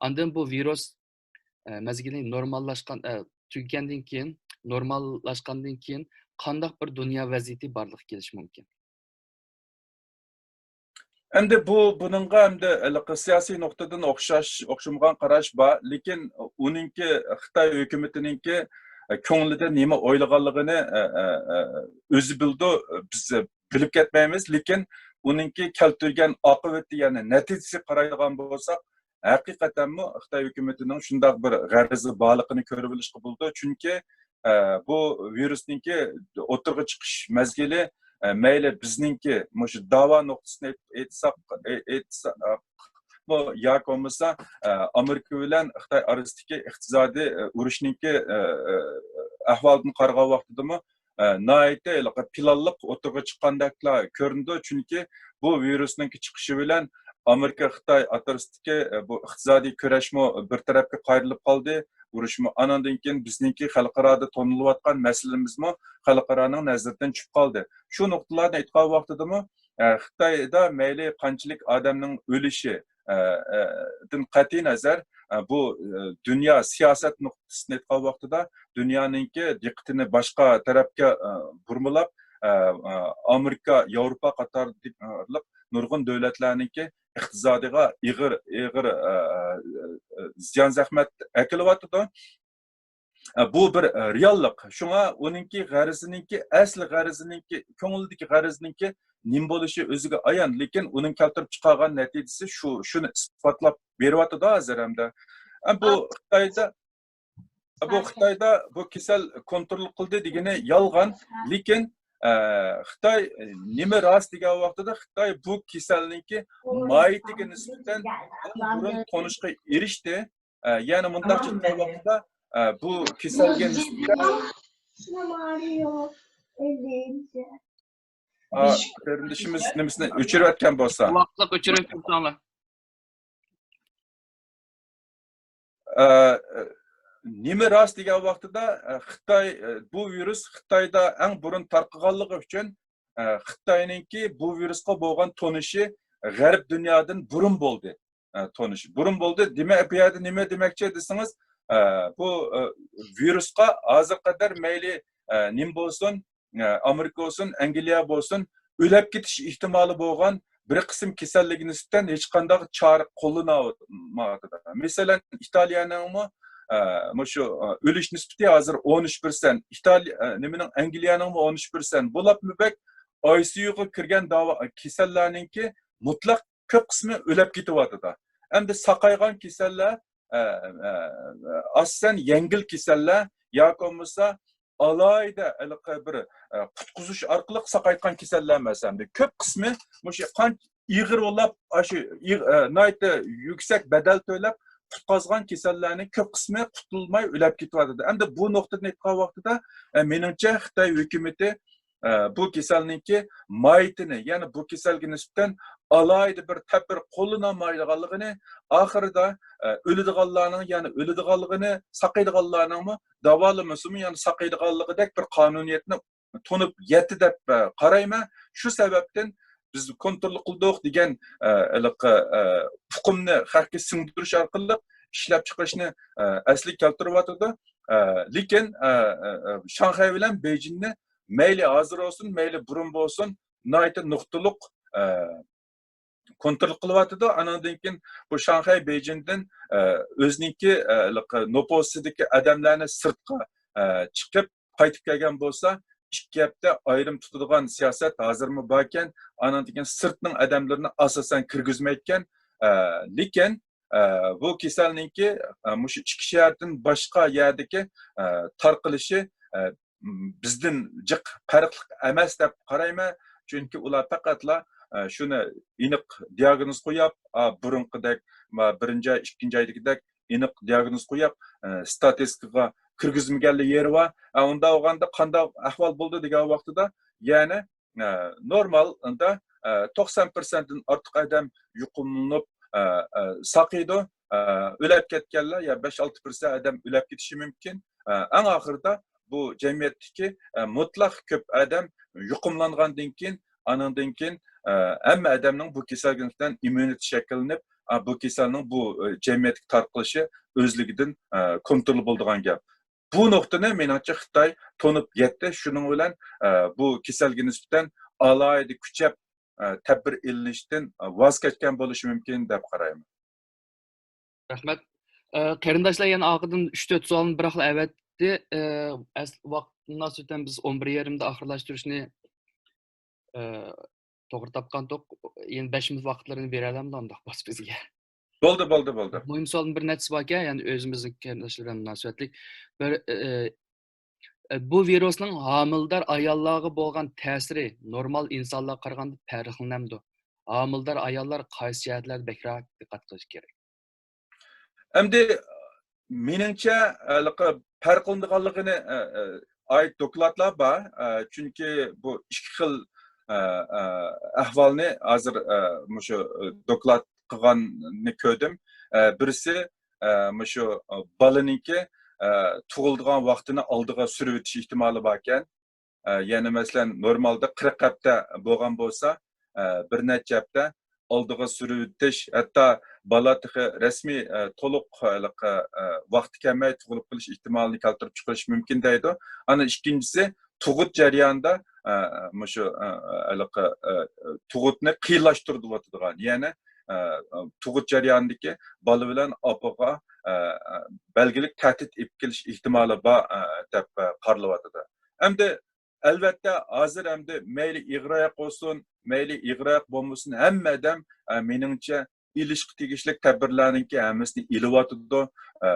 ئاندىن بۇ ۋىرۇس، ئە، مەزگىلى نورماللاشقان، ئە، تۈگىگەندىن كېيىن، نورماللاشقاندىن كېيىن قانداق بىر دۇنيا ۋەزىيىتى بارلىققا كېلىشى مۇمكىن؟ ئەمدى بۇ، بۇنىڭغا ئەمدى ھېلىقى سىياسىي نۇقتىدىن ئوخشاش، ئوخشىمىغان قاراش بار، لېكىن ئۇنىڭكى، خىتاي ھۆكۈمىتىنىڭكى، ئە، كۆڭلىدە نېمە ئويلىغانلىقىنى، ئە، ئە، ئە، ئۆزى بىلىدۇ، بىز بىلىپ كەتمەيمىز، لېكىن ئۇنىڭكى كەلتۈرگەن ئاقىۋىتى، يەنى نەتىجىسىگە قارايدىغان بولساق، ھەقىقەتەنمۇ خىتاي ھۆكۈمىتىنىڭ شۇنداق بىر غەرىزى بارلىقىنى كۆرۈۋېلىشقا بولىدۇ. چۈنكى، ئە، بۇ ۋىرۇسنىڭكى ئوتتۇرىغا چىقىش مەزگىلى، ئە، مەيلى بىزنىڭكى مۇشۇ داۋا نۇقتىسىنى ئېيتساق، ئېيتساقمۇ ياكى بولمىسا، ئە، ئامېرىكا بىلەن خىتاي ئارىسىدىكى ئىقتىسادىي، ئە، ئۇرۇشنىڭكى، ئە، ئە، ئەھۋالىدىن قارىغان ۋاقتىدىمۇ، ئە، ناھايىتى ھېلىقى پىلانلىق ئوتتۇرىغا چىققاندەكلا كۆرۈنىدۇ. چۈنكى بۇ ۋىرۇسنىڭكى چىقىشى بىلەن ئامېرىكا، خىتاي ئوتتۇرىسىدىكى، ئە، بۇ ئىقتىسادىي كۈرەشمۇ بىر تەرەپكە قايرىلىپ قالدى. ئۇرۇشمۇ، ئاناندىن كېيىن بىزنىڭكى خەلقئارادا تونۇلۇۋاتقان مەسىلىمىزمۇ خەلقئارانىڭ نەزىرىدىن چۈشۈپ قالدى. شۇ نۇقتىلارنى ئېيتقان ۋاقتىدىمۇ، ئە، خىتايدا مەيلى قانچىلىك ئادەمنىڭ ئۆلۈشى، ئە، ئە، دىن قەتئىي نەزەر، ئە، بۇ، ئە، دۇنيا سىياسەت نۇقتىسىدىن ئېيتقان ۋاقتىدا دۇنيانىڭكى دىققىتىنى باشقا تەرەپكە، ئە، بۇرمىلاپ، ئە، ئە، ئامېرىكا، ياۋروپا قاتارلىق نۇرغۇن دۆلەتلەرنىڭكى ئىقتىسادىغا ئېغىر، ئېغىر، ئە، ئە، ئە، زىيان زەخمەت ئەكېلىۋاتىدۇ. ئە، بۇ بىر، ئە، رېئاللىق. شۇڭا ئۇنىڭكى غەرىزىنىڭكى، ئەسلى غەرىزىنىڭكى، كۆڭلىدىكى غەرىزىنىڭكى نېمە بولۇشى ئۆزىگە ئايان. لېكىن ئۇنىڭ كەلتۈرۈپ چىقارغان نەتىجىسى شۇ، شۇنى ئىسپاتلاپ بېرىۋاتىدۇ ھازىر ھەمدە. ئە، بۇ خىتايدا، بۇ خىتايدا بۇ كېسەل كونترول قىلدى دېگىنى يالغان. لېكىن، ئە، خىتاي نېمە راست دېگەن ۋاقتىدا خىتاي بۇ كېسەلنىڭكى ماھىيىتىگە نىسبەتەن بۇرۇن تونۇشقا ئېرىشتى. ئە، يەنى مۇنداقچە ئېيتقان ۋاقتىدا، ئە، بۇ كېسەلگە نىسبەتەن، ئا، قېرىندىشىمىز نېمىسىنى ئۆچۈرۈۋەتكەن بولسا. ۋاقىتلىق ئۆچۈرۈپ تۇرساڭلار. ئە، نېمە راست دېگەن ۋاقتىدا، ئە، خىتاي، ئە، بۇ ۋىرۇس خىتايدا ئەڭ بۇرۇن تارقىغانلىقى ئۈچۈن، ئە، خىتاينىڭكى بۇ ۋىرۇسقا بولغان تونۇشى غەرب دۇنيادىن بۇرۇن بولدى. ئە، تونۇشى بۇرۇن بولدى. دېمەك، بۇ يەردە نېمە دېمەكچى دېسىڭىز، ئە، بۇ، ئە، ۋىرۇسقا ھازىرغا قەدەر مەيلى، ئە، نېمە بولسۇن، ئە، ئامېرىكا بولسۇن، ئەنگلىيە بولسۇن، ئۆلۈپ كېتىش ئېھتىمالى بولغان بىر قىسىم كېسەللىككە نىسبەتەن ھېچقانداق چارە قوللىنىۋاتىدۇ. مەسىلەن، ئىتالىيەنىڭمۇ، ئە، مۇشۇ، ئە، ئۆلۈش نىسبىتى ھازىر ئون ئۈچ پىرسەنت. ئىتالىيە، ئە، نېمىنىڭ، ئەنگلىيەنىڭمۇ ئون ئۈچ پىرسەنت. بولۇپمۇ بەك ئاي سىيۇغا كىرگەن داۋا، كېسەللەرنىڭكى مۇتلەق كۆپ قىسمى ئۆلۈپ كېتىۋاتىدۇ. ئەمدى ساقايغان كېسەللەر، ئە، ئە، ئاساسەن يەڭگىل كېسەللەر ياكى بولمىسا ئالاھىدە ھېلىقى بىر، ئە، قۇتقۇزۇش ئارقىلىق ساقايتقان كېسەللەر ئەمەس. ئەمدى كۆپ قىسمى مۇشۇ قان ئېغىر بولۇپ، ئاشۇ ئېغ-، ئە، ناھايىتى يۈكسەك بەدەل تۆلەپ قۇتقازغان كېسەللەرنىڭ كۆپ قىسمى قۇتۇلماي ئۆلۈپ كېتىۋاتىدۇ. ئەمدى بۇ نۇقتىدىن ئېيتقان ۋاقتىدا، ئە، مېنىڭچە خىتاي ھۆكۈمىتى، ئە، بۇ كېسەلنىڭكى ماھىيىتىنى، يەنى بۇ كېسەلگە نىسبەتەن ئالاھىدە بىر تەدبىر قوللىنالمايدىغانلىقىنى، ئاخىرىدا، ئە، ئۆلىدىغانلارنىڭ، يەنى ئۆلىدىغانلىقىنى، ساقىيىدىغانلارنىڭمۇ داۋالىمىسىمۇ، يەنى ساقىيىدىغانلىقىدەك بىر قانۇنىيەتنى تونۇپ يەتتى دەپ، ئە، قارايمەن. شۇ سەۋەبتىن بىز كونترول قىلدۇق دېگەن، ئە، ھېلىقى، ئە، ئۇقۇمنى خەققە سىڭدۈرۈش ئارقىلىق ئىشلەپچىقىرىشنى، ئە، ئەسلىگە كەلتۈرۈۋاتىدۇ. ئە، لېكىن، ئە، ئە، ئە، شاڭخەي بىلەن بېيجىڭنى مەيلى ھازىر بولسۇن، مەيلى بۇرۇن بولسۇن، ناھايىتى نۇقتىلىق، ئە، كونترول قىلىۋاتىدۇ. ئانىڭدىن كېيىن بۇ شاڭخەي بېيجىڭدىن، ئە، ئۆزىنىڭكى، ئە، ھېلىقى نوپۇسىدىكى ئادەملەرنى سىرتقا، ئە، چىقىپ قايتىپ كەلگەن بولسا، ئىككى ھەپتە ئايرىم تۇتىدىغان سىياسەت ھازىرمۇ باركەن. ئانىڭدىن كېيىن سىرتنىڭ ئادەملىرىنى ئاساسەن كىرگۈزمەيدىكەن. ئە، لېكىن، ئە، بۇ كېسەلنىڭكى، ئە، مۇشۇ ئىككى شەھەردىن باشقا يەردىكى، ئە، تارقىلىشى، ئە، بىزدىن جىق پەرقلىق ئەمەس دەپ قارايمەن. چۈنكى ئۇلار پەقەتلا، ئە، شۇنى ئېنىق دىياگنوز قويۇپ، ئا، بۇرۇنقىدەك، ما، بىرىنچى ئاي، ئىككىنچى ئايدىكىدەك ئېنىق دىياگنوز قويۇپ، ئە، ستاتىستىكىغا كىرگۈزمىگەنلا يېرى بار. ئە، ئۇنداق بولغاندا قانداق ئەھۋال بولدى دېگەن ۋاقتىدا، يەنى، ئە، نورمالدا، ئە، توقسان پىرسەنتتىن ئارتۇق ئادەم يۇقۇملىنىپ، ئە، ئە، ساقىيىدۇ. ئە، ئۆلۈپ كەتكەنلەر يا بەش ئالتە پىرسەنت ئادەم ئۆلۈپ كېتىشى مۇمكىن. ئە، ئەڭ ئاخىرىدا بۇ جەمئىيەتتىكى، ئە، مۇتلەق كۆپ ئادەم يۇقۇملانغاندىن كېيىن، ئانىڭدىن كېيىن، ئە، ھەممە ئادەمنىڭ بۇ كېسەلگە نىسبەتەن ئىممۇنىتېت شەكىللىنىپ، ئا، بۇ كېسەلنىڭ بۇ، ئە، جەمئىيەتكە تارقىلىشى ئۆزلۈكىدىن، ئە، كونترول بولىدىغان گەپ. بۇ نۇقتىنى مېنىڭچە خىتاي تونۇپ يەتتى. شۇنىڭ بىلەن، ئە، بۇ كېسەلگە نىسبەتەن ئالاھىدە كۈچەپ، ئە، تەدبىر ئېلىنىشتىن، ئە، ۋاز كەچكەن بولۇشى مۇمكىن دەپ قارايمەن. رەھمەت. ئە، قېرىنداشلار يەنە ئارقىدىن ئۈچ تۆت سوئالنى بىراقلا ئەۋەتتى. ئە، ئەس-، ۋاقىت مۇناسىۋىتى بىلەن بىز ئون بىر يېرىمدە ئاخىرلاشتۇرۇشنى، ئە، توغرا تاپقانتۇق. يەنە بەش مىنۇت ۋاقىتلىرىنى بېرەلەمدۇ ئانداق بولسا بىزگە؟ بولدى، بولدى، بولدى. مۇھىم سوئالدىن بىر نەچچىسى باركەن، يەنى ئۆزىمىزنىڭ قېرىنداشلار بىلەن مۇناسىۋەتلىك. بىر، ئە، ئە، بۇ ۋىرۇسنىڭ ھامىلىدار ئاياللارغا بولغان تەسىرى نورمال ئىنسانلارغا قارىغاندا پەرقلىنەمدۇ؟ ھامىلىدار ئاياللار قايسى جەھەتلەردە بەكرەك دىققەت قىلىش كېرەك؟ ئەمدى مېنىڭچە، ھېلىقى پەرقلىنىدىغانلىقىنى، ئە، ئە، ئائىت دوكلاتلار بار. ئە، چۈنكى بۇ ئىككى خىل، ئە، ئە، ئەھۋالنى ھازىر، ئە، مۇشۇ، ئە، دوكلات قىلغاننى كۆردۈم. ئە، بىرسى، ئە، مۇشۇ، ئە، بالىنىڭكى، ئە، تۇغۇلىدىغان ۋاقتىنى ئالدىغا سۈرۈۋېتىش ئېھتىمالى باركەن. ئە، يەنى مەسىلەن، نورمالدا قىرىق ھەپتە بولغان بولسا، ئە، بىر نەچچە ھەپتە ئالدىغا سۈرۈۋېتىش، ھەتتا بالا تېخى رەسمىي، ئە، تولۇق ھېلىقى، ئە، ۋاقتى كەلمەي تۇغۇلۇپ قېلىش ئېھتىمالىنى كەلتۈرۈپ چىقىرىشى مۇمكىن دەيدۇ. ئانا ئىككىنچىسى، تۇغۇت جەريانىدا، ئە، مۇشۇ، ئە، ھېلىقى، ئە، تۇغۇتنى قىيىنلاشتۇرۇۋاتىدىغان، يەنى، ئە، تۇغۇت جەريانىدىكى بالا بىلەن ئاپىغا، ئە، ئە، بەلگىلىك تەھدىت ئېلىپ كېلىش ئېھتىمالى بار، ئە، دەپ، ئە، قارىلىۋاتىدۇ. ئەمدى ئەلۋەتتە، ھازىر ئەمدى مەيلى ئېغىر ئاياق بولسۇن، مەيلى ئېغىر ئاياق بولمىسۇن، ھەممە ئادەم، ئە، مېنىڭچە، ئېلىشقا تېگىشلىك تەدبىرلەرنىڭكى ھەممىسىنى ئېلىۋاتىدۇ. ئە،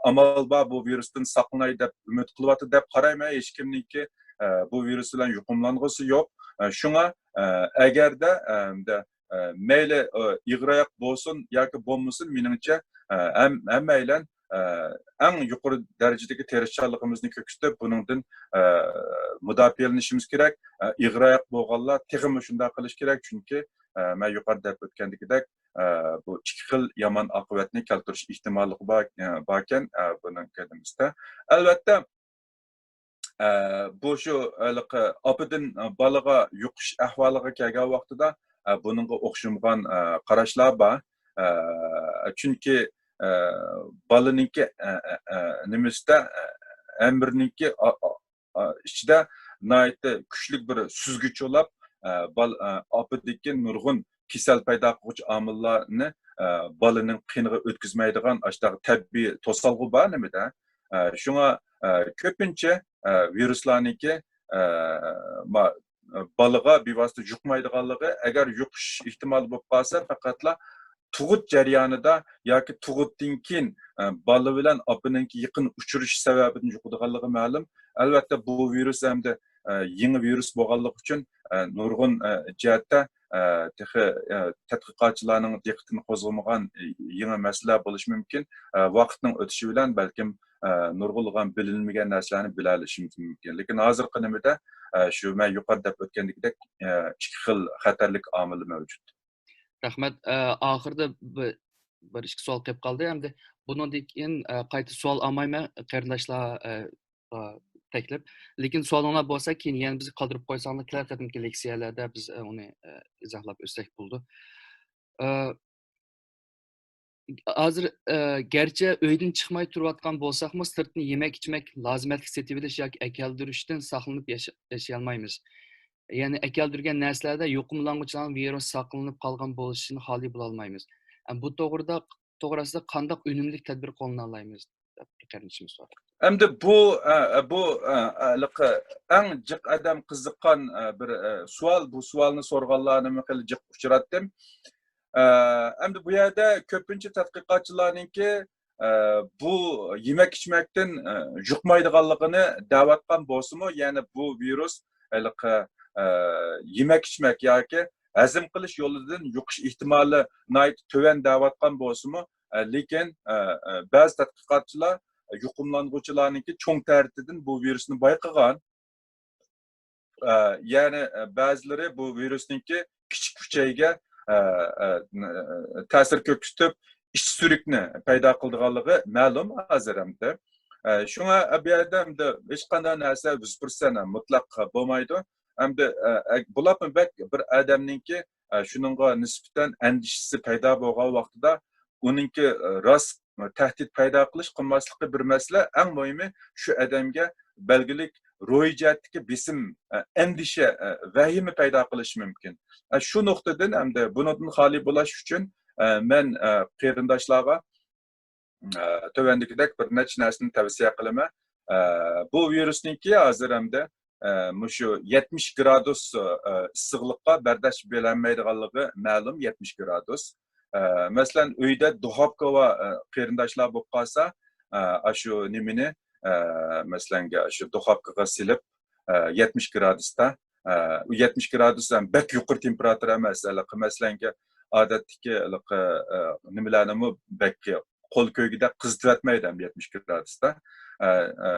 ئامال بار بۇ ۋىرۇستىن ساقلىناي دەپ ئۈمىد قىلىۋاتىدۇ دەپ قارايمەن. ھېچكىمنىڭكى، ئە، بۇ ۋىرۇس بىلەن يۇقۇملانغۇسى يوق. ئە، شۇڭا، ئە، ئەگەردە، ئە، ئەمدى، ئە، مەيلى، ئە، ئېغىر ئاياق بولسۇن ياكى بولمىسۇن، مېنىڭچە، ئە، ھەم-، ھەممەيلەن، ئە، ئەڭ يۇقىرى دەرىجىدىكى تىرىشچانلىقىمىزنى كۆرسىتىپ، بۇنىڭدىن، ئە، مۇداپىئەلىنىشىمىز كېرەك. ئە، ئېغىر ئاياق بولغانلار تېخىمۇ شۇنداق قىلىش كېرەك، چۈنكى، ئە، مەن يۇقىرىدا دەپ ئۆتكەندىكىدەك، ئە، بۇ ئىككى خىل يامان ئاقىۋەتنى كەلتۈرۈش ئېھتىماللىقى بار، ئە، باركەن، ئە، بۇنىڭ كەلگۈسىدە. ئەلۋەتتە، ئە، بۇ شۇ ھېلىقى ئاپىدىن بالىغا يۇقۇش ئەھۋالىغا كەلگەن ۋاقتىدا، ئە، بۇنىڭغا ئوخشىمىغان، ئە، قاراشلار بار. ئە، چۈنكى، ئە، بالىنىڭكى، ئە، ئە، ئە، نېمىسىدە، ئە، ئەمبىرنىڭكى ئا-، ئا-، ئا-، ئىچىدە ناھايىتى كۈچلۈك بىر سۈزگۈچ بولاپ، ئە، بال-، ئە، ئاپىدىكى نۇرغۇن كېسەل پەيدا قىلغۇچى ئامىللارنى، ئە، بالىنىڭ قېنىغا ئۆتكۈزمەيدىغان ئاشۇنداق تەبىئىي توسالغۇ بار نېمىدە. ئە، شۇڭا، ئە، كۆپىنچە، ئە، ۋىرۇسلارنىڭكى، ئە، ما-، بالىغا بىۋاسىتە يۇقمايدىغانلىقى، ئەگەر يۇقۇش ئېھتىمالى بولۇپ قالسا، پەقەتلا تۇغۇت جەريانىدا ياكى تۇغۇتتىن كېيىن، ئە، بالا بىلەن ئاپىنىڭكى يېقىن ئۇچرىشىش سەۋەبىدىن يۇقىدىغانلىقى مەلۇم. ئەلۋەتتە، بۇ ۋىرۇس ھەمدە، ئە، يېڭى ۋىرۇس بولغانلىقى ئۈچۈن، ئە، نۇرغۇن، ئە، جەھەتتە، ئە، تېخى، ئە، تەتقىقاتچىلارنىڭ دىققىتىنى قوزغىمىغان، ئە، يېڭى مەسىلە بولۇشى مۇمكىن. ئە، ۋاقىتنىڭ ئۆتۈشى بىلەن بەلكىم، ئە، نۇرغۇنلىغان بىلىنمىگەن نەرسىلەرنى بىلەلىشىمىز مۇمكىن. لېكىن ھازىرقى نېمىدە، ئە، شۇ مەن يۇقىرىدا دەپ ئۆتكەندىكىدەك، ئە، ئىككى خىل خەتەرلىك ئامىلى مەۋجۇت. رەھمەت. ئە، ئاخىرىدا بىر، بىر ئىككى سوئال قېلىپ قالدى. ئەمدى بۇنىڭدىن كېيىن، ئە، قايتا سوئال ئالمايمەن، قېرىنداشلار، ئە، ئا، تەكلىپ. لېكىن سوئالىڭلار بولسا، كېيىن يەنە بىز قالدۇرۇپ قويساڭلار، كېلەر قېتىمكى لېكسىيەلەردە بىز، ئە، ئۇنى، ئە، ئىزاھلاپ ئۆتسەك بولىدۇ. ئە، ھازىر، ئە، گەرچە ئۆيدىن چىقماي تۇرۇۋاتقان بولساقمۇ، سىرتتىن يېمەك-ئىچمەك، لازىمەتلىك سېتىۋېلىش ياكى ئەكەلدۈرۈشتىن ساقلىنىپ ياشا-، ياشىيالمايمىز. يەنى ئەكەلدۈرگەن نەرسىلەردە يۇقۇملانغۇچىلارنىڭ ۋىرۇس ساقلىنىپ قالغان بولۇشىدىن خالىي بولالمايمىز. ئە، بۇ توغرىدا، توغرىسىدا قانداق ئۈنۈملۈك تەدبىر قوللىنالايمىز؟ دەپ بىر قېرىندىشىمىز سورىدى. ئەمدى بۇ، ئە، بۇ، ئە، ھېلىقى ئەڭ جىق ئادەم قىزىققان، ئە، بىر، ئە، سوئال. بۇ سوئالنى سورىغانلارنىمۇ خېلى جىق ئۇچراتتىم. ئە، ئەمدى بۇ يەردە كۆپىنچە تەتقىقاتچىلارنىڭكى، ئە، بۇ يېمەك-ئىچمەكتىن، ئە، يۇقمايدىغانلىقىنى دەۋاتقان بولسىمۇ، يەنى بۇ ۋىرۇس ھېلىقى، ئە، يېمەك-ئىچمەك ياكى ھەزىم قىلىش يولىدىن يۇقۇش ئېھتىمالى ناھايىتى تۆۋەن دەۋاتقان بولسىمۇ، ئە، لېكىن، ئە، ئە، بەزى تەتقىقاتچىلار يۇقۇملانغۇچىلارنىڭكى چوڭ تەرىتىدىن بۇ ۋىرۇسنى بايقىغان. ئە، يەنى، ئە، بەزىلىرى بۇ ۋىرۇسنىڭكى كىچىك ئۈچەيگە، ئە، ئە، تەسىر كۆرسىتىپ، ئىچ سۈرۈكنى پەيدا قىلىدىغانلىقى مەلۇم ھازىر ئەمدى. ئە، شۇڭا بۇ يەردە ئەمدى ھېچقانداق نەرسە يۈز پىرسەنت مۇتلەق بولمايدۇ. ئەمدى، ئە، ئە، بولۇپمۇ بەك بىر ئادەمنىڭكى، ئە، شۇنىڭغا نىسبەتەن ئەندىشىسى پەيدا بولغان ۋاقتىدا ئۇنىڭكى، ئە، راست تەھدىت پەيدا قىلىش قىلماسلىقى بىر مەسىلە، ئەڭ مۇھىمى شۇ ئادەمگە بەلگىلىك روھىي جەھەتتىكى بېسىم، ئە، ئەندىشە، ئە، ۋەھىمە پەيدا قىلىشى مۇمكىن. ئە، شۇ نۇقتىدىن ئەمدى بۇنىڭدىن خالىي بولاش ئۈچۈن، ئە، مەن، ئە، قېرىنداشلارغا، ئە، تۆۋەندىكىدەك بىر نەچچە نەرسىنى تەۋسىيە قىلىمەن. ئە، بۇ ۋىرۇسنىڭكى ھازىر ئەمدى، ئە، مۇشۇ يەتمىش گرادۇس، ئە، ئىسسىقلىققا بەرداشلىق بېرەلمەيدىغانلىقى مەلۇم، يەتمىش گرادۇس. ئە، مەسىلەن، ئۆيدە دۇخوپكا بار، ئە، قېرىنداشلار بولۇپ قالسا، ئە، ئاشۇ نېمىنى، ئە، مەسىلەنگە، شۇ دۇخوپكىغا سېلىپ، ئە، يەتمىش گرادۇستا، ئە، ئۇ يەتمىش گرادۇس ھەم بەك يۇقىرى تېمپېراتۇرا ئەمەس، ھېلىقى مەسىلەنگە، ئادەتتىكى ھېلىقى، ئە، نېمىلەرنىمۇ بەك قول كۆيگۈدەك قىزىتىۋەتمەيدۇ ھەم يەتمىش گرادۇستا. ئە، ئە،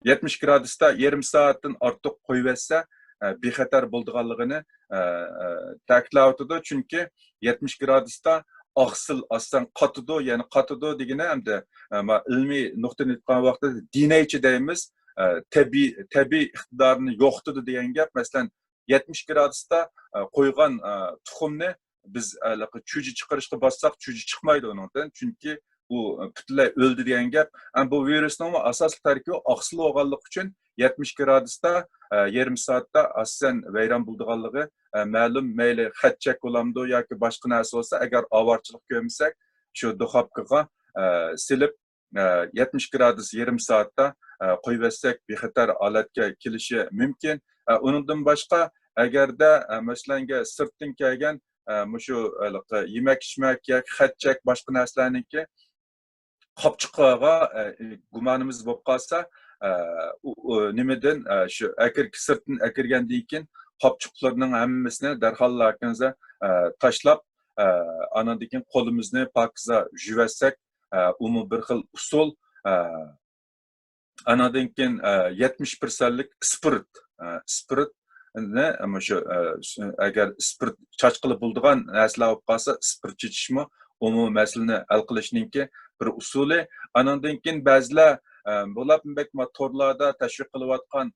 يەتمىش گرادۇستا يېرىم سائەتتىن ئارتۇق قويۇۋەتسە، ئە، بىخەتەر بولىدىغانلىقىنى، ئە، ئە، تەكىتلەۋاتىدۇ. چۈنكى يەتمىش گرادۇستا ئاقسىل ئاسان قاتىدۇ، يەنى قاتىدۇ دېگىنى ئەمدى، ئە، ما، ئىلمىي نۇقتىدىن ئېيتقان ۋاقتىدا دېنەيچە دەيمىز، ئە، تەبىئىي، تەبىئىي ئىقتىدارىنى يوقىتىدۇ دېگەن گەپ. مەسىلەن، يەتمىش گرادۇستا، ئە، قويغان، ئە، تۇخۇمنى بىز ھېلىقى چۈجە چىقىرىشقا باشلىساق، چۈجە چىقمايدۇ ئۇنىڭدىن. چۈنكى ئۇ پۈتۈنلەي ئۆلدى دېگەن گەپ. ئەمما بۇ ۋىرۇسنىڭمۇ ئاساسلىق تەركىبى ئاقسىل بولغانلىقى ئۈچۈن يەتمىش گرادۇستا، ئە، يېرىم سائەتتە ئاساسەن ۋەيران بولىدىغانلىقى، ئە، مەلۇم. مەيلى خەت-چەك بولامدۇ ياكى باشقا نەرسە بولسا، ئەگەر ئاۋارىچىلىك كۆرمىسەك، شۇ دۇخوپكىغا، ئە، سېلىپ، ئە، يەتمىش گرادۇس يېرىم سائەتتە، ئە، قويۇۋەتسەك، بىخەتەر ھالەتكە كېلىشى مۇمكىن. ئە، ئۇنىڭدىن باشقا، ئەگەردە، ئە، مەسىلەنگە سىرتتىن كەلگەن، ئە، مۇشۇ ھېلىقى يېمەك-ئىچمەك ياكى خەت-چەك، باشقا نەرسىلەرنىڭكى قاپچۇقىغا، ئە، گۇمانىمىز بولۇپ قالسا، ئە، ئۇ، ئۇ نېمىدىن، ئە، شۇ ئەكىر-، سىرتتىن ئەكىرگەندىن كېيىن قاپچۇقلىرىنىڭ ھەممىسىنى دەرھال لاكىنزا، ئە، تاشلاپ، ئە، ئانىڭدىن كېيىن قولىمىزنى پاكىزە يۇيۇۋەتسەك، ئە، ئۇمۇ بىر خىل ئۇسۇل. ئە، ئانىڭدىن كېيىن، ئە، يەتمىش پىرسەنتلىك ئىسپىرت، ئە، ئىسپىرتنى، مۇشۇ، ئە، ئەگەر ئىسپىرت چاچقىلى بولىدىغان نەرسىلەر بولۇپ قالسا، ئىسپىرت چېچىشمۇ ئۇمۇ مەسىلىنى ھەل قىلىشنىڭكى بىر ئۇسۇلى. ئانىڭدىن كېيىن بەزىلەر، ئە، بولۇپمۇ بەك ما تورلاردا تەشۋىق قىلىۋاتقان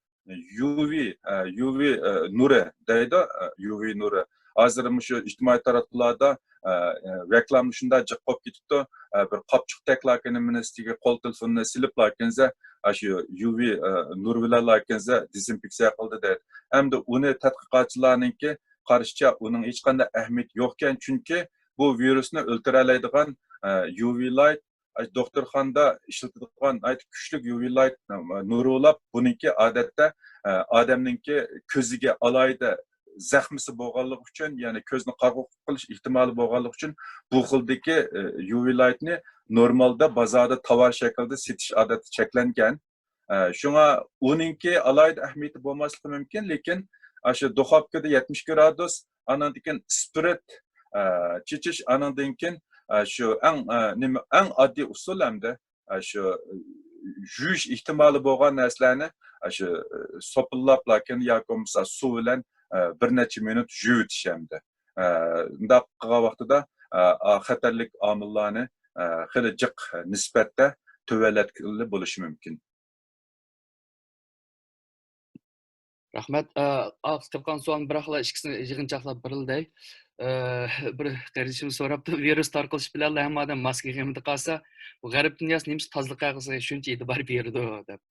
يۇ ۋى، ئە، يۇ ۋى، ئە، نۇرى دەيدۇ، ئە، يۇ ۋى نۇرى. ھازىر مۇشۇ ئىجتىمائىي تاراتقۇلاردا، ئە، ئە، رېكلاما شۇنداق جىق بولۇپ كېتىپتۇ. ئە، بىر قاپچۇقتەكلا نېمىنى ئۈستىگە قول تېلېفونىنى سېلىپلا كەنزە، ئاشۇ يۇ ۋى، ئە، نۇر بىلەنلا كەنزە دېزىنفېكسىيە قىلدى دەيدۇ. ئەمدى ئۇنى تەتقىقاتچىلارنىڭكى قارىشىچە ئۇنىڭ ھېچقانداق ئەھمىيىتى يوقكەن، چۈنكى بۇ ۋىرۇسنى ئۆلتۈرەلەيدىغان، ئە، يۇ ۋى لايت، ئاشۇ دوختۇرخانىدا ئىشلىتىدىغان ناھايىتى كۈچلۈك يۇ ۋى لايت نۇرى بولۇپ، بۇنىڭكى ئادەتتە، ئە، ئادەمنىڭكى كۆزىگە ئالاھىدە زەخمىسى بولغانلىقى ئۈچۈن، يەنى كۆزنى قارىغۇ قىلىش ئېھتىمالى بولغانلىقى ئۈچۈن بۇ خىلدىكى، ئە، يۇ ۋى لايتنى نورمالدا بازاردا تاۋار شەكلىدە سېتىش ئادەتتە چەكلەنگەن. ئە، شۇڭا ئۇنىڭكى ئالاھىدە ئەھمىيىتى بولماسلىقى مۇمكىن، لېكىن ئاشۇ دۇخوپكىدا يەتمىش گرادۇس، ئانىڭدىن كېيىن ئىسپىرت، ئە، چېچىش، ئانىڭدىن كېيىن، ئە، شۇ ئەڭ، ئە، نېمە، ئەڭ ئاددىي ئۇسۇل ئەمدى، ئە، شۇ، ئە، يۇيۇش ئېھتىمالى بولغان نەرسىلەرنى، ئە، شۇ، ئە، سوپىللاپ، لېكىن ياكى بولمىسا سۇ بىلەن، ئە، بىر نەچچە مىنۇت يۇيۇۋېتىش ئەمدى. ئە، ئۇنداق قىلغان ۋاقتىدا، ئە، ئا، خەتەرلىك ئامىللارنى، ئە، خېلى جىق نىسبەتتە تۆۋەنلەتكىلى بولۇشى مۇمكىن. رەھمەت. ئە، ئاخىرقى قالغان سوئالنى بىراقلا ئىككىسىنى يىغىنچاقلاپ بىرلا دەي. ئە، بىر قېرىندىشىمىز سوراپتۇ، ۋىرۇس تارقىلىشى بىلەنلا ھەممە ئادەم ماسكا يېغىمىدا قالسا، بۇ غەرب دۇنياسى نېمىشقا تازىلىق قەغىزىگە شۇنچە ئېتىبار بېرىدۇ دەپ.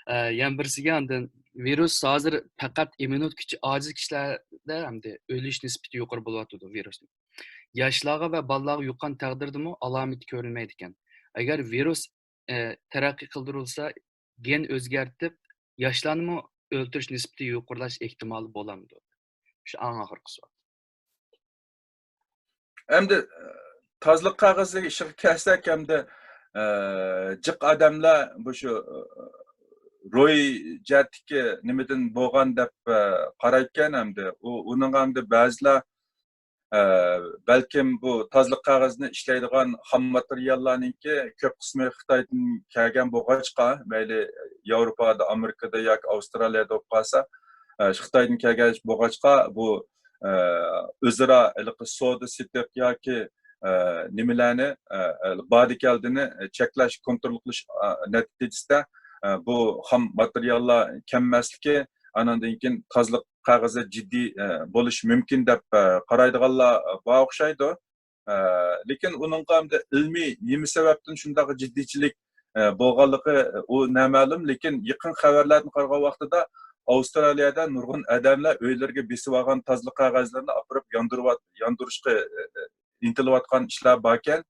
ئە، يەنە بىرسىگە ئاندىن ۋىرۇس ھازىر پەقەت ئىممۇنىتېتى ئاجىز كىشىلەردە ئەمدى ئۆلۈش نىسبىتى يۇقىرى بولۇۋاتىدۇ ۋىرۇسنىڭ. ياشلارغا ۋە بالىلارغا يۇققان تەقدىردىمۇ ئالامىتى كۆرۈلمەيدىكەن. ئەگەر ۋىرۇس ئە، تەرەققىي قىلدۇرۇلسا، گېن ئۆزگەرتىپ، ياشلارنىمۇ ئۆلتۈرۈش نىسبىتى يۇقىرىلاش ئېھتىمالى بولامدۇ؟ شۇ ئەڭ ئاخىرقى سوئال. ئەمدى، ئە، تازىلىق قەغىزى ئىشىغا كەلسەك، ئەمدى، ئە، جىق ئادەملەر بۇ شۇ، ئە، روي جەھەتتىكى نېمىدىن بولغان دەپ، ئە، قارايدىكەن ئەمدى. ئۇ، ئۇنىڭغا ئەمدى بەزىلەر ئە، بەلكىم بۇ تازىلىق قەغىزىنى ئىشلەيدىغان خام ماتېرىياللارنىڭكى كۆپ قىسمى خىتايدىن كەلگەن بولغاچقا، مەيلى ياۋروپادا، ئامېرىكىدا ياكى ئاۋسترالىيەدە بولۇپ قالسا، ئە، خىتايدىن كەلگەن بولغاچقا، بۇ، ئە، ئۆزئارا ھېلىقى سودا سېتىق ياكى، ئە، نېمىلەرنى، ئە، ئە، باردا كەلدىنى چەكلەش، كونترول قىلىش، ئە، نەتىجىسىدە، ئە، بۇ خام ماتېرىياللار كەممەسلىكى، ئانىڭدىن كېيىن تازىلىق قەغىزى جىددىي، ئە، بولۇشى مۇمكىن دەپ، ئە، قارايدىغانلار بار ئوخشايدۇ. ئە، لېكىن ئۇنىڭغا ئەمدى ئىلمىي نېمە سەۋەبتىن شۇنداق جىددىيچىلىك، ئە، بولغانلىقى، ئۇ نامەلۇم. لېكىن يېقىنقى خەۋەرلەرنى قارىغان ۋاقتىدا ئاۋسترالىيەدە نۇرغۇن ئادەملەر ئۆيلىرىگە بېسىۋالغان تازىلىق قەغەزلىرىنى ئاپىرىپ ياندۇرۇۋات-، ياندۇرۇشقا، ئە، ئىنتىلىۋاتقان ئىشلار باركەن.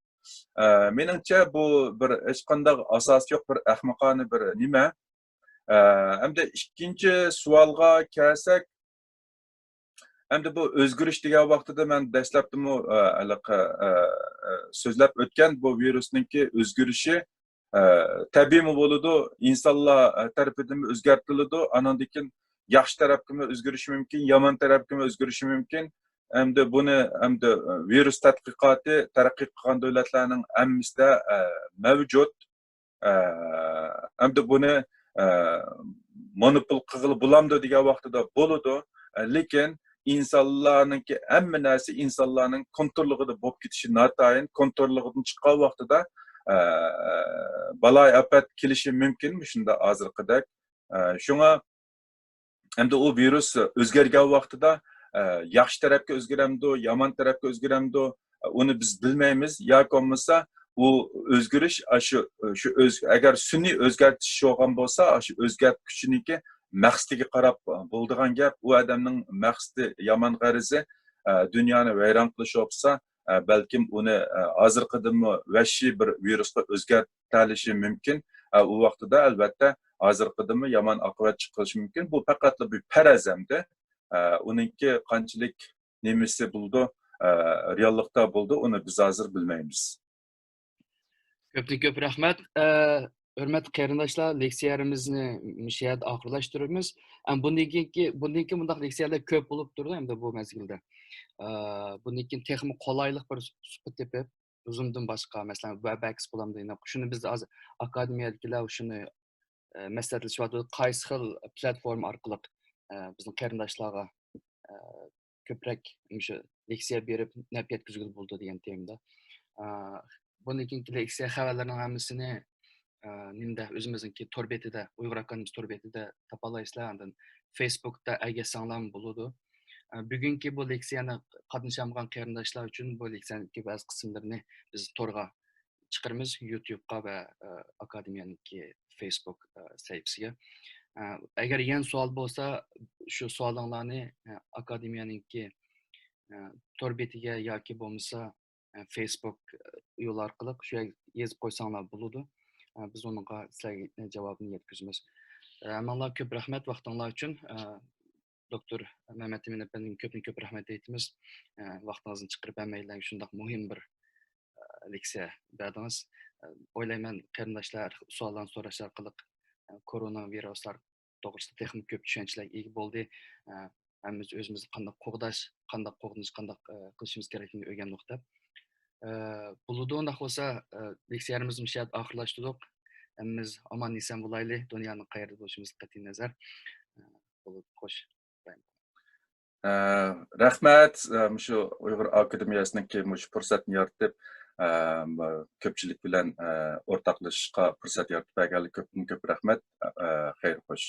ئە، مېنىڭچە بۇ بىر ھېچقانداق ئاساسى يوق بىر ئەخمىقانە بىر نېمە. ئە، ئەمدى ئىككىنچى سوئالغا كەلسەك، ئەمدى بۇ ئۆزگىرىش دېگەن ۋاقتىدا مەن دەسلەپتىمۇ، ئە، ھېلىقى، ئە، ئە، سۆزلەپ ئۆتكەن، بۇ ۋىرۇسنىڭكى ئۆزگىرىشى، ئە، تەبىئىيمۇ بولىدۇ، ئىنسانلار، ئە، تەرىپىدىنمۇ ئۆزگەرتىلىدۇ، ئانىڭدىن كېيىن ياخشى تەرەپكىمۇ ئۆزگىرىشى مۇمكىن، يامان تەرەپكىمۇ ئۆزگىرىشى مۇمكىن. ئەمدى بۇنى، ئەمدى، ئە، ۋىرۇس تەتقىقاتى تەرەققىي قىلغان دۆلەتلەرنىڭ ھەممىسىدە، ئە، مەۋجۇت. ئە، ئەمدى بۇنى، ئە، مونوپول قىلغىلى بولامدۇ دېگەن ۋاقتىدا بولىدۇ. ئە، لېكىن ئىنسانلارنىڭكى ھەممە نەرسە ئىنسانلارنىڭ كونتروللۇقىدا بولۇپ كېتىشى ناتايىن، كونتروللۇقىدىن چىققان ۋاقتىدا، ئە، بالايىئاپەت كېلىشى مۇمكىن، مۇشۇنداق ھازىرقىدەك. ئە، شۇڭا ئەمدى ئۇ ۋىرۇس ئۆزگەرگەن ۋاقتىدا، ئە، ياخشى تەرەپكە ئۆزگىرەمدۇ، يامان تەرەپكە ئۆزگىرەمدۇ، ئۇنى بىز بىلمەيمىز. ياكى بولمىسا ئۇ ئۆزگىرىش، ئاشۇ، شۇ ئۆز-، ئەگەر سۈنئىي ئۆزگەرتىش بولغان بولسا، ئاشۇ ئۆزگەرتكۈچىنىڭكى مەقسىتىگە قاراپ بولىدىغان گەپ. ئۇ ئادەمنىڭ مەقسىتى يامان غەرىزى، ئە، دۇنيانى ۋەيران قىلىش بولسا، ئە، بەلكىم ئۇنى، ئە، ھازىرقىدىنمۇ ۋەھشىي بىر ۋىرۇسقا ئۆزگەرتەلىشى مۇمكىن. ئە، ئۇ ۋاقتىدا ئەلۋەتتە ھازىرقىدىنمۇ يامان ئاقىۋەت چىقىرىشى مۇمكىن. بۇ پەقەتلا بىر پەرەز ئەمدى. ئە، ئۇنىڭكى قانچىلىك نېمىسى بولىدۇ، ئە، رېئاللىقتا بولىدۇ، ئۇنى بىز ھازىر بىلمەيمىز. كۆپتىن كۆپ رەھمەت. ئە، ھۆرمەتلىك قېرىنداشلار، لېكسىيەمىزنى مۇشۇ يەردە ئاخىرلاشتۇرىمىز. ئەم، بۇندىن كېيىنكى، بۇندىن كېيىن بۇنداق لېكسىيەلەر كۆپ بولۇپ تۇرىدۇ ئەمدى بۇ مەزگىلدە. ئە، بۇندىن كېيىن تېخىمۇ قولايلىق بىر سۇپا تېپىپ، زۇمدىن باشقا، مەسىلەن، ۋەبئەكس بولامدۇ، يەنە شۇنى بىز ھازىر ئاكادېمىيەدىكىلەر شۇنى، ئە، مەسلىھەتلىشىۋاتىدۇ، قايسى خىل پلاتفورما ئارقىلىق، ئە، بىزنىڭ قېرىنداشلارغا، ئە، كۆپرەك مۇشۇ لېكسىيە بېرىپ نەپ يەتكۈزگىلى بولىدۇ دېگەن تېمىدا. ئە، بۇندىن كېيىنكى لېكسىيە خەۋەرلىرىنىڭ ھەممىسىنى، ئە، نېمىدە، ئۆزىمىزنىڭكى تور بېتىدە، ئۇيغۇر ئاكادېمىيىسى تور بېتىدە تاپالايسىلەر، ئاندىن فېيسبۇكتا ئەگەشسەڭلارمۇ بولىدۇ. ئە، بۈگۈنكى بۇ لېكسىيەنى قاتنىشالمىغان قېرىنداشلار ئۈچۈن بۇ لېكسىيەنىڭكى بەزى قىسىملىرىنى بىز تورغا چىقىرىمىز، يۇتيۇبقا ۋە، ئە، ئاكادېمىيەنىڭكى فېيسبۇك، ئە، سەھىپىسىگە. ئە، ئەگەر يەنە سوئال بولسا، شۇ سوئالىڭلارنى، ئە، ئاكادېمىيەنىڭكى، ئە، تور بېتىگە ياكى بولمىسا، ئە، فېيسبۇك، ئە، يولى ئارقىلىق شۇ يەرگە يېزىپ قويساڭلار بولىدۇ. ئە، بىز ئۇنىڭغا سىلەرگە جاۋابىنى يەتكۈزىمىز. ئە، ھەممىڭلارغا كۆپ رەھمەت ۋاقتىڭلار ئۈچۈن. ئە، دوكتور مەمەت ئىمىن ئەپەندىگە كۆپتىن كۆپ رەھمەت ئېيتىمىز. ئە، ۋاقتىڭىزنى چىقىرىپ ھەممەيلەنگە شۇنداق مۇھىم بىر، ئە، لېكسىيە بەردىڭىز. ئە، ئويلايمەن، قېرىنداشلار سوئاللارنى سوراش ئارقىلىق، ئە، كورونا ۋىرۇسلار توغرىسىدا تېخىمۇ كۆپ چۈشەنچىلەرگە ئىگە بولدى. ئە، ھەممىمىز ئۆزىمىزنى قانداق قوغداش، قانداق قوغدىنىش، قانداق، ئە، قىلىشىمىز كېرەكلىكىنى ئۆگەندۇق دەپ. ئە، بولىدۇ، ئۇنداق بولسا، ئە، لېكسىيەمىزنى مۇشۇ يەردە ئاخىرلاشتۇردۇق. ھەممىمىز ئامان ئېسەن بولايلى، دۇنيانىڭ قەيەردە بولۇشىمىزغا قەتئىي نەزەر. ئە، بولىدۇ، خوش. ئە، رەھمەت، ئە، مۇشۇ ئۇيغۇر ئاكادېمىيەسىنىڭكى مۇشۇ پۇرسەتنى يارىتىپ، ئە، كۆپچىلىك بىلەن، ئە، ئورتاقلىشىشقا پۇرسەت يارىتىپ بەرگەنلىكى كۆپتىن كۆپ رەھمەت. ئە، خەير خوش.